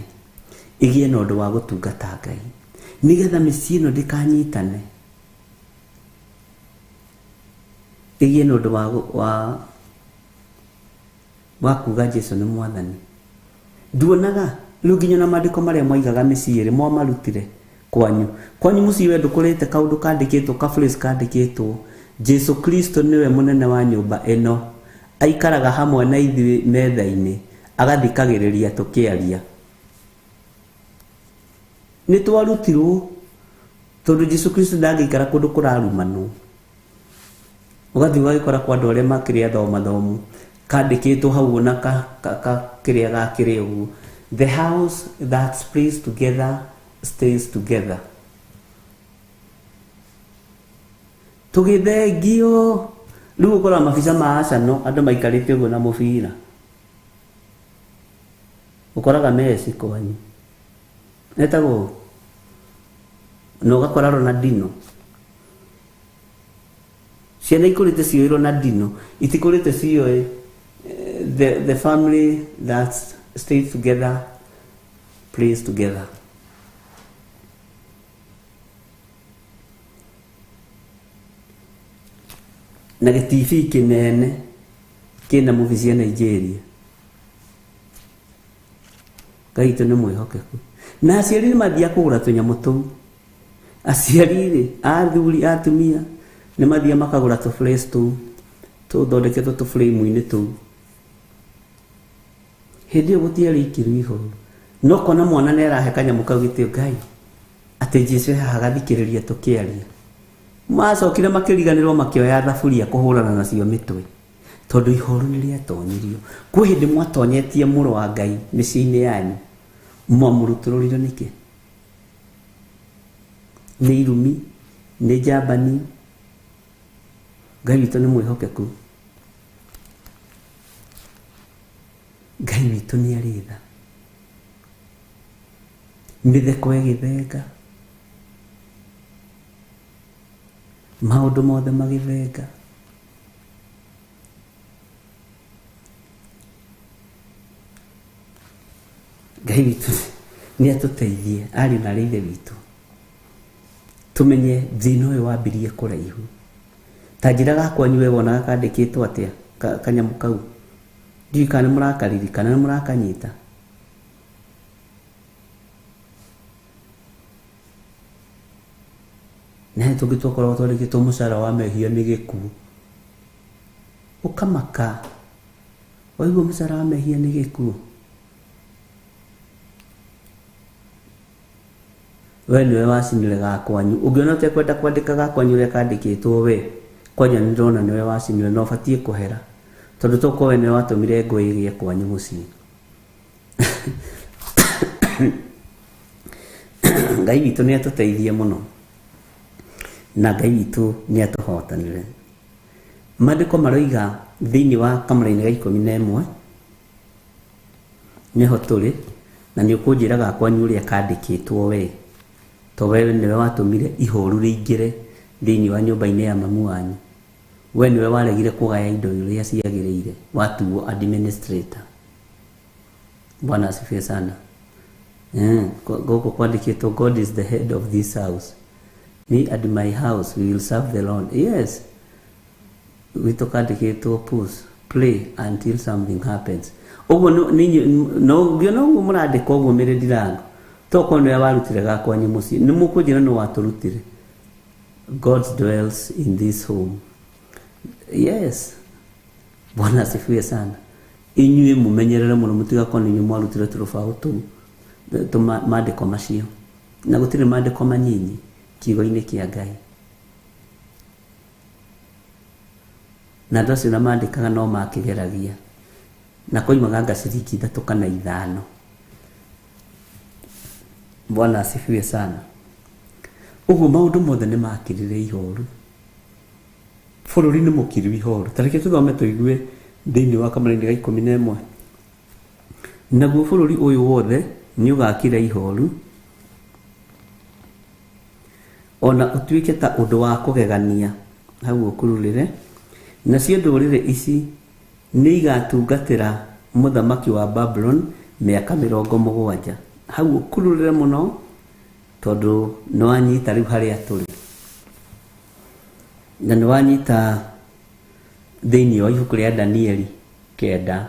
ĩgĩe na ũndũ wa gũtungata Ngai, nĩgetha mĩciĩ ĩno ndĩkanyitane ĩgĩe na ũndũ wa kuga Jesu nĩ mwathani. Nduonaga rĩu nginya na maandĩko marĩa moigaga mĩciĩ ĩrĩ mwamarutire kwanyu. Kwanyu mũciĩ we ndũkũrĩte kaũndũ kandĩkĩtwo, ka phrase kandĩkĩtwo, Jesu Kristo nĩwe mũnene wa nyũmba ĩno, aikaraga hamwe na ithuĩ metha-inĩ, agathikagĩrĩria tũkĩaria. Nĩ twarutirwo tondũ Jesu Kristo ndangĩikara kũndũ kũrarumanwo. Ũgathiĩ ũgagĩkora kwa andũ arĩa makĩrĩ athomathomu, kandĩkĩtwo hau ona ka kĩrĩa gakĩrĩ ũguo, the house that prays together stays together. Tũgĩthengio rĩu ũkoraga mabica ma Arsenal andũ maikarĩte ũguo na mũbira, ũkoraga Messi kwanyu etagwo, na ũgakora Ronaldinho. Ciana ikũrĩte ciũĩ Ronaldinho, itikũrĩte ciũĩ the family that stays together plays together. Na gĩtibi kĩnene kĩna movie cia Nigeria. Ngai witũ nĩ mwĩhokeku. Na aciari nĩ mathiaga kũgũra tũnyamũ tũu. Aciari rĩ, athuri, atumia nĩ mathiaga makagũra tũ flash tũu tũthondeketwo tũ frame-inĩ tũu. Hĩndĩ ĩyo gũtiarĩ ikiru ihoru. No kona mwana nĩ arahe kanyamũ kau gĩtĩo, Ngai atĩ Jesu haha agathikĩrĩria tũkĩaria. Macokire makĩriganĩrwo makĩoya thaburia kũhũrana nacio mĩtwe, tondũ ihoru nĩ rĩatonyirio. Kwĩ hĩndĩ mwatonyetie mũrũ wa Ngai mĩciĩ-inĩ yanyu, mwamũrutũrũrire nĩkĩ? Nĩ irumi, nĩ njambani. Ngai witũ nĩ mwĩhokeku. Ngai witũ nĩ arĩ tha. Mĩtheko ĩgĩthenga. Maũndũ mothe magĩthenga. Ngai witũ nĩ atũteithie ariũ na arĩ ithe witũ, tũmenye thĩna ũyũ wambirie kũraihu. Ta njĩra gakwanyu we wonaga kandĩkĩtwo atĩa kanyamũ kau? Ndiũĩ kana nĩ mũrakaririkana, nĩ mũrakanyita. Na he tũngĩ twakoragwo twandĩkĩtwo mũcara wa mehia nĩ gĩkuũ. Ũkamaka waigua mũcara wa mehia nĩ gĩkuũ. We nĩwe wacinire gakwanyu. Ũngĩona ũtekwenda kwandĩka gakwanyu ũrĩa kandĩkĩtwo, we kwanja nĩ ndĩrona nĩwe wacinire na ũbatiĩ kũhera, tondũ tokorwo we nĩwe watũmire ngũĩ ĩgĩe kwanyu mũciĩ. Ngai witũ nĩ atũteithie mũno, na Ngai witũ nĩ atũhotanĩre. Maandĩko maroiga thĩinĩ wa kamũra-inĩ ga 11 nĩho tũrĩ, na nĩ ũkũnjĩra gakwanyu ũrĩa kandĩkĩtwo we, to we nĩwe watũmire ihoru rĩingĩre thĩinĩ wa nyũmba-inĩ ya mamu wanyu. We nĩwe waregire kũgaya indo iria ciagĩrĩire, watuo administrator. Bwana asifiwe sana. Gũkũ kwandĩkĩtwo God is the head of this house. Me and my house we will serve the Lord. Yes. Gwitũ kandĩkĩtwo push, play until something happens. Ũguo no ũngĩona ũguo mũrandĩka ũguo mĩrĩ ndirango, tokorwo nĩwe warutire gakwanyu mũciĩ, nĩ mũkũnjĩra nĩ watũrutire. God dwells in this home. Yes. Bwana asifiwe sana. Inyuĩ mũmenyerere mũno mũtigakorwo nĩ inyuĩ mwarutire tũrũbaũ tũu mandĩko macio, na gũtirĩ mandĩko manyinyi kiugo-inĩ kĩa Ngai. Na andũ acio na mandĩkaga no makĩgeragia, na koimaga anga ciringi 3 kana 5. Bwana asifiwe sana. Ũguo maũndũ mothe nĩ makĩrire ihoru. Bũrũri nĩ mũkiru ihoru. Ta reke tũthome tũigue thĩinĩ wa kamũra-inĩ ga 11. Naguo bũrũri ũyũ wothe nĩ ũgakira ihoru, ona ũtuĩke ta ũndũ wa kũgegania hau ũkururĩre. Nacio ndũrĩrĩ ici nĩ igatungatĩra mũthamaki wa Babuloni mĩaka 70. Hau ũkururĩre mũno, tondũ nĩ wanyita rĩu harĩa tũrĩ, na nĩ wanyita thĩinĩ wa ibuku rĩa Danieli 9.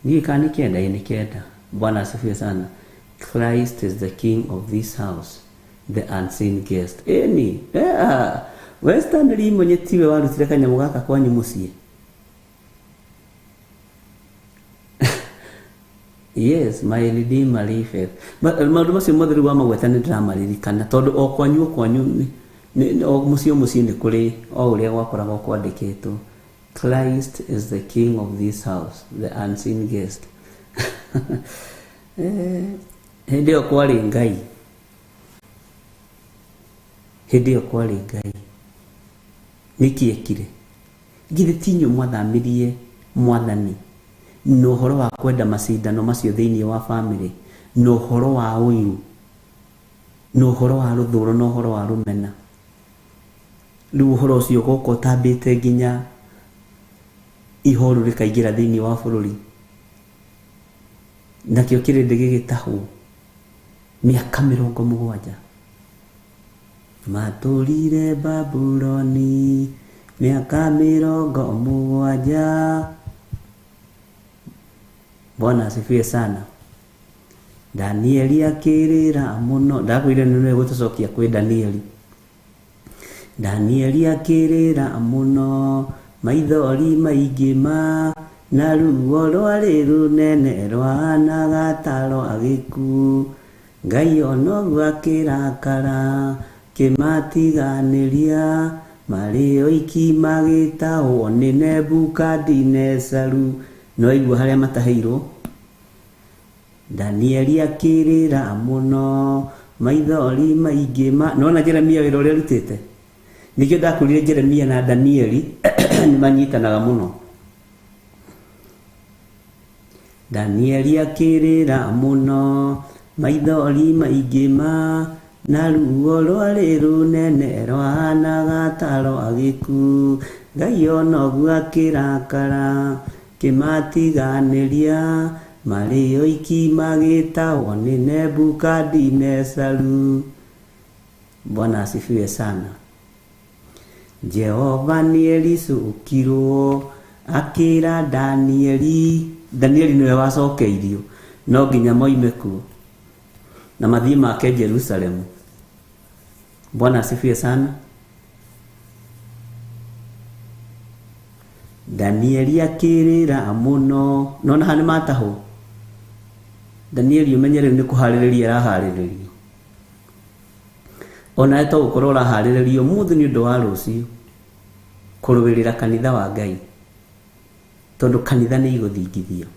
Ndiũĩ kana nĩ 9, ĩĩ nĩ 9. Bwana asifiwe sana. Christ is the king of this house, the unseen guest. Ĩni, Western Rimonye tiwe warutire kanyamũ gaka kwanyu mũciĩ. Yes, my redeemer liveth. Maũndũ macio mothe rĩu wamagweta nĩ ndĩramaririkana, tondũ o kwanyu o kwanyu o mũciĩ o mũciĩ nĩ kũrĩ o ũrĩa gwakoragwo kwandĩkĩtwo. Christ is the king of this house, the unseen guest. Hĩndĩ ĩyo kwarĩ Ngai. Hĩndĩ ĩyo kwarĩ Ngai. Nĩkĩ ekire? Githĩ ti inyuĩ mwathamirie mwathani na ũhoro wa kwenda macindano macio thĩinĩ wa family, na ũhoro wa ũiru, na ũhoro wa rũthũro, na ũhoro wa rũmena. Rĩu ũhoro ũcio ũgoka ũtambĩte nginya ihoru rĩkaingĩra thĩinĩ wa bũrũri, nakĩo kĩrĩndĩ gĩgĩtahwo mĩaka 70. Matũrire Babuloni mĩaka 70. Bwana asifiwe sana. Danieli akĩrĩra mũno. Ndakwĩrire nĩ gũtũcokia kwĩ Danieli. Danieli akĩrĩra mũno, maithori maingĩ ma, na ruo rwarĩ rũnene rwahanaga ta rwa gĩkuũ. Ngai ona ũguo akĩrakara, kĩmatiganĩria, marĩ oiki magĩtahwo nĩ Nebukadinezaru. No aigua harĩa mataheirwo. Danieli akĩrĩra mũno, maithori maingĩ ma. Nĩwona Jeremia wĩra ũrĩa arutĩte? Nĩkĩo ndakwĩrire Jeremia na Danieli nĩ manyitanaga mũno. Danieli akĩrĩra mũno, maithori maingĩ ma, Na ruo rwarĩ rũnene rwahanaga ta rwa gĩkuũ. Ngai ona ũguo akĩrakara, kĩmatiganĩria, marĩ oiki magĩtahwo nĩ Nebukadinezaru. Bwana asifiwe sana. Jehova nĩericũkirwo akĩra Danieli. Danieli nĩwe wacokeirio, no nginya moime kuo na mathiĩ make Jerusalemu. Bwana asifiwe sana. Danieli akĩrĩra mũno. Nona haha nĩ matahwo. Danieli ũmenye rĩu nĩ kũharĩrĩria araharĩrĩrio. Onawe to gũkorwo ũraharĩrĩrio ũmũthĩ nĩ ũndũ wa rũciũ kũrũĩrĩra kanitha wa Ngai, tondũ kanitha nĩ igũthingithio.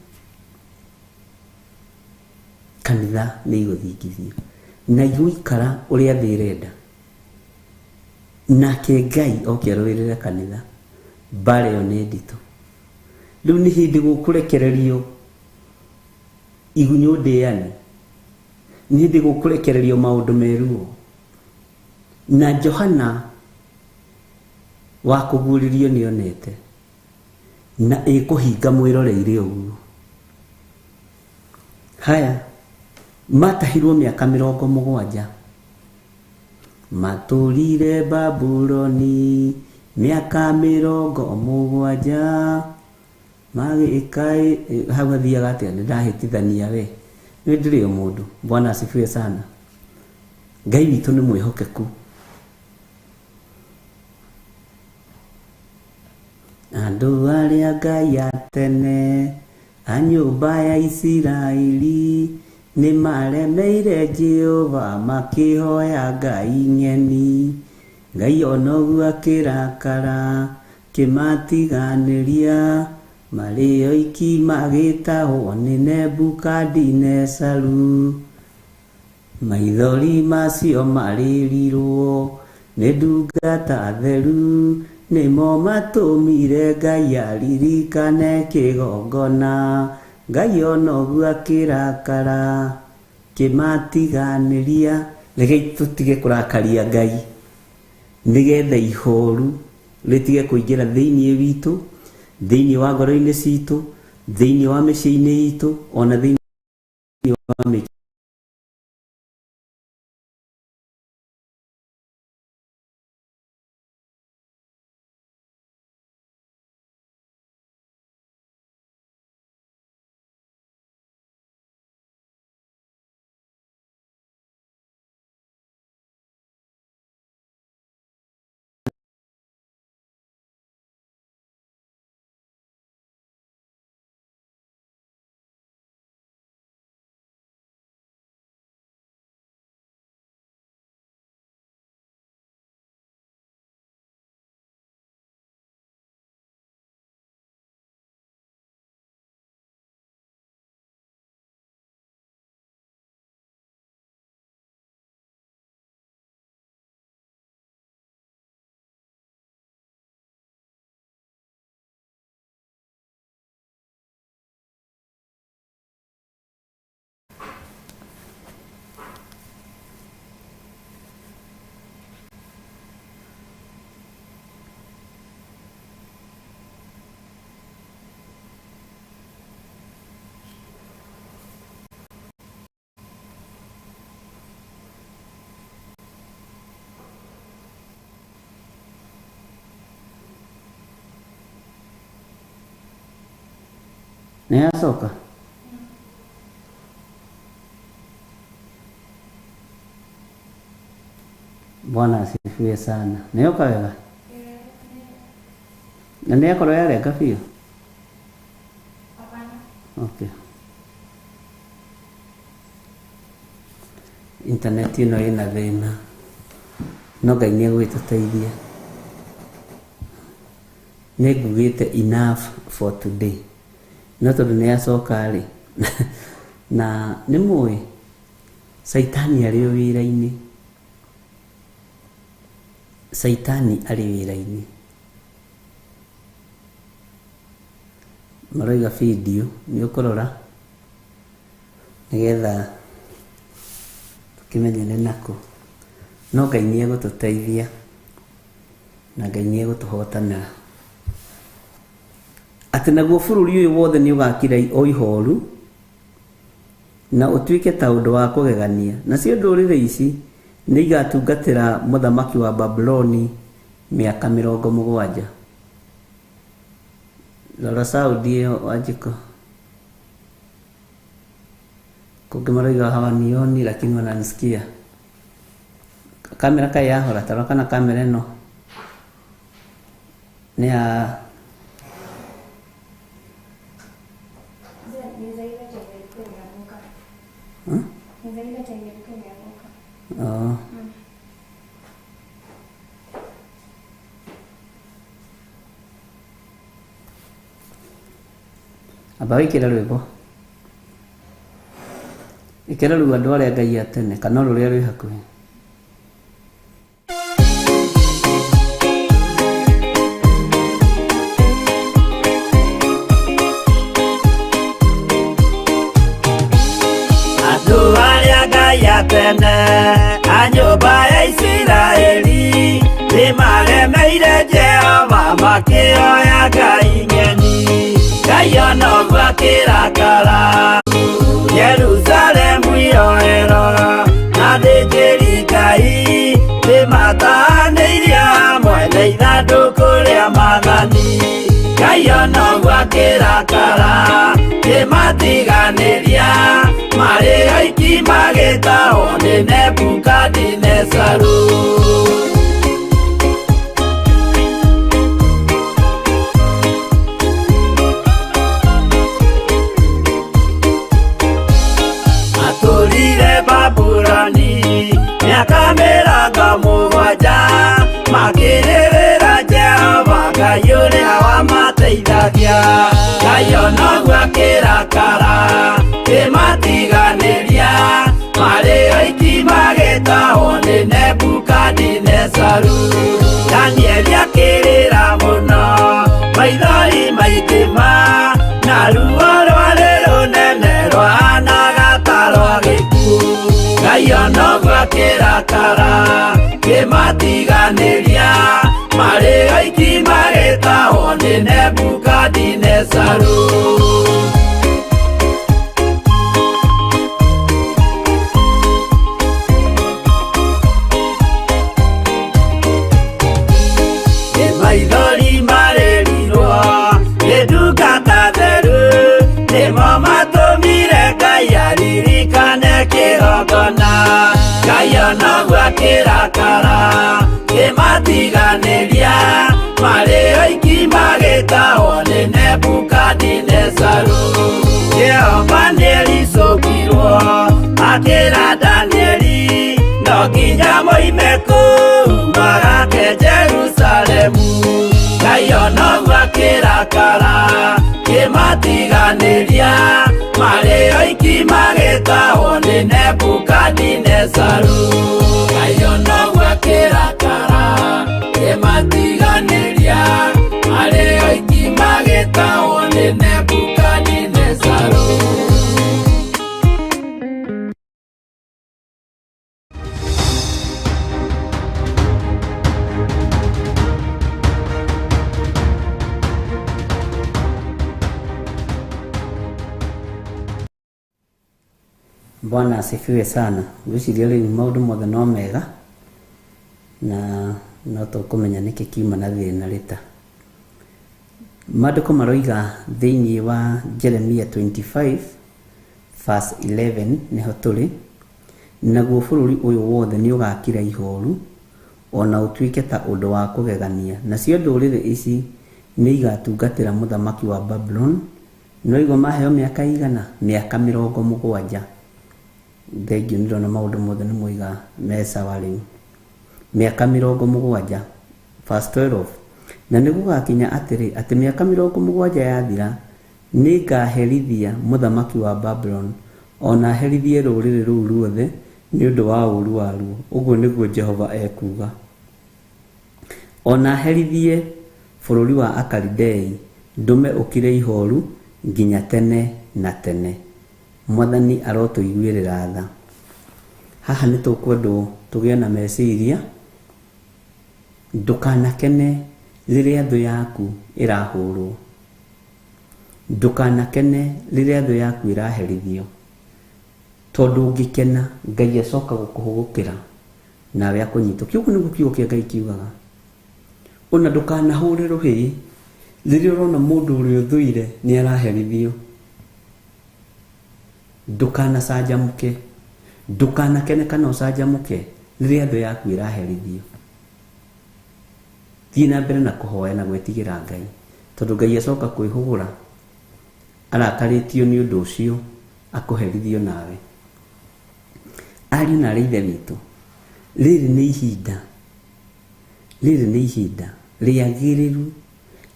Kanitha nĩ igũthingithio na igũikara ũrĩa thĩ ĩrenda, nake Ngai oke arũĩrĩre kanitha. Mbara ĩyo nĩ nditũ. Rĩu nĩ hĩndĩ gũkũrekererio igunyũ ndĩani, nĩ hĩndĩ gũkũrekererio maũndũ meruo. Na Johana wa kũguũrĩrio nĩonete na ĩkũhinga mwĩroreire ũguo. Haya, matahirwo mĩaka 70, matũrire Babuloni mĩaka 70, magĩkaĩ hau hathiaga atĩa? Nĩndahĩtithania we, nĩ ndĩrĩ o mũndũ. Bwana asifiwe sana. Ngai witũ nĩ mwĩhokeku. Andũ arĩa Ngai a tene a nyũmba ya Isiraeli nĩmaremeire Jehova makĩhoya Ngai ng'eni. Ngai ona ũguo akĩrakara, kĩmatiganĩria, marĩ oiki magĩtahwo nĩ Nebukadinezaru. Maithori macio marĩrirwo nĩ ndungata theru, nĩmo matũmire Ngai aririkane kĩgongona. Ngai ona ũguo akĩrakara, kĩmatiganĩria. Rekei tũtige kũrakaria Ngai, nĩgetha ihoru rĩtige kũingĩra thĩinĩ witũ, thĩinĩ wa ngoro-inĩ citũ, thĩinĩ wa mĩciĩ-inĩ itũ, ona thĩinĩ wa Nĩyacoka? Bwana asifiwe sana. Nĩyoka wega? Na nĩyakorwo yarenga biũ? Okay. Internet ĩno ĩna thĩna, no Ngai nĩegũgĩtũteithia. Nĩngugĩte enough for today, no tondũ nĩyacoka rĩ, na nĩmũĩ Caitani arĩ o wĩra-inĩ. Caitani arĩ wĩra-inĩ. Maroiga video nĩ ũkũrora nĩgetha tũkĩmenye nĩ nakũ. No Ngai nĩ egũtũteithia na Ngai nĩ egũtũhotanĩra. Atĩ naguo bũrũri ũyũ wothe nĩ ũgakira o ihoru na ũtuĩke ta ũndũ wa kũgegania. Nacio ndũrĩrĩ ici nĩ igatungatĩra mũthamaki wa Babuloni mĩaka 70. Rora Saudi ĩyo Wanjikũ. Kũngĩ maroiga hawanioni lakini wananisikia. Kamera kaĩ yahora tarora kana kamera ĩno nĩ ya Oh. Amba wĩkĩre rwĩmbo. Ĩkĩra rĩu andũ arĩa Ngai a tene kana rũrĩa rwĩ hakuhĩ. Andũ arĩa Ngai a tene a nyũmba ya Isiraeli nĩmaremeire Jehova makĩoya ngai ng'eni. Ngai ona ũguo akĩrakara Jerusalemu iroero na athĩnjĩri Ngai nĩmatahanĩirio hamwe na ithandũkũ rĩa maathani. Ngai ona ũguo akĩrakara kĩmatiganĩria marĩ oiki magĩtahwo nĩ Nebukadinezaru. Matũrire Babuloni mĩaka 70 makĩrĩrĩra Jehova Ngai ũrĩa wamateithagia. Ngai ona ũguo akĩrakara kĩmatiganĩria marĩ oiki magĩtahwo nĩ Nebukadinezaru. Danieli akĩrĩra mũno maithori maingĩ na ruo rwarĩ rũnene rwahanaga ta rwa gĩkuũ. Ngai ona ũguo akĩrakara kĩmatiganĩria marĩ oiki magĩtahwo nĩ Nebukadinezaru. Maithori marĩrirwo nĩ ndungata theru nĩmo matũmire Ngai aririkane kĩgongona. Ngai ona ũguo akĩrakara kĩmatiganĩria marĩ oiki magĩtahwo nĩ Nebukadinezaru. Jehova nĩericũkirwo akĩra Danieli no nginya moime kũu magake Jerusalemu. Ngai ona ũguo akĩrakara kĩmatiganĩria marĩ oiki magĩtahwo nĩ Nebukadinezaru. Ngai ona ũguo akĩrakara kĩmatiganĩria marĩ oiki magĩtahwo nĩ Nebukadinezaru. Bwana asifiwe sana. Ngwĩciria rĩu maũndũ mothe no mega na no tũkũmenya nĩkĩ kiuma na thĩna rĩta. Maandĩko maroiga thĩinĩ wa Jeremia 25 verse 11 nĩho tũrĩ, naguo bũrũri ũyũ wothe nĩ ũgakira ihoru ona ũtuĩke ta ũndũ wa kũgegania. Nacio ndũrĩrĩ ici nĩ igatungatĩra mũthamaki wa Babuloni. No igua maheo mĩaka igana? Mĩaka 70. Thengiũ nĩ ndĩrona maũndũ mothe nĩ moiga me sawa rĩu. Mĩaka 70. Verse 12. Na nĩ gũgakinya atĩrĩ atĩ mĩaka 70 yathira nĩ ngaherithia mũthamaki wa Babuloni ona herithie rũrĩrĩ rũu ruothe nĩ ũndũ wa ũũru waruo. Ũguo nĩguo Jehova ekuuga. Ona herithie bũrũri wa Akalidei ndũme ũkire ihoru nginya tene na tene. Mwathani arotũiguĩrĩra tha. Haha nĩ tũkwendwo tũgĩe na meciria, ndũkanakene rĩrĩa thũ yaku ĩrahũrwo, ndũkanakene rĩrĩa thũ yaku ĩraherithio, tondũ ũngĩkena Ngai acoka gũkũhũgũkĩra nawe akũnyitwo. Kiugo nĩguo kiugo kĩa Ngai kiugaga. Ona ndũkanahũre rũhĩ rĩrĩa ũrona mũndũ ũrĩa ũthũire nĩ araherithio. Ndũkanacanjamũke, ndũkanakene kana ũcanjamũke rĩrĩa thũ yaku ĩraherithio. Thiĩ na mbere na kũhoya na gwĩtigĩra Ngai, tondũ Ngai acoka kwĩhũgũra arakarĩtio nĩ ũndũ ũcio akũherithio nawe. Ariũ na aarĩ a Ithe witũ, rĩrĩ nĩ ihinda, rĩrĩ nĩ ihinda rĩagĩrĩru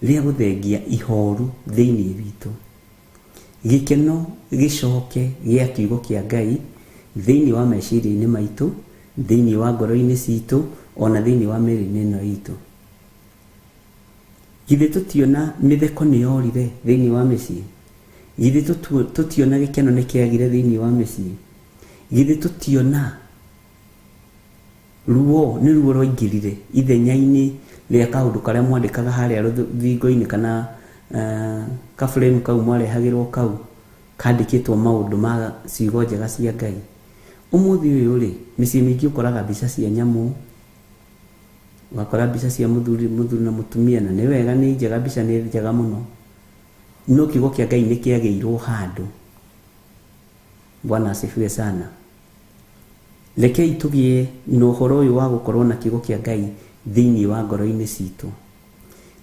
rĩa gũthengia ihoru thĩinĩ witũ. Gĩkeno gĩcoke gĩa kiugo kĩa Ngai thĩinĩ wa meciria-inĩ maitũ, thĩinĩ wa ngoro-inĩ citũ, ona thĩinĩ wa mĩĩrĩ-inĩ ĩno itũ. Githĩ tũtiona mĩtheko nĩ yorire thĩinĩ wa mĩciĩ? Githĩ tũtiona gĩkeno nĩ kĩagire thĩinĩ wa mĩciĩ? Githĩ tũtiona ruo nĩ ruo rwaingĩrire ithenya-inĩ rĩa kaũndũ karĩa mwandĩkaga harĩa rũthingo-inĩ kana ka frame kau mwarehagĩrwo kau kandĩkĩtwo maũndũ ma ciugo njega cia Ngai? Ũmũthĩ ũyũ rĩ, mĩciĩ mĩingĩ ũkoraga mbica cia nyamũ, ũgakora mbica cia mũthuri mũthuri na mũtumia, na nĩ wega, nĩ njega, mbica nĩ njega mũno, no kiugo kĩa Ngai nĩ kĩagĩirwo handũ. Bwana asifiwe sana. Rekei tũgĩe na ũhoro ũyũ wa gũkorwo na kiugo kĩa Ngai thĩinĩ wa ngoro-inĩ citũ,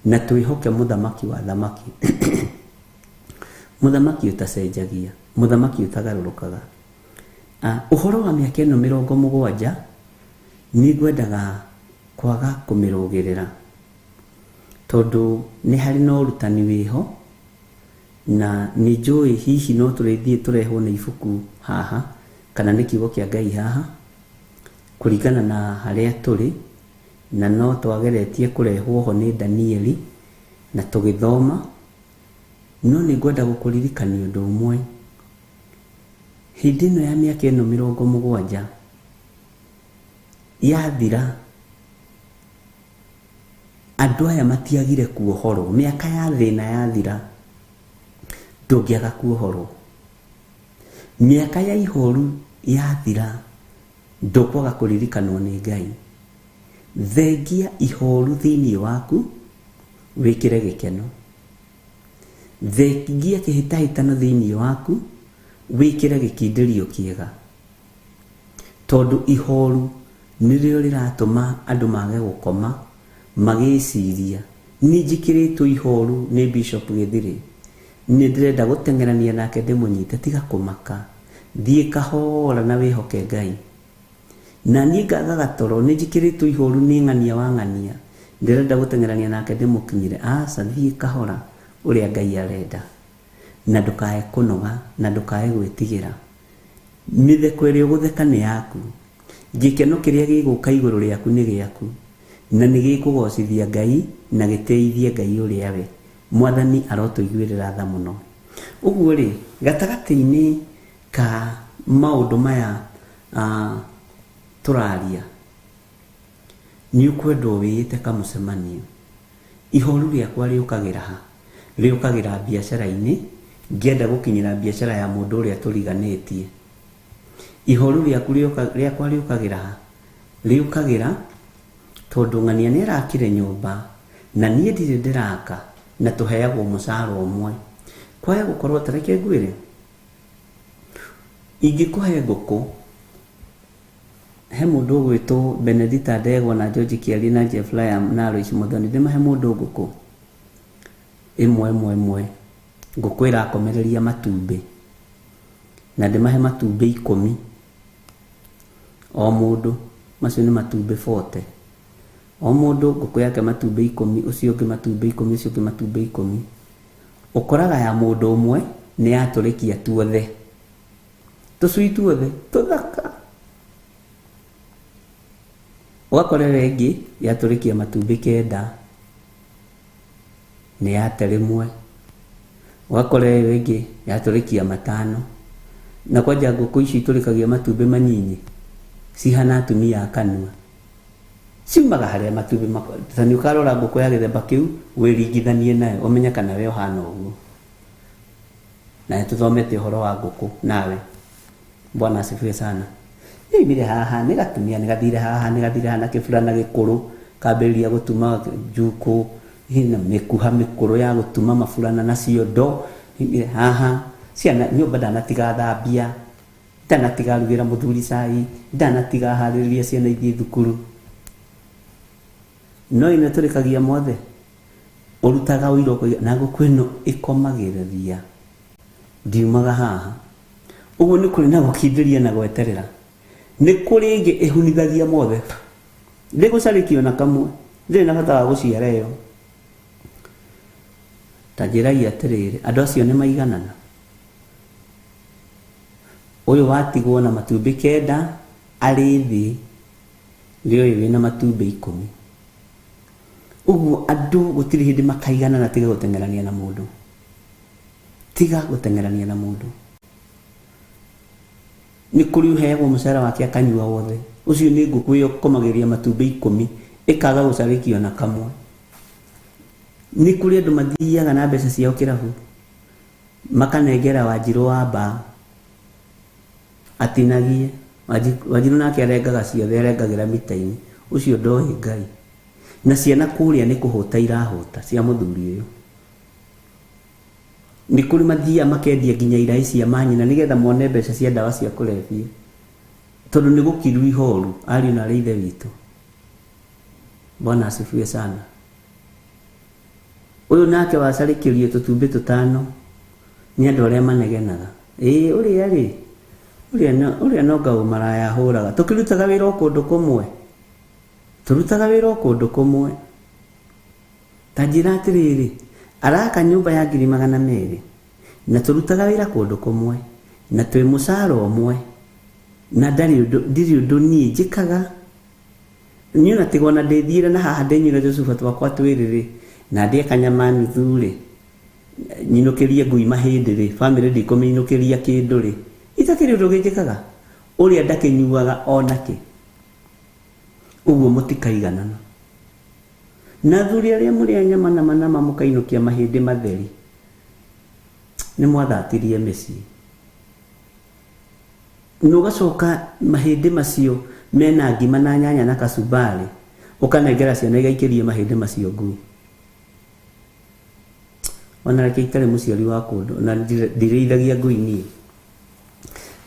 na twĩhoke mũthamaki wa thamaki, mũthamaki ũtacenjagia, mũthamaki ũtagarũrũkaga. Ũhoro wa mĩaka ĩno 70 nĩ ngwendaga kwaga kũmĩrũgĩrĩra, tondũ nĩ harĩ na ũrutani wĩho, na nĩ njũĩ hihi no tũrĩthiĩ tũrehwo nĩ ibuku haha kana nĩ kiugo kĩa Ngai haha kũringana na harĩa tũrĩ, na no twageretie kũrehwo ho nĩ Danieli na tũgĩthoma, no nĩ ngwenda gũkũririkania ũndũ ũmwe. Hĩndĩ ĩno ya mĩaka ĩno 70 yathira, andũ aya matiagire kuohorwo. Mĩaka ya thĩna yathira, ndũngĩaga kuohorwo. Mĩaka ya ihoru yathira, ndũkwaga kũririkanwo nĩ Ngai. Thengia ihoru thĩinĩ waku, wĩkĩre gĩkeno. Thengia kĩhĩtahĩtano thĩinĩ waku, wĩkĩre gĩkindĩrio kĩega. Tondũ ihoru nĩrĩo rĩratũma andũ mage gũkoma, magĩciria nĩ njĩkĩrĩtwo ihoru nĩ Bishop Gĩthirĩ, nĩ ndĩrenda gũteng'erania nake ndĩmũnyite. Tiga kũmaka, thiĩ kahora na wĩhoke Ngai. Na niĩ ngagaga toro, nĩ njĩkĩrĩtwo ihoru nĩ ng'ania wa ng'ania, ndĩrenda gũteng'erania nake ndĩmũkinyĩre. Aca, thiĩ kahora ũrĩa Ngai arenda, na ndũkae kũnoga, na ndũkae gwĩtigĩra. Mĩtheko ĩrĩa ũgũtheka nĩ yaku, gĩkeno kĩrĩa gĩgũka igũrũ rĩaku nĩ gĩaku, na nĩ gĩkũgocithia Ngai na gĩtĩithie Ngai ũrĩa we. Mwathani arotũiguĩrĩra tha mũno. Ũguo rĩ, gatagatĩ-inĩ ka maũndũ maya tũraria, nĩ ũkwendwo wĩĩte kamũcemanio. Ihoru rĩakwa rĩũkagĩra ha? Rĩũkagĩra biacara-inĩ, ngĩenda gũkinyĩra biacara ya mũndũ ũrĩa tũriganĩtie. Ihoru rĩaku rĩakwa rĩũkagĩra ha? Rĩũkagĩra tondũ ng'ania nĩ arakire nyũmba na niĩ ndirĩ ndĩraka, na tũheagwo mũcara ũmwe. Kwaya gũkorwo, ta reke ngwĩre, ingĩkũhe ngũkũ, he mũndũ ũgwĩtwo Benedita Ndegwa na George Kĩarie na Jeff Liam na Alois Muthoni, ndĩmahe mũndũ ngũkũ ĩmwe ĩmwe ĩmwe, ngũkũ ĩrakomereria matumbĩ, na ndĩmahe matumbĩ 10 o mũndũ, macio nĩ matumbĩ 40. O mũndũ ngũkũ yake matumbĩ 10, ũcio ũngĩ matumbĩ 10, ũcio ũngĩ matumbĩ 10. Ũkoraga ya mũndũ ũmwe nĩ yatũrĩkia tuothe, tũcui tuothe tũthaka. Ũgakora ĩyo ĩngĩ yatũrĩkia matumbĩ 9, nĩ yate rĩmwe. Ũgakora ĩyo ĩngĩ yatũrĩkia 5. Na kwanja ngũkũ ici itũrĩkagia matumbĩ manyinyi. Cihana atumia a kanua. Ciumaga harĩa matumbĩ makwa. Ta nĩ ũkarora ngũkũ ya gĩthemba kĩu wĩringithanie nayo ũmenye kana we ũhana ũguo. Na nĩ tũthomete ũhoro wa ngũkũ nawe. Bwana asifiwe sana. Yoimire haha nĩ gatumia nĩ gathire haha nĩ gathire haha na kĩburana gĩkũrũ kambĩrĩria gũtuma njukũ na mĩkuha mĩkũrũ ya gũtuma maburana na ciondo. Yoimire haha ciana nyũmba ndanatiga thambia, ndanatiga rugĩra mũthuri cai, ndanatiga harĩrĩria ciana ithiĩ thukuru. No ĩno tũrĩkagia mothe ũrutaga ũira ũkoiga na ngũkũ ĩno ĩkomagĩrĩria ndiumaga haha. Ũguo nĩ kũrĩ na gũkindĩria na gweterera. Nĩ kũrĩ ĩngĩ ĩhunithagia mothe. Ndĩgũcarĩkio na kamwe, ndĩrĩ na bata wa gũciara ĩyo. Ta njĩrai atĩrĩrĩ, andũ acio nĩ maiganana? Ũyũ watigwo na matumbĩ 9 arĩ thĩ, nĩ ũyũ wĩna matumbĩ 10. Ũguo andũ gũtirĩ hĩndĩ makaiganana tiga gũteng'erania na mũndũ. Tiga gũteng'erania na mũndũ. Nĩ kũrĩ ũheagwo mũcara wake akanyua wothe. Ũcio nĩ ngũkũ ĩyo ĩkomagĩrĩria matumbĩ 10 ĩkaga gũcarĩkio na kamwe. Nĩ kũrĩ andũ mathiaga na mbeca ciao kĩrabu makanengera Wanjirũ wa mbaa atinagie. Wanjirũ nake arengaga ciothe, arengagĩra mita-inĩ. Ũcio ndoĩ Ngai. Na ciana kũrĩa nĩ kũhũta irahũta cia mũthuri ũyũ. Nĩ kũrĩ mathiaga makendia nginya iraĩ cia manyina nĩgetha mone mbeca cia ndawa cia kũrebia. Tondũ nĩ gũkiru ihoru ariũ na arĩ ithe witũ. Bwana asifiwe sana. Ũyũ nake wacarĩkĩrio tũtumbĩ 5 nĩ andũ arĩa manegenaga. Ĩĩ ũrĩa rĩ, ũrĩa no ngau maraya hũraga. Tũkĩrutaga wĩra o kũndũ kũmwe. Tũrutaga wĩra o kũndũ kũmwe. Ta njĩra atĩrĩrĩ, araka nyũmba ya 200,000 na tũrutaga wĩra kũndũ kũmwe na twĩ mũcara ũmwe na ndirĩ ũndũ niĩ njĩkaga. Niĩ ona tiga ona ndĩthiĩre na haha ndĩnyuĩre tũcuba twakwa twĩrĩ rĩ, na ndĩe kanyama nuthu rĩ, nyinũkĩrie ngui mahĩndĩ rĩ, bamĩrĩ ndikũmĩinũkĩria kĩndũ rĩ, itakĩrĩ ũndũ ũngĩ njĩkaga. Ũrĩa ndakĩnyuaga onakĩ. Ũguo mũtikaiganana. Na athuri arĩa mũrĩ a nyama na manama mũkainũkia mahĩndĩ matheri, nĩ mwathatirie mĩciĩ. Na ũgacoka mahĩndĩ macio mena ngima na nyanya na kacumbari, ũkanengera ciana igaikĩrie mahĩndĩ macio ngui. Ona reke ikare mũciari wa kũndũ, na ndirĩithagia ngui niĩ.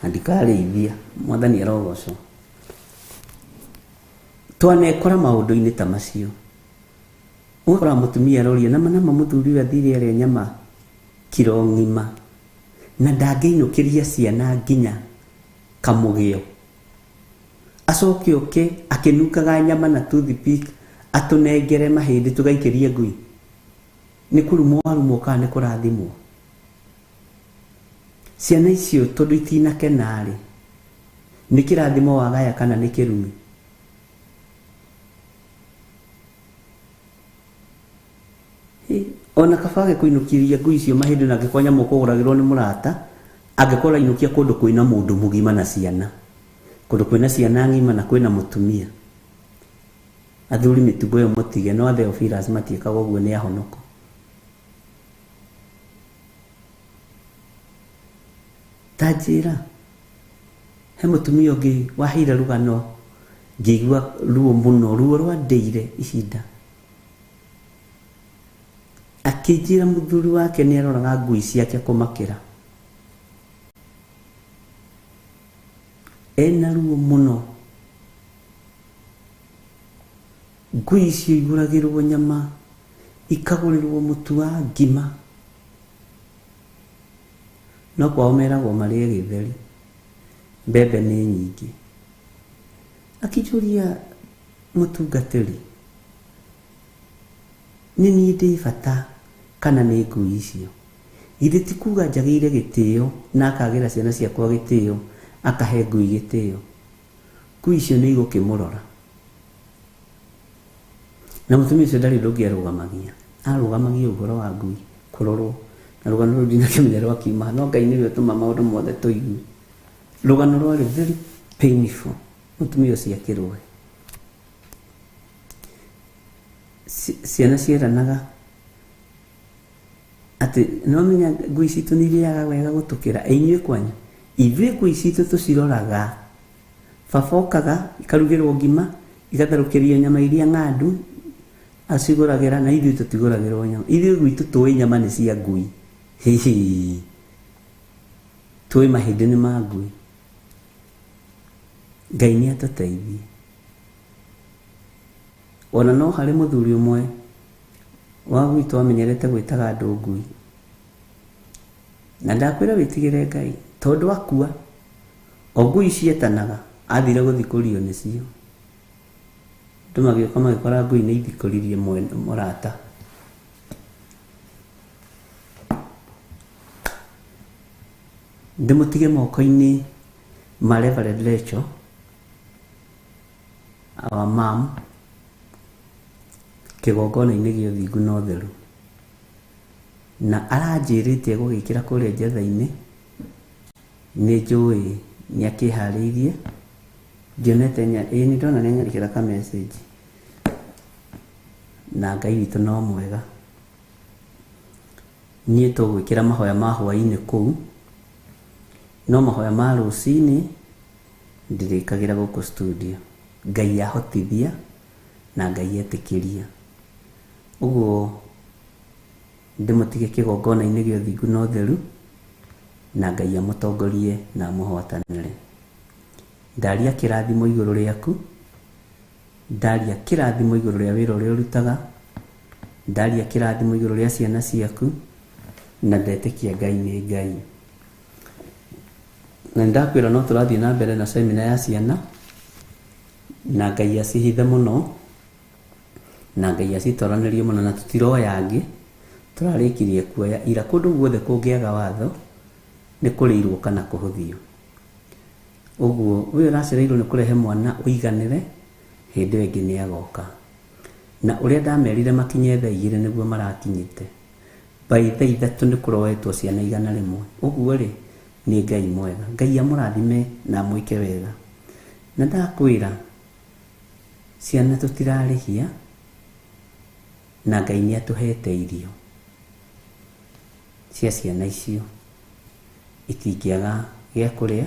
Na ndikarĩithia, Mwathani arogocwo. Twanekora maũndũ-inĩ ta macio. Ũgakora mũtumia aroria, nama nama mũthuri ũyũ athire arĩa nyama kiro ng'ima na ndangĩinũkĩria ciana nginya kamũgĩo. Acoke oke akĩnungaga nyama na toothpick atũnengere mahĩndĩ tũgaikĩrie ngui. Nĩ kũrumwo warumwo kana nĩ kũrathimwo? Ciana icio tondũ itinakena rĩ, nĩ kĩrathimo wagaya kana nĩ kĩrumi? Ona kaba agĩkũinũkĩria ngui icio mahĩndĩ na angĩkorwo nyamũ ũkũgũragĩrwo nĩ mũrata, angĩkorwo ũrainũkia kũndũ kwĩna mũndũ mũgima na ciana, kũndũ kwĩna ciana ng'ima na kwĩna mũtumia. Athuri mĩtugo ĩyo mũtige, no Theophilus matiĩkaga ũguo, nĩ ahonoko. Ta njĩra, he mũtumia ũngĩ waheire rũgano ngĩigua ruo mũno, ruo rwandĩire ihinda. Akĩnjĩra mũthuri wake nĩ aroraga ngui ciake kũmakĩra. Ena ruo mũno. Ngui icio igũragĩrwo nyama, ikagũrĩrwo mũtu wa ngima. No kwao meragwo marĩe gĩtheri, mbembe nĩ nyingĩ. Akĩnjũria mũtungatĩri, nĩ niĩ ndĩ bata kana nĩ ngui icio? Githĩ ti kuga njagĩire gĩtĩo na akagĩra ciana ciakwa gĩtĩo, akahe ngui gĩtĩo? Ngui icio nĩ igũkĩmũrora. Na mũtumia ũcio ndarĩ ũndũ ũngĩ arũgamagia. Arũgamagia ũhoro wa ngui kũrorwo. Na rũgano rũu ndinakĩmenya rwakiuma, no Ngai nĩwe ũtũma maũndũ mothe tũigue. Rũgano rwarĩ very painful. Mũtumia ũcio akĩrũe. Ciana ciĩranaga atĩ nĩwamenya ngui citũ nĩ irĩaga wega gũtũkĩra. Ĩ inyuĩ kwanyu? Ithuĩ ngui citũ tũciroraga. Baba okaga ikarugĩrwo ngima, igatherũkĩrio nyama iria ng'andu, acigũragĩra na ithuĩ tũtigũragĩrwo nyama. Ithuĩ gwitũ tũĩ nyama nĩ cia ngui. Hihi. Tũĩ mahĩndĩ nĩ ma ngui. Ngai nĩ atũteithie. Ona no harĩ mũthuri ũmwe wa gwitũ amenyerete gwĩtaga andũ ngui. Na ndakwĩra wĩtigĩre Ngai, tondũ akua, o ngui cietanaga, athire gũthikũrio nĩcio. Andũ magĩũka magĩkora ngui nĩ ithikũririe mũrata. Ndĩmũtige moko-inĩ ma Reverend Rachel, our mom, kĩgongona-inĩ gĩa ũthingu na ũtheru. Na aranjĩrĩte egũgĩkĩra kũrĩa njetha-inĩ, nĩ njũĩ nĩ akĩharĩirie, ndionete ĩĩ nĩ ndona nĩ anyandĩkĩra ka message. Na Ngai witũ no mwega. Niĩ tũgwĩkĩra mahoya ma hwaĩ-inĩ kũu, no mahoya ma rũcinĩ ndĩrĩkagĩra gũkũ studio. Ngai ahotithia na Ngai etĩkĩria. Ũguo ndĩmũtige kĩgongona-inĩ gĩa ũthingu na ũtheru, na Ngai amũtongorie na amũhotanĩre. Ndaria kĩrathimo igũrũ rĩaku, ndaria kĩrathimo igũrũ rĩa wĩra ũrĩa ũrutaga, ndaria kĩrathimo igũrũ rĩa ciana ciaku, na ndetĩkia Ngai nĩ Ngai. Na nĩndakwĩra no tũrathiĩ na mbere na semina ya ciana, na Ngai acihithe mũno, na Ngai acitoranĩrie mũno, na tũtiroya angĩ, tũrarĩkirie kuoya ira. Kũndũ guothe kũngĩaga watho, nĩ kũrĩirwo kana kũhũthio. Ũguo, we ũracereirwo nĩ kũrehe mwana ũiganĩre, hĩndĩ ĩyo ĩngĩ nĩ agoka. Na ũrĩa ndamerire makinye thaa igĩrĩ nĩguo marakinyĩte. By thaa ithatũ nĩ kũroetwo ciana 100. Ũguo rĩ, nĩ Ngai mwega. Ngai amũrathime na amwĩke wega. Na ndakwĩra, ciana tũtirarĩhia, na Ngai nĩ atũhete irio cia ciana icio. Itingĩaga gĩa kũrĩa,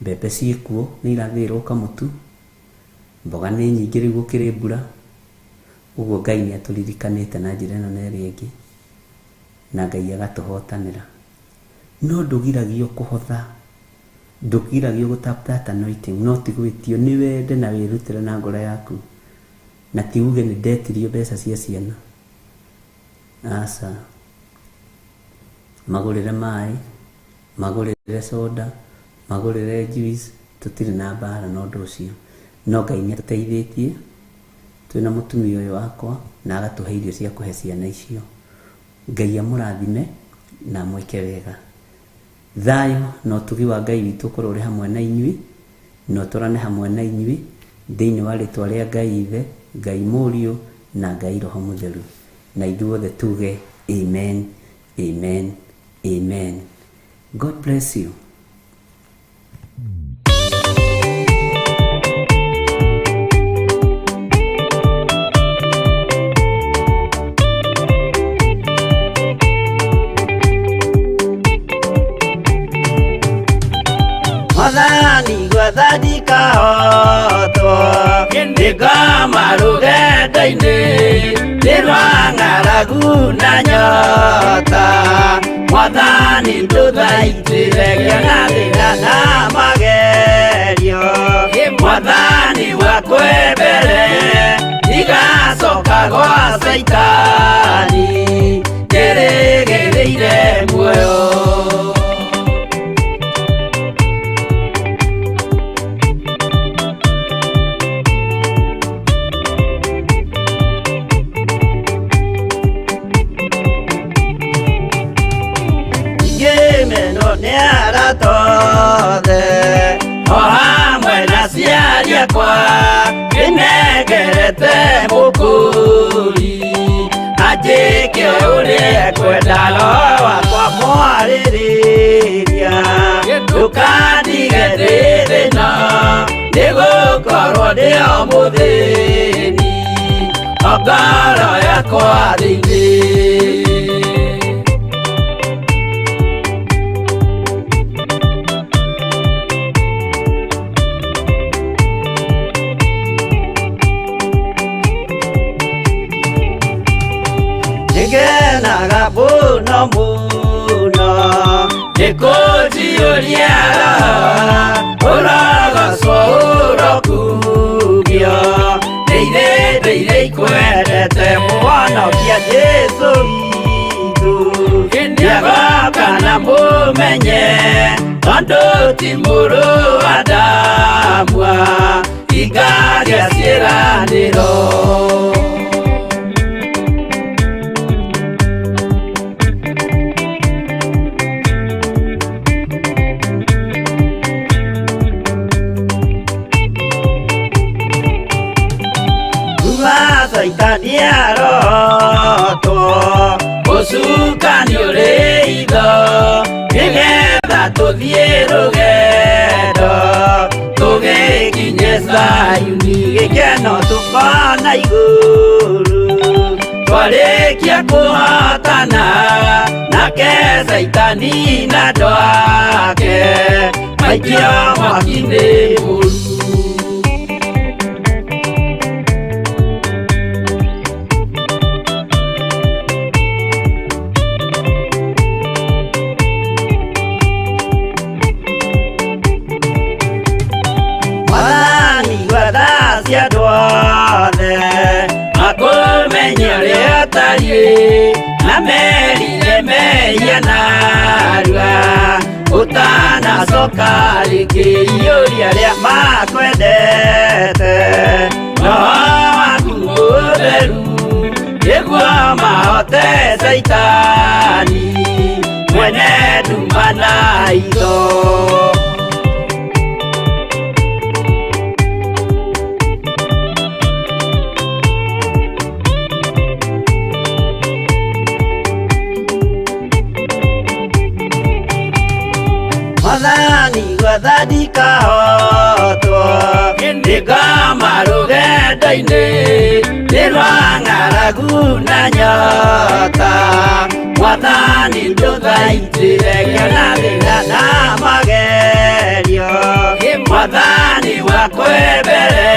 mbembe ciĩkuo nĩ irathĩĩrwo kamũtu, mboga nĩ nyingĩ rĩu gũkĩrĩ mbura. Ũguo Ngai nĩ atũririkanĩte na njĩra ĩno na ĩrĩa ĩngĩ, na Ngai agatũhotanĩra. No ndũgiragio kũhotha, ndũgiragio gũ tap that anointing, no ti gwĩtio, nĩ wende na wĩrutĩre na ngoro yaku, na ti uge nĩ ndetirio mbeca cia ciana. Aca. Magũrĩre maĩ, magũrĩre soda, magũrĩre juice, tũtirĩ na mbara na ũndũ ũcio. No Ngai nĩ atũteithĩtie, twĩna mũtumia ũyũ wakwa, na agatũhe irio cia kũhe ciana icio. Ngai amũrathime na amwĩke wega. Thayũ na ũtugi wa Ngai witũ ũkorwo ũrĩ hamwe na inyuĩ, na ũtũrane hamwe na inyuĩ, thĩinĩ wa rĩtwa rĩa Ngai Ithe, Ngai Mũriũ, na Ngai Roho Mũtheru. Na ithuothe tuge amen, amen, amen. God bless you. Mwathani gwathandika otwo nĩngoma rũgendo-inĩ nĩ rwa ng'aragu na nyota. Mwathani ndũthaitĩre ngĩona thĩna na magerio. Mwathani wakwe mbere ndigacoka gwa Caitani njĩrĩgĩrĩire muoyo. Ngĩmenwo nĩ arata othe o hamwe na aciari akwa ndĩnengerete mũkũri anjĩke ũrĩa ekwenda roho wakwa mwarĩrĩria ndũkandige ndĩ thĩna nĩguo Mũthĩni ngoro yakwa thĩinĩ. Nĩngenaga mũno mũno nĩkũnjiyũria ũrogocwo ũrokumio ndĩire ndĩire ikwendete mũhonokia Jesũ witũ nĩagoka na mũmenye tondũ ti mũrũ wa Adamu ingaria ciĩranĩro. Kuma Caitani arotwo ũcukani ũrĩ itho nĩgetha tũthiĩ rũgendo tũgĩkinye Zayuni gĩkeno tũkona igũrũ twarĩkia kũhotana nake Caitani na andũ ake maikio mwaki-inĩ mũru. Mwathani gwetha cia andũ othe makũmenye ũrĩa ũtariĩ na merire mehia narua ũtanacoka rĩngĩ iyũria arĩa makwendete roho waku mũtheru nĩguo mahote Caitani mwene nduma na itho. Mwathani gwetha ndikahotwo nĩngoma rũgendo-inĩ nĩ rwa ng'aragu na nyota Mwathani ndũthaitĩre ngĩona thĩna na magerio Mwathani wakwe mbere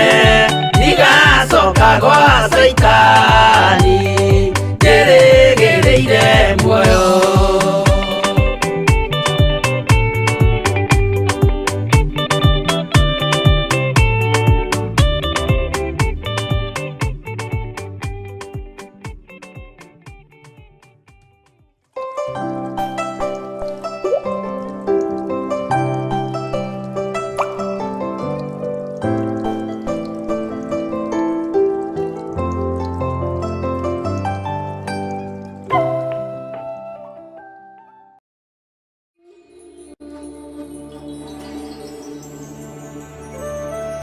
ndigacoka gwa Caitani